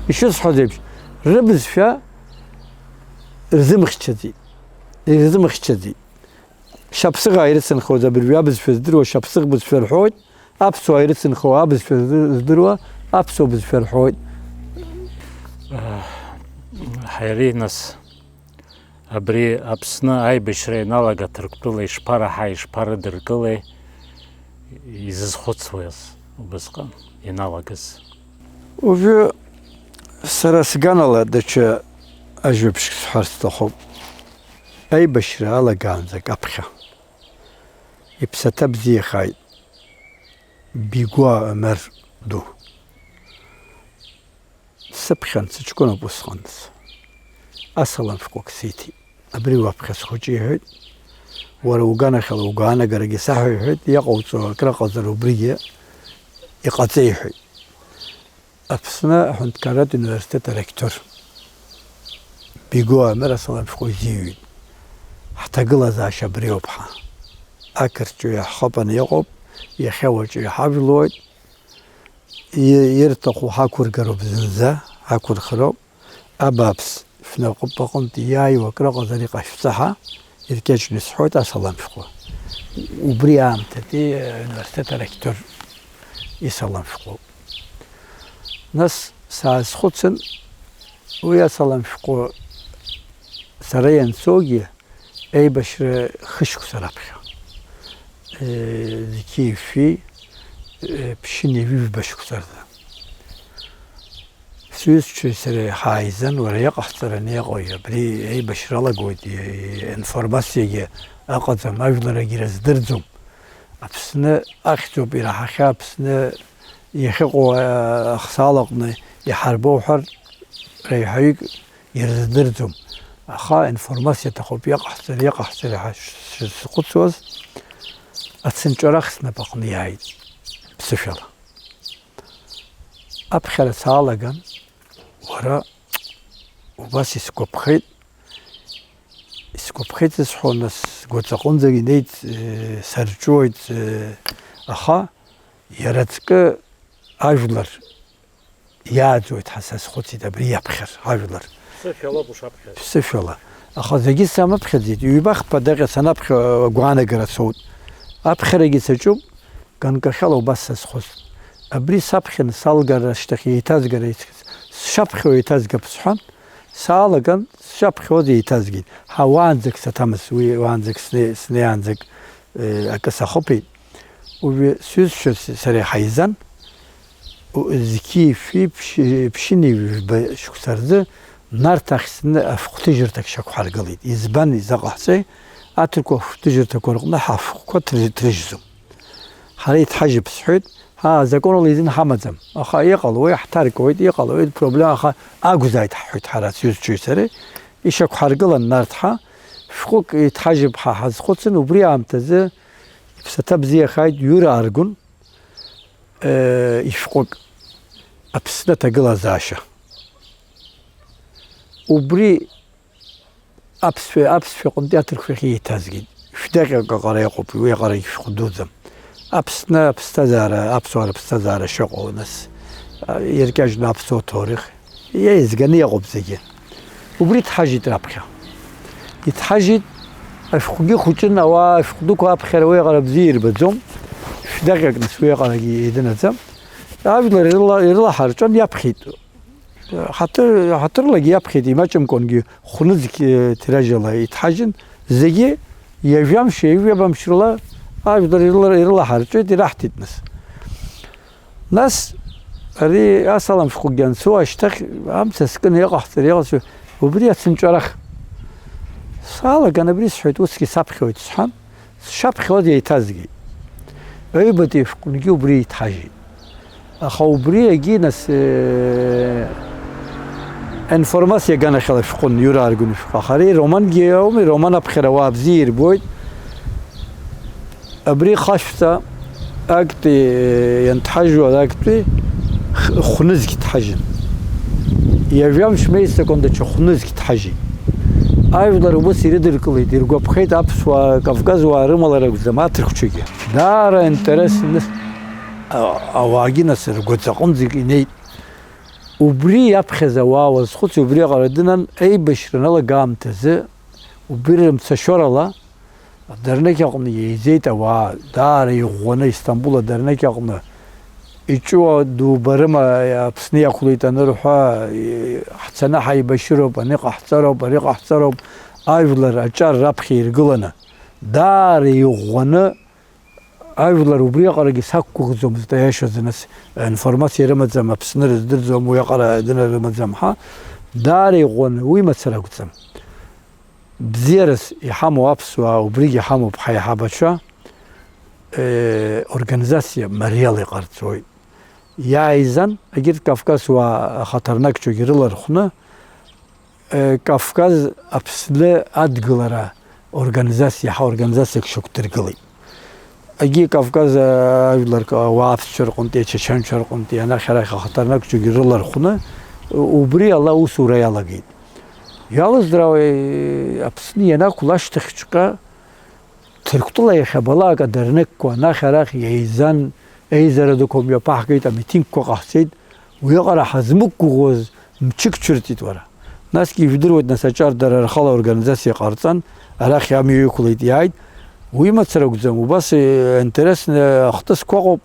Ишысҳәаз еиԥш, рыбызшәа рзымхьчаӡеит, ирзымхьчаӡеит. Шьаԥсыӷаа ирыцынхоз абыржәы абызшәа здыруа шьаԥсыӷ бызшәа рҳәоит, аԥсуаа ирыцынхо абызшәа зды-, здыруа аԥсуа бызшәа рҳәоит. Ҳаири, нас, абри Аԥсны аибашьра ианалага Ҭырқәтәыла ишԥараҳаи, ишԥарыдыркылеи изызхәыцуаз убысҟан ианалагаз? Уажәы сара сганала даҽа ажәабжьк сҳәар сҭахуп. Аибашьра алагаанӡа аԥхьа. Иԥсаҭа бзиахааит, Бигуа Омер ду. Сыԥхьан, сыҷкәыноуп усҟан. Асалам шәҟәык сиҭеит. Абри уаԥхьа схәыҷы иҳәеит. Уара уганахьала угәаанагарагьы саҳәа иҳәеит, иҟауҵо акраҟазар убригьы иҟаҵа иҳәеит. Аԥсны аҳәынҭқарратә университет аректор Бигуа Омер асалам шәҟәы изиҩит. Ҳҭагылазаашьа абриоуп ҳа. Ақырҭцәа иаҳхыԥаны иҟоуп, иахьа уаҵәы иҳажәлоит, и-, ирҭаху ҳақәыргароуп зынӡа, ҳақәырхароуп. Абааԥс, шәнапы аҟынтә иааиуа акрыҟазар иҟашәҵа ҳәа иркьаҿны исҳәоит асалам шәҟәы. Убри аамҭатәи ауниверситет аректор исалам шәҟәуп. Нас саазхәыцын, уи асалам шәҟәы сара ианцогьы, аибашьра хышықәса раԥхьа, э, зқьи жәшәи, э, ԥшьынҩажәи жәба шықәса рзы. Сҩызцәеи сареи ҳааизан, уара, иҟаҳҵараны иҟои, абри аибашьра алагоит, и-, информациагьы ыҟаӡам, ажәларагьы ирыздырӡом. Аԥсны ахьӡуп ираҳахьа, Аԥсны иахьыҟоу, а, ахсаалаҟны иҳарбоу ҳәар, реиҳаҩык ирыздырӡом. Аха информациа аҭахуп, иҟаҳҵар, иҟаҳҵар ҳәа шсызхәыцуаз, ацынҵәарах снапаҟны иааит, ԥсышәала. Аԥхьара саалаган, уара, убас исгәаԥхеит, исгәаԥхеит зысҳәо, нас сгәаҵаҟынӡагь инеит, э, сарҿуеит, э, аха иара ҵкы ажәлар иааӡоит ҳәа сазхәыцит, абри иаԥхьар, ажәлар. Ԥсышәалоуп ушаԥхьаз. Ԥсышәала. Аха зегьы самыԥхьаӡеит, ҩба-хԥа даҟьа санаԥхьо агәаанагара соут. Аԥхьарагьы саҿуп, ганкахьала убас сазхәыцт. Абри саԥхьаны салгар ашьҭахь еиҭазгар еиҭ-, сшаԥхьо еиҭазгап сҳәан, саалаган, сшаԥхьоз еиҭазгеит. Ҳа, уаанӡак саҭамыз, уи уаанӡак сне-, снеиаанӡак, э, акы сахыԥеит. Уажәы сҩызцәа с-, сареи ҳаизан, у-, зқьи шәи ԥшь-, ԥшьыни жәба шықәса рзы Нарҭ ахь зны ашәҟәҭыжьырҭак шьақәҳаргылеит. Избан, изаҟа ҳҵеи, аҭырқәа ашәҟәҭыжьырҭақәа рҟны ҳашәҟәқәа ҭры-, ҭрыжьӡом. Ҳара иҭҳажьып сҳәеит, ҳа азаконала изин ҳамаӡам. Аха иҟалои, ҳҭаркуеит, иҟалои, проблема, аха акәзааит ҳҳәеит ҳара сҩызцәеи сареи, ишьақәҳаргылан Нарҭ ҳа, шәҟәык иҭҳажьып ҳа ҳазхәыцын, убри аамҭазы иԥсаҭа бзиахааит, Иура Аргәын, э, ишәҟәык, Аԥсны аҭагылазаашьа. Убри аԥсшәа, аԥсшәа ҟынтәи аҭырқәшәахь еиҭазгеит. Шәдаҟьак аҟара иҟоуп, уи аҟара ишәҟәы дуӡӡам. Аԥсны аԥсҭазаара, аԥсуаа рыԥсҭазаара шыҟоу, нас, а, иркьаҿны аԥсуа ҭоурых, иеизганы иҟоуп зегьы. Убри иҭҳажьит раԥхьа. Иҭҳажьит, ашәҟәгьы хәыҷын, ауаа ашәҟә дуқәа аԥхьара уи аҟара бзиа ирбаӡом. Шәдаҟьак нас уи аҟарагьы еидынаӡам. Ажәлар ирыла-, ирылаҳарҿан, иаԥхьеит. Ҳаҭыр-, ҳаҭырлагьы иаԥхьеит, имаҷымкәангьы хәнызқь, э, тиражала иҭҳажьын, зегьы ҩажәамш, ҩажәабамш рыла ажәлар ирыла-, ирылаҳарҿеит, ираҳҭеит нас. Нас ари асалам шәҟәгьы анцо ашьҭахь амца скын иҟаҳҵар иҟазшәа убри ацынҵәарах. Салаган абри сҳәеит, усгьы саԥхьоит сҳәан, сшаԥхьоз еиҭазгеит. Аҩбатәи ашәҟәынгьы убри еиҭҳажьит. Аха убри егьи нас, э, Информациа аганахьала шәҟәын, иурааргон ишәҟәы. Аха ари романгьы ауми, роман аԥхьара ауаа бзиа ирбоит. Абри хашәҵа актәи ианҭҳажьуа актәи х-, хәнызқь дҳажьын. Ҩажәамш меисакәын даҽа хәнызқь дҳажьит. Ажәлар убас ирыдыркылеит, иргәаԥхеит аԥсуаа, кавказуаа рымала ракәӡам, аҭырқәцәагьы. Даара интересны, а-, ауаагьы нас ргәаҵаҟынӡа инеит. Убри иаԥхьаз ауаа уазхәыци, убриаҟара дынан, еибашьра аналагамҭазы, убри рымцашьорала, Адернеқь аҟны еизеит ауаа, даара иӷәӷәаны, Истамбул адернеқь аҟны. Иҿыуа дубарыма, Аԥсны иақәлеит анырҳәа, ҳцаны ҳаибашьыроуп, ани ҟаҳҵароуп, ари ҟаҳҵароуп, ажәлар аҿар раԥхьа иргыланы, даара иӷәӷәаны, ажәлар убриаҟарагьы сақәгәыӷӡомызт, аиашазы, нас, информациа рымаӡам, Аԥсны рыздырӡом, уиаҟара адына рымаӡам ҳәа, даара иӷәӷәаны, уи мацара акәӡам. Бзиарас иҳамоу аԥсуаа, убригь иҳамоуп ҳаиҳабацәа, э, организациа мариала иҟарҵоит. Иааизан, егьырҭ Кавказуаа ахаҭарнакцәагьы рылархәны, э, Кавказ Аԥсны адгылара организациа, ҳа организациак шьақәдыргылеит. Егьи Кавказ, э, ажәлар, э, ауааԥсшәа рҟынтәи, ачачанцәа рҟынтәи, анахь-арахь ахаҭарнакцәагьы рылархәны, убри ала аусура иалагеит. Иалыздрауеи, Аԥсны ианақәла ашьҭахьҵәҟьа, Ҭырқәтәыла иахьабалак адернеқьқәа анахь-арахь еизан, еизара дуқәа мҩаԥаҳгеит, амитингқәа ҟаҳҵеит, уиаҟара ҳазмықәгәыӷуаз мчык цәырҵит, уара. Насгьы ижәдыруеит, нас, аҿар дара рхала аорганизациа ҟарҵан, арахь амҩа иқәлеит, иааит. Уи мацара акәӡам, убас, э, интересны ахҭысқәа ыҟоуп.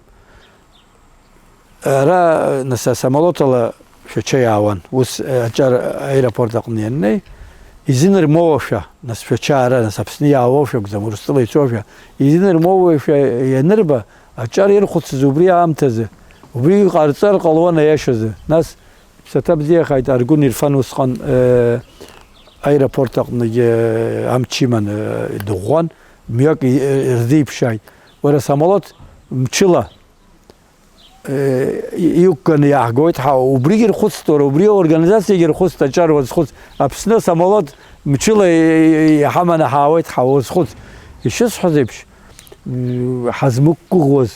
Ара, нас, асамолиотала Шәача иаауан. Ус, э, аҿар аеропорт аҟны ианнеи, изын рмоуашәа, нас, Шәача ара, нас, Аԥсны иаауоушәа акәӡам, Урыстәыла ицошәа, изын рмоуашәа ианырба, аҿар ирхәыцыз убри аамҭазы, убри ҟарҵар ҟалуан аиашазы. Нас, иԥсаҭа бзиахааит, Аргәын Ирфан усҟан, э, аеропорт аҟныгьы, э, амч иман, э, дыӷәӷәан, мҩак и-, э, рзеиԥшааит. Уара, самолиот мчыла, э, и-, иқәганы иаҳгоит, ҳа, убригьы рхәыцт, уара, убри аорганизациагьы рхәыцт, аҿар уазхәыц, Аԥсны асамолиот мчыла и-, и-, иҳаманы ҳаауеит, ҳа, уазхәыц. Ишысҳәаз еиԥш, м, ҳазмықәгәыӷуаз,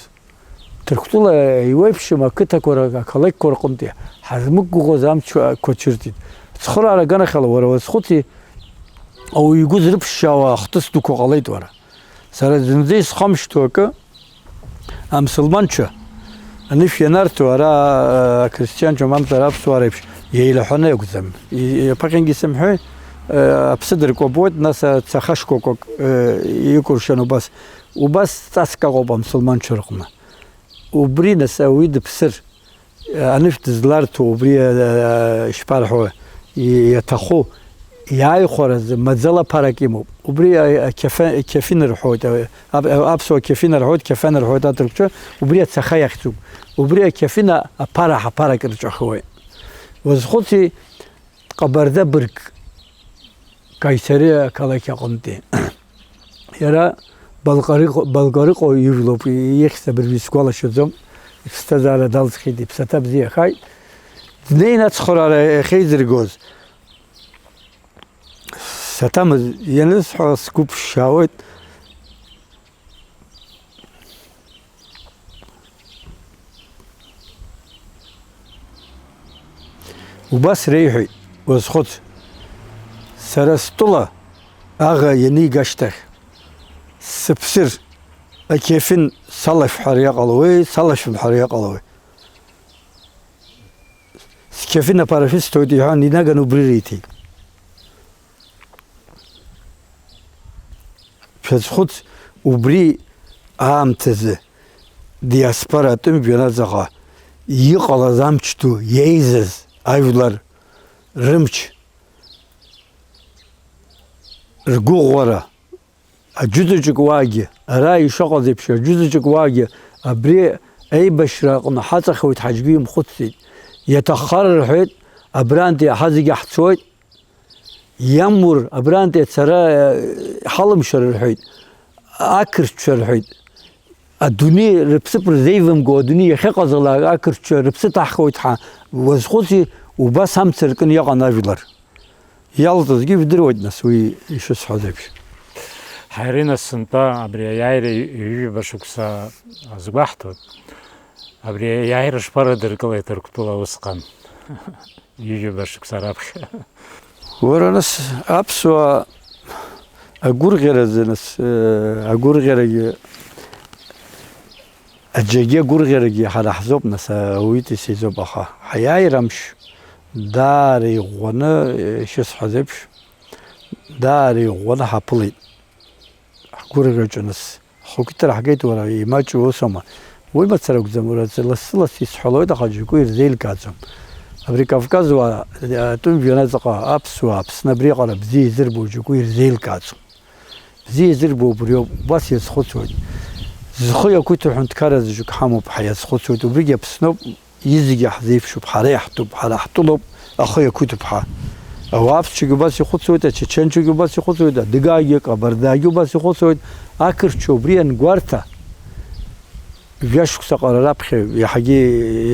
Ҭырқәтәыла еиуеиԥшым ақыҭақәа ра-, ақалақьқәа рҟынтәи ҳазмықәгәыӷуаз амчқәа цәырҵит. Цхыраара аганахьала, уара уазхәыци, ауаҩы игәы зрыԥшшаауа ахҭыс дуқәа ҟалеит, уара. Сара зынӡа исхамышҭуа акы, амсылманцәа анышә ианарҭо, ара, ақристианцәа мамзар аԥсуаа реиԥш еилаҳәаны иакәӡам. И-, аԥхьангьы сымҳәеи, аԥсы дыркәабоит, нас ацаха шкәакәак, икәыршан убас. Убас ҵаск аҟоуп амсылманцәа рҟны. Убри, нас, ауаҩы дыԥсыр, анышә дызларҭо убри, а, ишԥарҳәо, и-, иаҭаху, иааихәаразы маӡала ԥарак имоуп. Убри, а, ақьафе-, ақьафин рҳәоит, а, ап-, аԥсуа қьафин рҳәоит, қьафен рҳәоит аҭырқәцәа, убри ацаха иахьӡуп. Убри ақьафин аԥара ҳаԥарак рҿахуеит. Уазхәыци, Ҟабарда бырг, Каисариа ақалақь аҟынтәи. Иара Балкарыҟ-, Балкарыҟәа ижәлоуп, ихьӡ абыржәы исгәалашәаӡом, иԥсҭазаара далҵхьеит, иԥсаҭа бзиахааит. Днеины ацхыраара иахьеизыргоз саҭамыз, ианысҳәа сгәы ԥшаауеит. Убас реиҳәеит, уазхәыц, сара стәыла аӷа ианига ашьҭахь, сыԥсыр, ақьефин салашәҳәар иаҟалауеи, салашәымҳәар иаҟалауеи? Сқьефин аԥара шәысҭоит, иҳәан, инаганы убри риҭеит. Шәазхәыц, убри аамҭазы диаспора атәым жәҩан аҵаҟа иҟалаз амч ду, иеизаз ажәлар рымч, ргәыӷәӷәара, аӡәызаҵәык уаагьы, ара ишыҟаз еиԥш, аӡәызаҵәык уаагьы абри аибашьра аҟны ҳаҵахьоит ҳәа аӡәгьы имхәыцӡеит. Иаҭаххар рҳәеит, абрантәи ҳа зегьы ҳцоит, иамур, абрантәи ацара, э, ҳалымшар рҳәеит, ақырҭцәа рҳәеит. Адунеи рыԥсыԥ рзеивымго, адунеи иахьыҟаз ала ақырҭцәа рыԥсы ҭаҳхуеит ҳәа уазхәыци, Убас амца ркын иҟан ажәлар. Иалҵызгьы ижәдыруеит, нас, уи ишысҳәаз еиԥш. Ҳаирина, сынтәа абри аиааира ҩажәаба шықәса азгәаҳҭоит. Абри аиааира шԥарадыркылеи Ҭырқәтәыла усҟан? Ҩажәаба шықәса раԥхьа. Уара, нас, аԥсуаа агәырӷьаразы, нас, э, агәырӷьарагьы, аџьагьы агәырӷьарагьы ҳара ҳзоуп, нас, ауаҩытәыҩса изоуп, аха ҳаиааира амш даара иӷәӷәаны, э, ишысҳәаз еиԥш, даара иӷәӷәаны ҳаԥылеит. Ҳгәырӷьаҿы, нас, ҳхықәиҭра ҳгеит, уара, имаҷу усоума? Уи мацара акәӡам, уара, лассы-лассы исҳәалоит, аха џьоукы ирзеилкааӡом. Абри Кавказ уаа, атәым жәҩанаҵаҟа аԥсуаа, Аԥсны абриаҟара бзиа изырбо џьоукы ирзеилкааӡом. Бзиа изырбо убриоуп, убас иазхәыцуеит. Зхы иақәиҭу ҳәынҭқарра зыжәк ҳамоуп ҳәа иазхәыцуеит, убригьы Аԥсноуп. Изегьы ҳзеиԥшуп, ҳара иаҳтәуп, ҳара ҳтәылоуп, ахы иақәиҭуп ҳәа. Ауааԥсчагьы убас ихәыцуеит, ачаченчагьы убас ихәыцуеит, адыгаагьы, акабардагьы убас ихәыцуеит. Ақырҭцәа убри иангәарҭа, жәашықәса ҟара раԥхьа иаҳагьы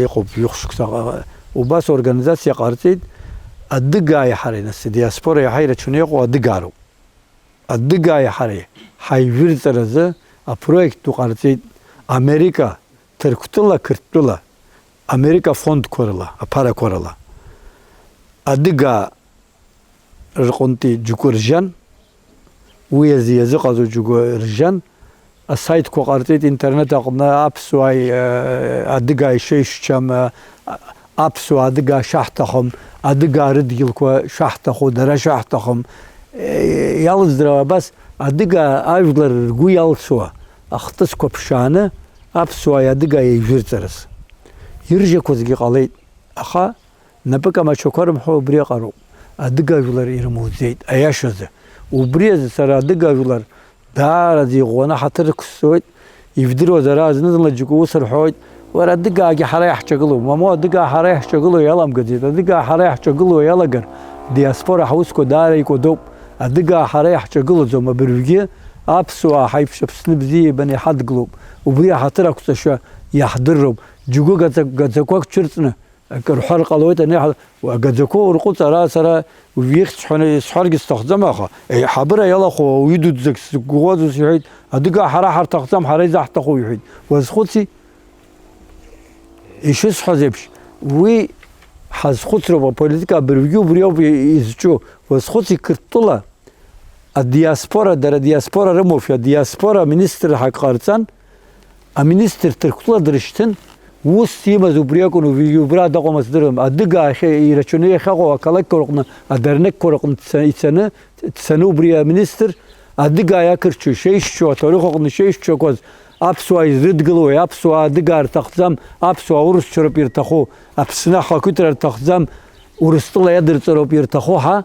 иҟоуп, жәохә шықәса ҟара. Убас организациа ҟарҵеит, адыгааи ҳареи, нас, адиаспора иаҳа ирацәаны иҟоу адыгаароуп. Адыгааи ҳареи ҳаижәырҵаразы апроект ду ҟарҵеит Америка, Ҭырқәтәыла, Қырҭтәыла, Америка фондқәа рыла, аԥарақәа рыла. Адыгаа рҟынтәи џьоукы ржьан, уи азы иазыҟазо џьоукы ржьан, асаитқәа ҟарҵеит интернет аҟны аԥсуааи, э, адыгааи шеишшьам, э, аԥсуаа адыгаа шаҳҭахым, адыгаа рыдгьылқәа шаҳҭаху, дара шаҳҭахым, э, иалыӡрауа абас адыгаа ажәлар ргәы иалсуа ахҭысқәа ԥшааны аԥсуааи адыгаа еижәырҵараз. Иржьақәазгьы ҟалеит, аха напык амашәақәа рымҳәо убри аҟароуп. Адыга жәлар ирымуӡеит, аиашазы. Убри азы сара адыга жәлар даараӡа иӷәӷәаны ҳаҭыр ықәсҵоит. Ижәдыруаз, ара зны-зынла џьоукы ус рҳәоит, уара, адыгаагьы ҳара иаҳҿагылоуп, мамоу, адыгаа ҳара иаҳҿагыло иаламгаӡеит, адыгаа ҳара иаҳҿагыло иалагар, диаспора ҳусқәа даара икәадоуп, адыгаа ҳара иаҳҿагылаӡом, абыржәгьы аԥсуаа ҳаиԥш Аԥсны бзиа ибаны иҳадгылоуп, убри аҳаҭыр ақәҵашьа иаҳдырроуп, џьоукы гаӡа-, гаӡақәак цәырҵны, акы рҳәар ҟалоит, ани ҳа-, агаӡақәа урҟәыҵ, ара сара уажә ихьӡ ҳәаны исҳәаргьы сҭахӡам, аха, еиҳабыра иалахәу ауаҩы дуӡӡак сзықәгәыӷуаз ус иҳәеит, адыгаа ҳара ҳарҭахӡам, ҳара изаҳҭаху иҳәеит. Уазхәыци? Ишысҳәаз еиԥш, уи ҳазхәыцроуп, аполитика абыржәгьы убри ауп и-, изҿу. Уазхәыци, Қырҭтәыла адиаспора, дара диаспора рымоушәа, адиаспора аминистрра ҳак ҟарҵан, аминистр Ҭырқәтәыла дрышьҭын, усс имаз убри акәын, убри, убра дыҟоума сдыруам. Адыгаа иахьа ирацәаны иахьаҟоу ақалақьқәа рҟны, адернеққәа рҟны дца-, ицаны, дцаны убри аминистр, адыгаа иақырҭшәо, ишеишьцәоу, аҭоурых аҟны ишеишьцәақәаз, аԥсуаа изрыдгылои, аԥсуаа адыгаа рҭахӡам, аԥсуаа урысцәа роуп ирҭаху, Аԥсны ахақәиҭра рҭахӡам, Урыстәыла иадырҵароуп ирҭаху ҳәа,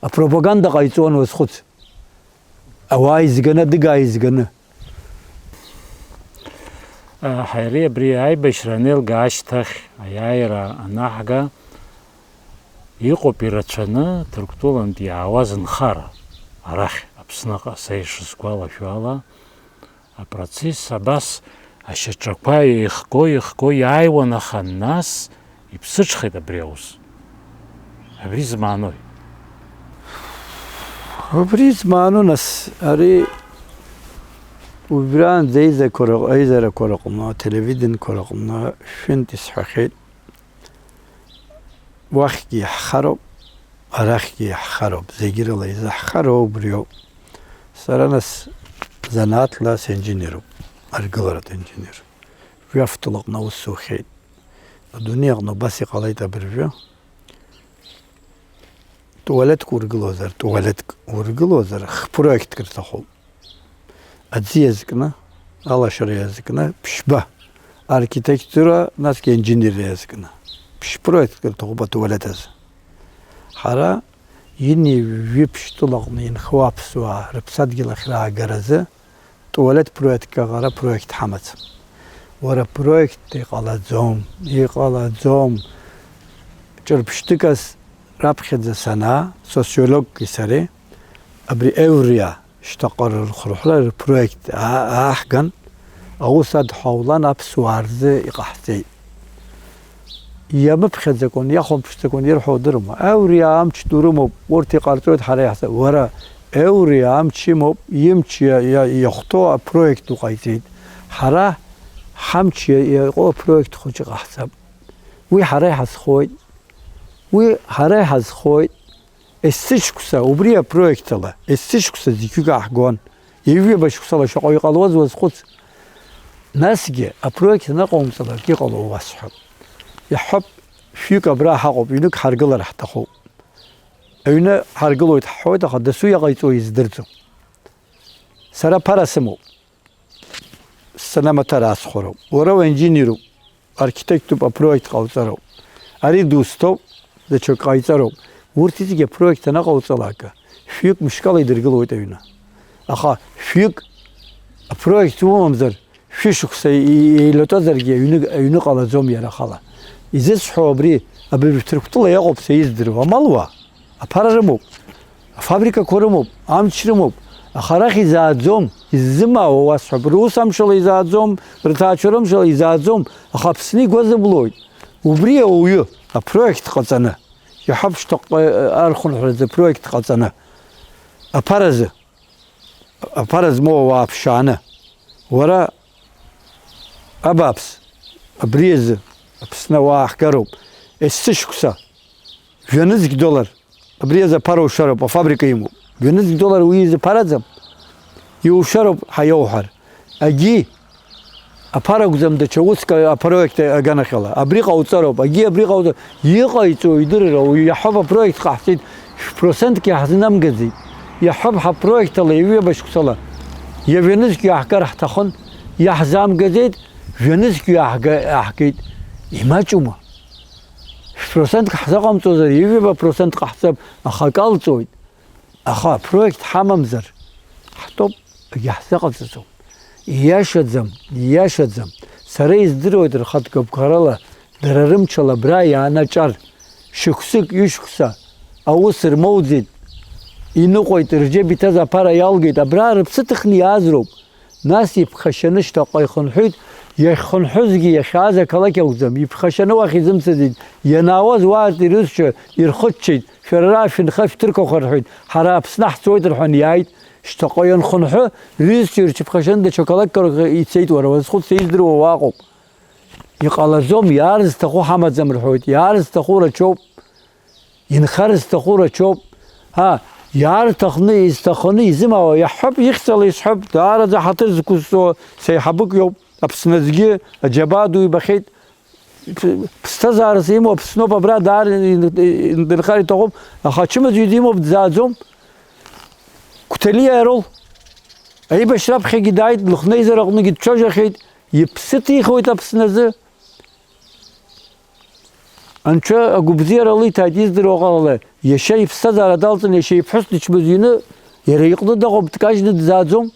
апропаганда ҟаиҵон, уазхәыц. Ауаа изганы, адыгаа изганы. Ҳаиреи абри аибашьра анеилга ашьҭахь, аиааира анаҳга, иҟоуп ирацәаны Ҭырқәтәылантә иаауаз нхара, арахь, Аԥсныҟа, са ишысгәалашәо ала, апроцесс абас ашьаҿақәа еихго, еихго иааиуан, аха нас иԥсыҽхеит абри аус. Абри змаанои? Убри змаану, нас, ари убраанӡа аизақәа рыҟ-, аизарақәа рыҟны, ателевиденқәа рыҟны шәынтә исҳәахьеит. Уахьгьы иаҳхароуп, арахьгьы иаҳхароуп, зегь рыла изаҳхароу убриоуп. Сара, нас, занааҭла синженеруп, аргыларатә инженер. Жәаф ҭлаҟны аус сухьеит. Адунеи аҟны убас иҟалеит абыржәы. Туалетк ургылозар, туалетк ургылозар, хпроектк рҭахуп. Аӡы иазкны, алашара иазкны, ԥшьба. Архитектура, насгьы аинженерра иазкны. Ԥшь-проектк рҭахуп атуалет азы. Ҳара ини-ҩажәи ԥшь-тәылаҟны инхо аԥсуаа рыԥсадгьыл ахь раагаразы туалет проектк аҟара проект ҳамаӡам. Уара, проект иҟалаӡом, иҟалаӡом. Ҿырԥштәыкас раԥхьаӡа санаа, социологки сареи, абри Евриа шьҭаҟа рхырҳәра рпроект аа-, ааҳган, аус адҳәаулан аԥсуаа рзы иҟаҳҵеит. иамыԥхьаӡакәан, иахәамԥшӡакәан ирҳәо удыруама? Ауриа амч ду рымоуп, урҭ иҟарҵоит ҳара иаҳза-, уара, Ауриа амч имоуп, имч иа-, иа-, иахәҭоу апроект ду ҟаиҵеит. Ҳара ҳамч иа-, иаҟоу апроект хәыҷы ҟаҳҵап. Уи ҳара иҳазхоит. Уи ҳара иҳазхоит. Есышықәса убри апроект ала, есышықәса зқьҩык ааҳгон, ҩажәаба шықәсала шаҟаҩ иҟалоз уазхәыц. Насгьы апроект аныҟаумҵалак иҟало уасҳәап. Иаҳҳәап, шәҩык абра ҳаҟоуп, ҩнык ҳаргылар ҳҭахуп. Аҩны ҳаргылоит ҳҳәоит, аха дасу иҟаиҵо издырӡом. Сара ԥара сымоуп. Сцена амаҭәар аасхәароуп. Уара уинженеруп, архитектуп, апроект ҟауҵароуп. Ари дусҭоуп, даҽак ҟаиҵароуп. Урҭ зегьы апроект анаҟауҵалак, шәҩык мышкала идыргылоит аҩны. Аха шәҩык апроект умамзар, шәышықәса и-, еилатәазаргьы аҩны, аҩны ҟалаӡом иара ахала. Изысҳәо абри, абыржә Ҭырқәтәыла иҟоуп са издыруа, амалуаа. Аԥара рымоуп, афабрикақәа рымоуп, амч рымоуп, аха арахь изааӡом, иззымаауа уасҳәап, рус амшала изааӡом, рҭаацәара амшала изааӡом, аха Аԥсны игәазыблоит. Убри ауаҩы апроект ҟаҵаны, иаҳҳәап, шьҭахьҟа архынҳәраӡа апроект ҟаҵаны, аԥаразы, аԥара змоу ауаа ԥшааны, уара, абааԥс, абри азы Аԥсны ауаа ҳгароуп, есышықәса, жәанызқь доллар, абри азы аԥара ушароуп, афабрика имоуп. Жәанызқь доллар уи изы ԥараӡам, иушароуп ҳәа иауҳәар. Агьи аԥара акәӡам, даҽа уск апроект аганахьала. Абри ҟауҵароуп, агьи абри ҟауҵар-, иҟаиҵо идырыр ауаҩы иаҳҳәап, апроект ҟаҳҵеит, шә-процентк иаҳзынамгаӡеит. Иаҳҳәап, ҳапроект ала ҩажәаба шықәсала иажәанызқь иаҳгар ҳҭахын, иаҳзаамгаӡеит, жәанызқь иаҳга-, иаҳгеит. Имаҷума? Шә-процентк ҳзыҟамҵозар, ҩажәаба процент ҟаҳҵап, аха акалҵоит. Аха апроект ҳамамзар, ҳтәоуп, иаҳзыҟаҵаӡом. Ииашаӡам, ииашаӡам. Сара издыруеит рхатә гәаԥхарала, дара рымчала абра иаанаҿар, шықәсык, ҩышықәса аус рмоуӡеит, иныҟәеит, рџьеба иҭаз аԥара иалгеит, абра рыԥсы ҭыхны иааз роуп. Нас иԥхашьаны шьҭахьҟа ихынҳәит, иахьхынҳәызгьы иахьааз ақалақь акәӡам, иԥхашьаны уахь изымцаӡеит, ианаауаз уаартә ирызшьа ирхыччеит, шәара ара шәынха шәҭырқәаха рҳәеит, ҳара Аԥсны ҳцоит рҳәан иааит, шьҭахьҟа ианхынҳәы, рҩызцәа ирҽыԥхашьаны даҽа қалақьқәа рахь ицеит, уара уазхәыц, издыруа уаҟоуп. Иҟалаӡом, иаарзҭаху ҳамаӡам рҳәоит, иаарзҭаху рацәоуп. Инхар зҭаху рацәоуп. Ҳа, иаарҭахны, изҭахны, изымаауа, иаҳҳәап, ихьӡала исҳәап, даараӡа ҳаҭыр зқәызҵо сеиҳабык иоуп. Аԥсны аӡәгьы аџьабаа ду ибахьеит. Ԥсҭазаарас имоу Аԥсноуп, абра даара индырхар иҭахуп, аха ачымазаҩ димоуп, дзааӡом. Қәҭалиа Ерол аибашьра аԥхьагьы дааит, лыхнеизараҟныгьы дцәажәахьеит, иԥсы ҭихуеит Аԥсны азы. Анцәа агәыбзиара лиҭааит, издыруа ҟалала, иашьа иԥсҭазаара далҵын, иашьа иԥҳәыс дычмазаҩны, иара иҟны дыҟоуп, дкажьны дӡааӡом.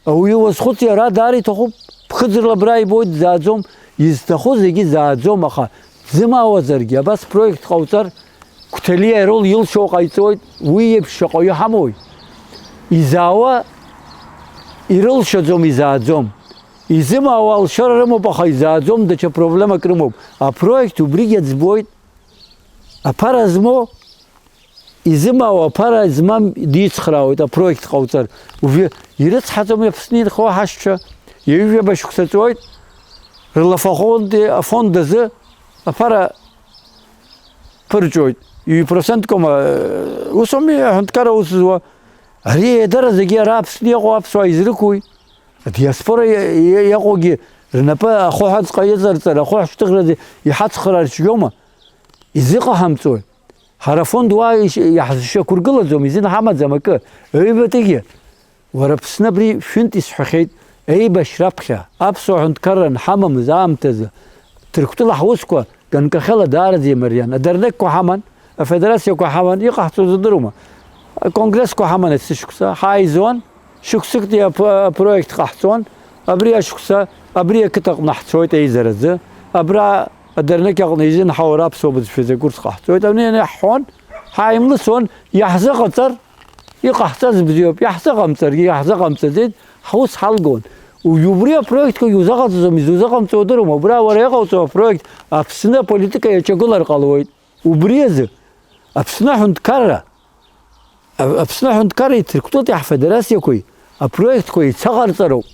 Ауаҩы уазхәыци, ара даара иҭахуп, ԥхыӡырла абра ибоит, дӡааӡом, изҭаху зегьы зааӡом, аха дзымаауазаргьы, абас проект ҟауҵар, Қәҭалиа Ерол илшо ҟаиҵоит, уи еиԥш шаҟаҩы ҳамоуи? Изаауа ирылшаӡом, изааӡом. Изымаауа алшара рымоуп, аха изааӡом, даҽа проблемак рымоуп. Апроект убригь аӡбоит. Аԥара змоу, изымаауа аԥара змам дицхраауеит апроект ҟауҵар. Уажәы ирыцҳаӡом Аԥсны инхо ҳашьцәа, ҩажәаба шықәса ҵуеит, рлафахонди афонд азы аԥара ԥырҵәоит. Ҩ-проценткома, усоми аҳәынҭқарра аус зуа. Ари еидара зегьы ара Аԥсны иҟоу аԥсуаа изрықәуи? Адиаспора иа-, иа-, иаҟоугьы рнапы ахәы ҳаҵҟа иҵарҵар, ахәы ҳшьҭыхраӡа иҳацхраар цәгьоума? Изыҟаҳамҵои? Ҳара афонд уа иш-, иаҳзышьақәыргылаӡом, изин ҳамаӡам акы. Аҩбатәигьы, уара Аԥсны абри шәынтә исҳәахьеит, еибашьра аԥхьа, аԥсуа ҳәынҭқарра анҳамамыз аамҭазы, Ҭырқәтәыла ҳусқәа ганкахьала даараӡа имариан. Адернекқәа ҳаман, афедерациақәа ҳаман, иҟаҳҵоз удыруама? Аконгрессқәа ҳаман есышықәса, ҳааизон, шықәсыктәи ап-, апроект ҟаҳҵон, абри ашықәса, абри ақыҭаҟны ҳцоит еизараӡы, абра адернеқь аҟны изин ҳаура аԥсуа бызшәа закәырц ҟаҳҵоит, абни ианаҳҳәон, ҳааимлысуан, иаҳзыҟаҵар, иҟаҳҵаз бзиоуп, иаҳзыҟамҵаргьы, иаҳзыҟамҵаӡеит, ҳус ҳалгон. Уи убри апроектқәа иузыҟаҵаӡом, изузыҟамҵо удыруам, убра уара иҟауҵо апроект Аԥсны аполитика иаҿагылар ҟалоит. Убри азы Аԥсны аҳәынҭқарра, А-, Аԥсны аҳәынҭқарреи Ҭырқәтәылатәи ҳфедерациақәеи апроектқәа еицаҟарҵароуп,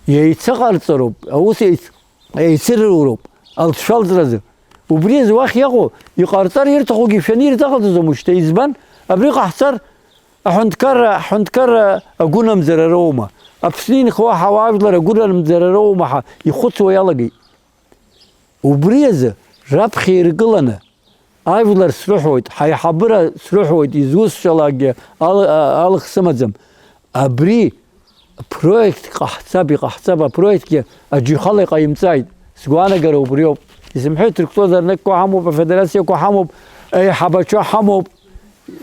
еицаҟарҵароуп, аус еиц-, еицырроуроуп алҵшәалҵразы. Убри азы уахь иаҟоу, иҟарҵар ирҭахугьы шәаны ирзыҟаҵаӡом ушьҭа. Избан? Абри ҟаҳҵар, аҳәынҭқарра, аҳәынҭқарра агәынамӡара роума? Аԥсны инхо ҳауаажәлар агәынамӡара роума ҳәа ихәыцуа иалагеит. Убри азы раԥхьа иргыланы, ажәлар срыҳәоит, ҳаиҳабыра срыҳәоит, изусҭцәалакгьы ал-, а-, алых сымаӡам. Абри проект ҟаҳҵап, иҟаҳҵап, апроектгьы аџьҩхала иҟаимҵааит. Сгәаанагара убриоуп. Исымҳәеит, Ҭырқәтәыла дырныкқәа ҳамоуп, афедерациақәа ҳамоуп, аиҳабацәа ҳамоуп,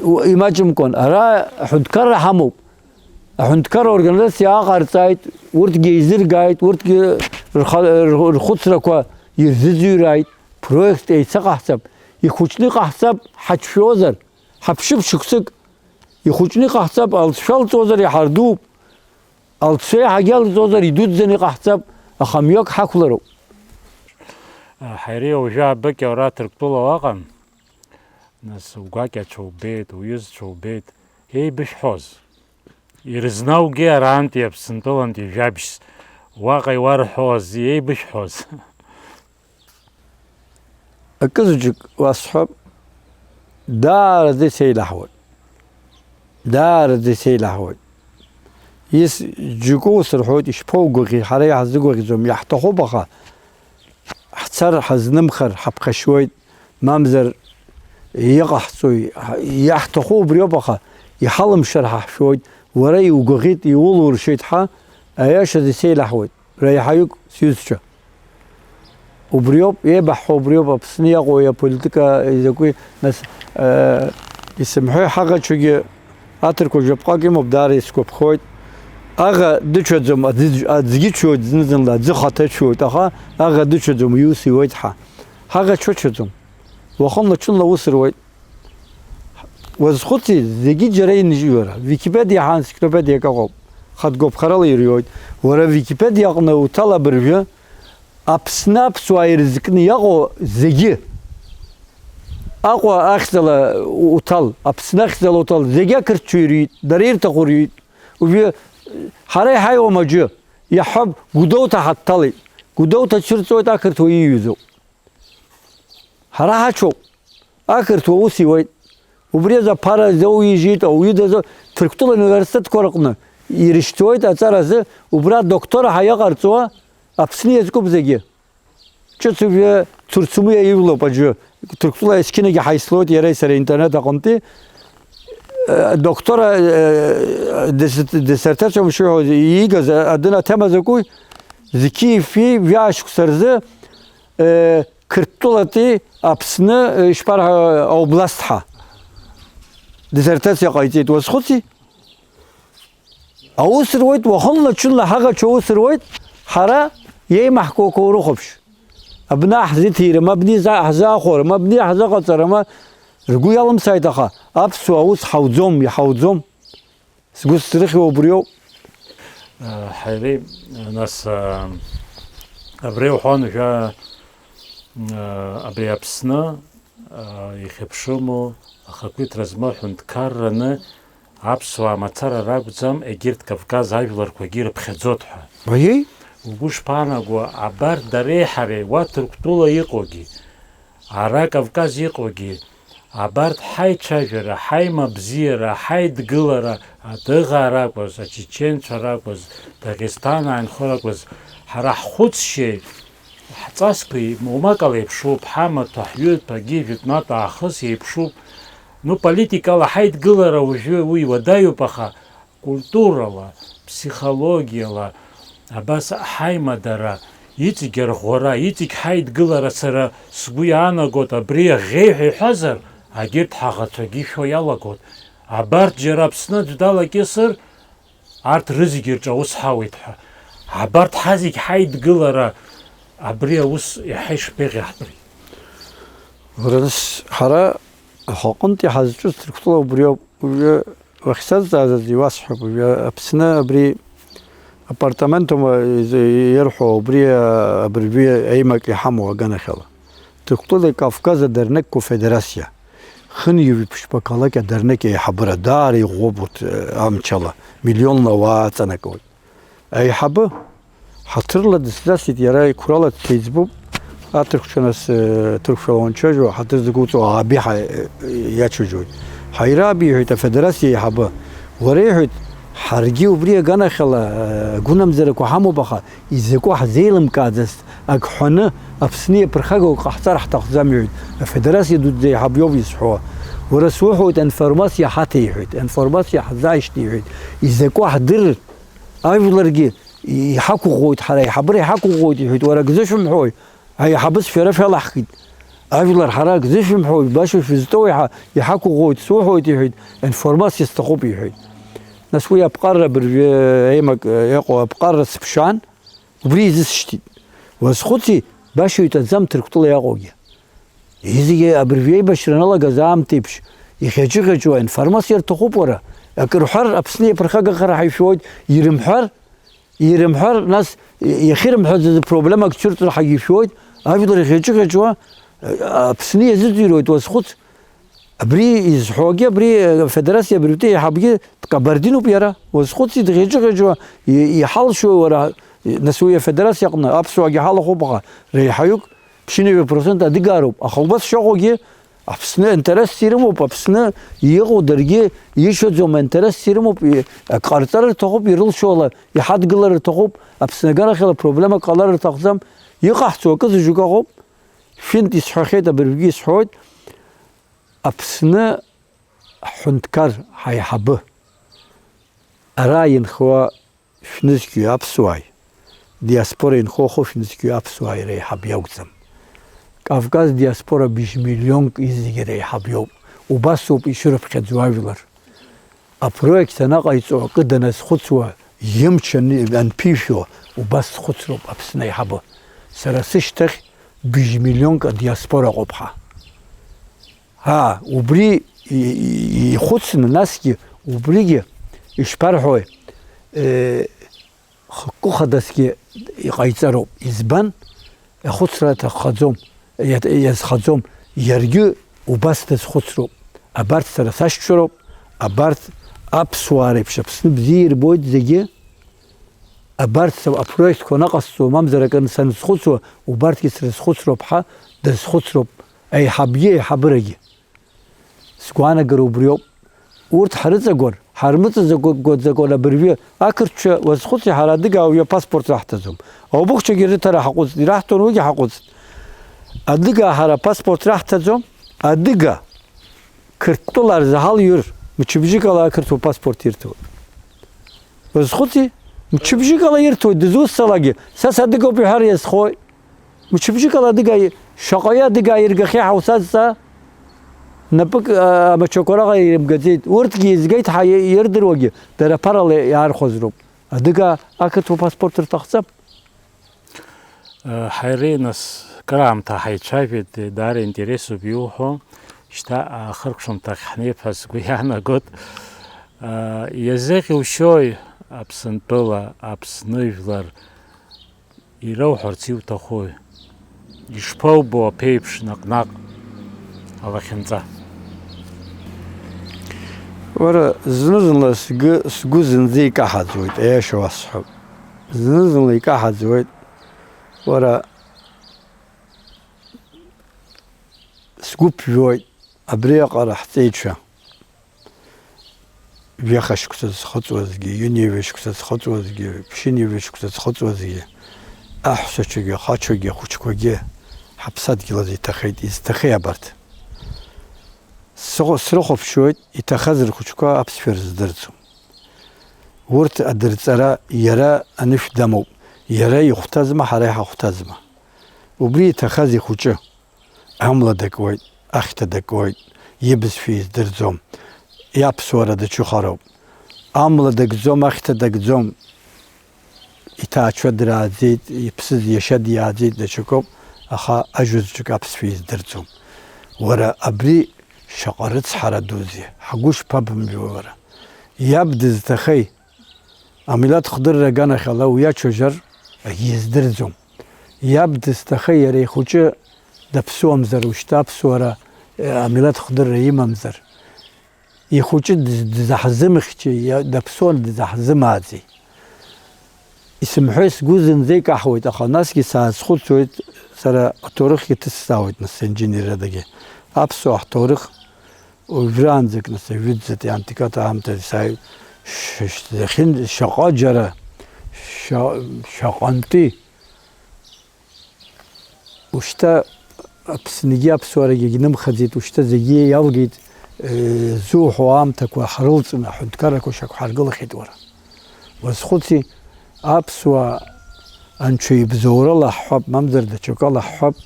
у-, имаҷымкәан. Ара аҳәынҭқарра ҳамоуп. Аҳәынҭқарра организациа аҟарҵааит, урҭгьы еизыргааит, урҭгьы рха-, рхәыцрақәа ирзыӡырҩрааит, проект еицаҟаҳҵап, ихәыҷны иҟаҳҵап, ҳаҿшәозар, ҳаԥшьып шықәсык, ихәыҷны иҟаҳҵап, алҵшәа алҵуазар иҳардууп, алҵшәа еиҳагьы алҵуазар идуӡӡаны иҟаҳҵап, аха мҩак ҳақәлароуп. Ҳаири уажәы абыкьа уара Ҭырқәтәыла уаҟан, нас угәакьацәа убеит, уҩызцәа убеит, еибышәҳәоз. Ирызнаугеи арантәи Аԥсынтәылантәи жәабжьс, уаҟа иуарҳәоз, еибышәҳәоз? Акызаҵәык уасҳәап, даараӡа исеилаҳауеит. Даараӡа исеилаҳауеит. Ис-, џьоукы ус рҳәоит, ишԥоугәыӷи, ҳара иаҳзыгәаӷьӡом, иаҳҭахуп, аха ҳцар, ҳазнымхар, ҳаԥхашьуеит, мамзар иҟаҳҵои, ҳа-, иаҳҭаху убриоуп, аха иҳалымшар ҳаҳшәоит, уара иугәаӷьит, иулуршеит ҳәа, аиашаз исеилаҳауеит, реиҳаҩык сҩызцәа. Убриоуп, еибаҳҳәо убриоуп, Аԥсны иаҟоу аполитика изакәи, нас, э, исымҳәеи ҳаӷацәагьы аҭырқәа жәаԥҟак имоуп, даара исгәаԥхоит. Аӷа дыцәаӡом, аӡы-, аӡгьы цәоит зны-зынла, аӡы хаҭа цәоит, аха аӷа дыцәаӡом, иус иуеит ҳа. Ҳаӷацәа цәаӡом. Уахынла-ҽынла ус руеит. Уазхәыци, зегьы џьара иныжьуара. Википедиа ҳәа анциклопедиак ыҟоуп. Хатә гәаԥхарала ирҩуеит. Уара Википедиа аҟны уҭал абыржәы, Аԥсны аԥсуаа ирызкны иаҟоу зегьы. Аҟәа ахьӡала уҭал, Аԥсны ахьӡала уҭал, зегьы ақырҭцәа ирҩит, дара ирҭаху рҩит. Уажәы ҳара иҳаиуам аӡәы, иаҳҳәап, Гәдоуҭа ҳадҭалеит. Гәдоуҭа цәырҵуеит, ақырҭуа ииҩызоуп. Ҳара ҳацәоуп. Ақырҭуа ус иуеит. Убри азы аԥара зоуижьит, ауаҩы дазо-, Ҭырқәтәыла университетқәа рҟны ирышьҭуеит аҵаразы, убра доктора ҳәа иҟарҵуа Аԥсны иазкуп зегьы. Ҿыц уажәы Цурцумиа ижәлоуп аӡәы. Ҭырқәтәыла есқьынагьы ҳаицлоит иареи сареи интернет аҟынтәи. Э, доктора, э, дис-, диссертациа мшәыҳәа иигаз, э, адын аҭема закәи? Зқьи фи жәаа шықәса рзы, э, Қырҭтәылатәи Аԥсны, э, ишԥарҳәа, аобласт ҳәа диссертациа ҟаиҵеит, уазхәыци? Аус руеит, уахынла-ҽынла ҳаӷацәа аус руеит, ҳара иеимаҳкуақәа урыхәаԥш. Абна ҳзыҭирым, абни за-, ҳзаахәарым, абни ҳзыҟаҵарым, ргәы иалымсааит, аха аԥсуаа ус ҳауӡом, иҳауӡом. Сгәы сзырхьуа убриоуп. Ҳаири, нас, абри уҳәон, жәа, абри Аԥсны, ихьыԥшыму, ахақәиҭра змоу ҳәынҭқарраны аԥсуаа мацара ракәӡам, егьырҭ Кавказ ажәларқәагьы ирыԥхьаӡоит ҳәа. Уаиеи? Угәы шԥаанаго, абарҭ дареи ҳареи, уа Ҭырқәтәыла иҟоугьы, ара Кавказ иҟоугьы, абарҭ ҳаицәажәара, ҳаимабзиара, ҳаидгылара, адыгаа ракәыз, ачеченцәа ракәыз, Дагестан аанхо ракәыз, ҳара ҳхәыцшьеи ҳҵасқәеи моумакала еиԥшуп, ҳамаҭәа, ҳҩыҭәагьы жәытәнатә аахыс еиԥшуп. Ну, политикала ҳаидгылара уажәы уи уадаҩуп, аха культурала, ԥсихологиала, абас ҳаимадара, иҵегь арӷәӷәара, иҵегь ҳаидгылара, сара сгәы иаанагоит, абри аӷьеҩҳәа иҳәазар, агьырҭ ҳаӷацәагьы ишәо иалагоит. Абарҭ џьара Аԥсны аӡә далакьысыр, арҭ рызегьы рҿы аус ҳауеит ҳәа. Абарҭ ҳазегь ҳаидгылара абри аус иаҳа ишԥеиӷьаҳтәри? Уара, нас, ҳара ҳаҟынтә иҳазҿыз Ҭырқәтәыла убриоуп. Уажәы уахьсазҵааз азы иуасҳәап, уажәы Аԥсны абри Апартаментума ирҳәо убри абыржәы еимак иҳамоу аганахьала. Ҭырқәтәылеи Кавказ адернеққәа федерациа. Хынҩажәи ԥшьба қалақь адернеқ еиҳабыра даара иӷәӷәоуп урҭ, э, амчала, миллионла ауаа аҵанакуеит. Аиҳабы ҳаҭырла дысзасит, иара иқәрала дсеиҵбуп, аҭырқәцәа нас, э, ҭырқәшәала уанцәажәо, ҳаҭыр зықәуҵо ааби ҳа-, э, иацәажәоит. Ҳаира аби иҳәеит афедерациа аиҳабы. Уара иҳәеит, ҳаргьы убри аганахьала, э, агәынамӡарақәа ҳамоуп, аха изакәу ҳзеилымкааӡацт, ак ҳәаны, Аԥсны иаԥырхагоу ак ҟаҳҵар ҳҭахӡам, иҳәеит. Афедерациа дуӡӡа аиҳаб иоуп изҳәо. Уара суҳәоит, аинформациа ҳаҭеиҳәеит, аинформациа ҳзааишьҭеиҳәеит. Изакәу ҳдырыр, ажәларгьы иҳақәыӷәӷәоит, ҳара аиҳабыра иҳақәыӷәӷәоит, иҳәеит, уара ак зышәымҳәои? Аиҳабыс шәара шәалаҳхит. Ажәлар ҳара ак зышәымҳәои, баша шәызтәоуи ҳәа иҳақәыӷәӷәоит, суҳәоит, иҳәеит, аинформациа сҭахуп, иҳәеит. Нас уи аԥҟарра абыржәы еимак иҟоу аԥҟарра сыԥшаан, убри изысшьҭит. Уазхәыци, баша итәаӡам Ҭырқәтәыла иаҟоугьы. Зегьы абыржәы еибашьра аналагаз аамҭеиԥш, иӷьаҷыӷьаҷуа аинформациа рҭахуп уара. Акы рҳәар, Аԥсны иаԥырхагахар ҳәа ишәоит, ирымҳәар, ирымҳәар, нас иахьырымҳәаӡаз проблемак цәырҵыр ҳәагьы ишәоит, ажәлар иӷьаҷыӷьаҷуа, Аԥсны иазыӡырҩуеит, уазхәыц. Абри изҳәогьы, абри афедерациа абыржәтәи аиҳабгьы дкабардинуп иара. Уазхәыци, дӷьаҷыӷьаҷуа, и-, иҳалшои уара, нас уи афедерациа аҟны аԥсуаагьы ҳалахәуп, аха реиҳаҩык ԥшьынҩажәа процент адыгаароуп. Аха убас шыҟоугьы, Аԥсны аинтересс ирымоуп, Аԥсны иҟоу даргьы ишьаӡом, аинтересс ирымоуп, и-, ак ҟарҵар рҭахуп, ирылшо ала иҳадгылар рҭахуп, Аԥсны аганахьала проблемак ҟалар рҭахӡам, иҟаҳҵо акы зыжәук аҟоуп. Шәынтә исҳәахьеит, абыржәгьы исҳәоит, Аԥсны ҳҳәынҭқар ҳаиҳабы, ара инхо шәнызқьҩы аԥсуааи, диаспора инхо хәышәнызқьҩы аԥсуааи реиҳаб иакәӡам. Кавказ диаспора быжь миллионк изегьы реиҳаб иоуп. Убасоуп ишырыԥхьаӡо ажәлар. Апроект анаҟаиҵо акы даназхәыцуа, имч ан-, анԥишәо, убас схәыцроуп Аԥсны аиҳабы. Сара сышьҭахь быжь миллионк адиаспора ыҟоуп ҳа. Аа, убри и-, и-, ихәыцны, насгьы убригьы, ишԥарҳәои, э, хықәкы хадасгьы иҟаиҵароуп. Избан? Ахәыцра аҭаххаӡом, иа-, иазхаӡом. Иаргьы убас дазхәыцроуп. Абарҭ сара сашьцәа роуп, абарҭ аԥсуаа реиԥш Аԥсны бзиа ирбоит зегьы. Абарҭ са-, апроектқәа анаҟасҵо, мамзар акы саназхәыцуа, убарҭгьы срызхәыцроуп ҳәа дазхәыцроуп, аиҳабгьы аиҳабырагьы. Сгәаанагара убриоуп. Урҭ ҳрыҵагәар, ҳармыҵаӡакәа-, ӡакәа абыржәы ақырҭцәа уазхәыци, ҳара адыгаа уаҩы апаспорт раҳҭаӡом. Аубыхцәагьы рыҭара ҳаҟәыҵт, ираҳҭон уигьы ҳаҟәыҵт. Адыгаа ҳара апаспорт раҳҭаӡом, адыга Қырҭтәыла арзаҳал иҩыр, мчыбжьыкала ақырҭуа паспорт ирҭоит. Уазхәыци? Мчыбжьыкала ирҭоит, дызусҭцалакгьы, са садыгоуп иҳәар иазхоит. Мчыбжьыкала адыгаа, шаҟаҩы адыгаа иргахьеи ҳәа усазҵаа? Напык, а, амаҭәақәа раҟара ирымгаӡеит. Урҭгьы изгеит ҳәа ирдыруагьы дара ԥарала иаархәаз роуп. Адыгаа ақырҭуа паспорт рҭахӡам. Ҳаире, нас, кыраамҭа ҳаицәажәеит, даара интересуп иуҳәо. Шьҭа ахыркәшамҭахь ҳнеип ҳәа сгәы иаанагоит. Иазеиӷьушьои Аԥсынтәыла, Аԥсны жәлар ирауҳәарц иуҭахуи? Ишԥоубо аԥеиԥш наҟ-наҟ алахьынҵа? Уара, зны-зынла сгы, сгәы зынӡа икаҳаӡоит, аиаша уасҳәап. Зны-зынла икаҳаӡоит. Уара, сгәы ԥжәоит абриаҟара ҳҵеицәа. Жәаха шықәса зхыҵуазгьы, ҩынҩажәа шықәса зхыҵуазгьы, ԥшьынҩажәа шықәса зхыҵуазгьы, аҳәсацәагьы, ахацәагьы, ахәыҷқәагьы, ҳаԥсадгьыл азы иҭахеит, изҭахеи абарҭ? Сыхә-, срыхәаԥшуеит, иҭахаз рхәыҷқәа аԥсшәа рыздырӡом. Урҭ адырҵара иара анышә дамоуп, иара ихәҭазма, ҳара иҳахәҭазма? Убри иҭахаз ихәыҷы. Амла дакуеит, ахьҭа дакуеит, ибызшәа издырӡом, иаԥсуара даҽыхароуп. Амла дакӡом, ахьҭа дакӡом, иҭаацәа драаӡеит, иԥсыз иашьа диааӡеит, даҽакоуп, аха ажәа заҵәык аԥсшәа издырӡом. Уара, абри шаҟа рыцҳара дузеи, ҳгәы шԥабымжәуеи уара? Иаб дызҭахеи? Амилаҭ хдырра аганахьала уи ачожьар агьиздырӡом. Иаб дызҭахеи иара ихәыҷы даԥсуамзар, ушьҭа аԥсуара, э, амилаҭ хдырра имамзар? Ихәыҷы дыз-, дызаҳзымхьчеи, иа-, даԥсуан дызаҳзымааӡеи? Исымҳәеи сгәы зынӡа икаҳуеит, аха насгьы саазхәыцуеит, сара аҭоурыхгьы ҭысҵаауеит, нас, синџьыниррадагьы. Аԥсуаа ҳҭоурых Уажәраанӡак, нас, ажәытәӡатәи антиката аамҭазы сааи-, ш-, ш-, захьын-, шаҟа џьара, ша-, шаҟантәи, ушьҭа Аԥсныгьы аԥсуарагьы агьнымхаӡеит, ушьҭа зегьы иалгеит, э, зуҳәо аамҭақәа ҳрылҵны, аҳәынҭқаррақәа шьақәҳаргылахьеит уара. Уазхәыци, аԥсуаа анцәа ибзоурала ҳҳәап, мамзар даҽакала ҳҳәап,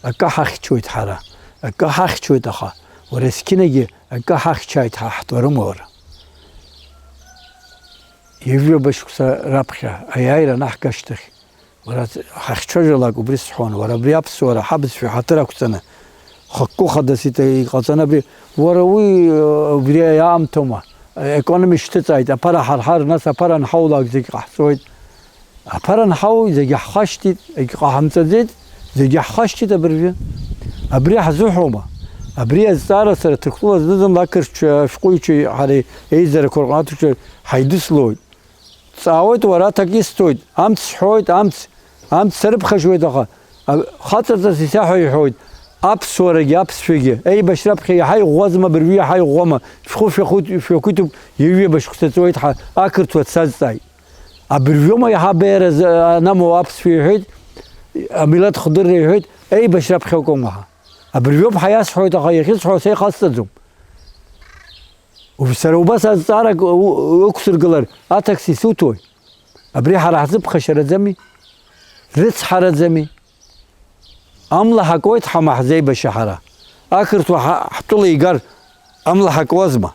акы ҳахьчоит ҳара, акы ҳахьчоит, аха уара есқьынагьы акы ҳахьчааит ҳа ҳтәарыма уара. Ҩажәаба шықәса раԥхьа аиааира анаҳга ашьҭахь, уара ҳахьчожьалак убри сҳәон, уара абри аԥсуара ҳабызшәа ҳаҭыр ақәҵаны, хықәкы хадас ита-, иҟаҵаны абри, уара уи, э, убри аамҭоума? Аекономика шьҭыҵааит, аԥара ҳарҳар, нас аԥара анҳаулак зегь ҟаҳҵоит. Аԥара анҳау зегь ҳхашҭит, егь ҟаҳамҵаӡеит, зегь ҳхашҭит абыржәы. Абри ҳзыҳәома? Абри азҵаара сара Ҭырқәтәыла зны-зынла ақырҭцәа, ашәҟәыҩҩцәеи ҳареи еизарақәа рҟны аҭырқәа ҳаидыслоит. Дҵаауеит, уара аҭак исҭоит, амц сҳәоит, амц, амц сарыԥхашьуеит, аха, а, хаҵаҵас исаҳәа иҳәоит, аԥсуарагьы аԥсшәагьы, еибашьраԥхьа иаҳа иӷәӷәазма, абыржәы иаҳа иӷәӷәама, шәхәы шәахәит-, шәақәиҭуп, ҩажәаба шықәса ҵуеит ҳа ақырҭуа дсазҵааит. Абыржәоума иаҳа абеиара з-, анамоу аԥсшәа иҳәеит, амилаҭ хдырра иҳәеит, еибашьраԥхьа акәым уаҳа. Абыржәоуп ҳәа иасҳәоит, аха иахьысҳәо са иҟасҵаӡом. Уажә сара убас азҵаарак у-, ықәсыргылар, аҭакс исуҭои? Абри ҳара ҳзы ԥхашьараӡами? Рыцҳараӡами? Амла ҳакуеит ҳама ҳзеибашьа ҳара. Ақырҭуа ҳа-, ҳтәыла игар амла ҳакуазма?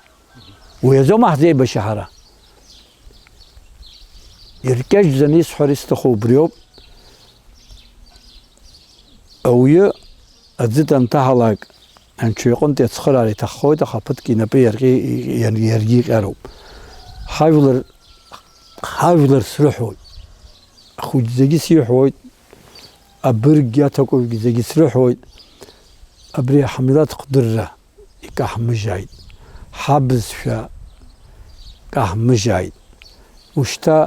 Уи азоума ҳзеибашьа ҳара? Иркьаҿӡаны исҳәар исҭаху убриоуп. Ауаҩы аӡы данҭаҳалак, анцәа иҟынтә иацхыраара иҭаххоит, аха ԥыҭк инапы иаркьи-, иар-, иаргьы иҟьароуп. Ҳажәлар, ҳажәлар срыҳәоит. Ахәыҷ зегьы сиҳәоит, абырггьы аҭакәажәгьы зегьы срыҳәоит. Абри ҳамилаҭ хдырра икаҳмыжьааит, ҳабызшәа каҳмыжьааит. Ушьҭа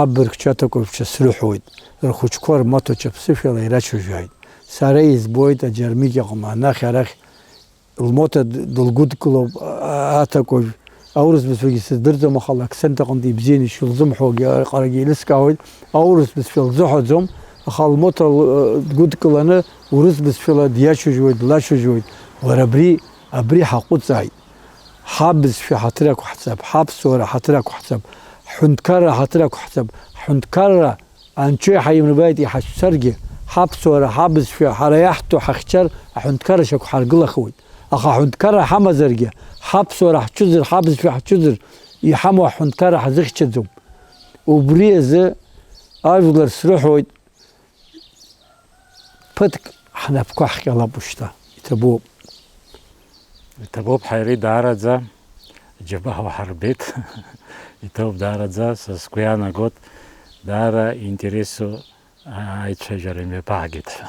абыргцәа аҭакәажәцәа срыҳәоит, рхәыҷқәа рмоҭацәа ԥсышәала ирацәажәааит. Сара избоит аџьармыкьаҟны анахь-арахь лмоҭа д-, дылгәыдкылоуп, а-, аҭакәажә. Аурыс бызшәагьы сыздырӡом, аха лакцент аҟынтә ибзианы ишылзымҳәогьы аҟарагьы еилыскаауеит. Аурыс бызшәа лзыҳәаӡом, аха лмоҭа л-, дгәыдкыланы урыс бызшәала диацәажәоит, длацәажәоит. Уара абри, абри ҳаҟәыҵааит. Ҳабызшәа ҳаҭыр ақәҳҵап, ҳаԥсуара ҳаҭыр ақәҳҵап, ҳҳәынҭқарра ҳаҭыр ақәҳҵап, ҳҳәынҭқарра Анцәа иҳаимырбааит, иҳацәцаргьы, ҳаԥсуара, ҳабызшәа ҳара иаҳҭо ҳахьчар, аҳәынҭқарра шьақәҳаргылахуеит. Аха аҳәынҭқарра ҳамазаргьы, ҳаԥсуара ҳцәыӡыр, ҳабызшәа ҳцәыӡыр, иҳамоу аҳәынҭқарра ҳазыхьчаӡом. Убри азы ажәлар срыҳәоит, ԥыҭк ҳнапқәа ҳҟьалап ушьҭа, иҭабуп. Иҭабуп, Ҳаири, даараӡа џьабаа уҳарбеит. Иҭабуп даараӡа, са сгәы иаанагоит, даара интересу аицәажәара имҩаԥаагеит ҳәа.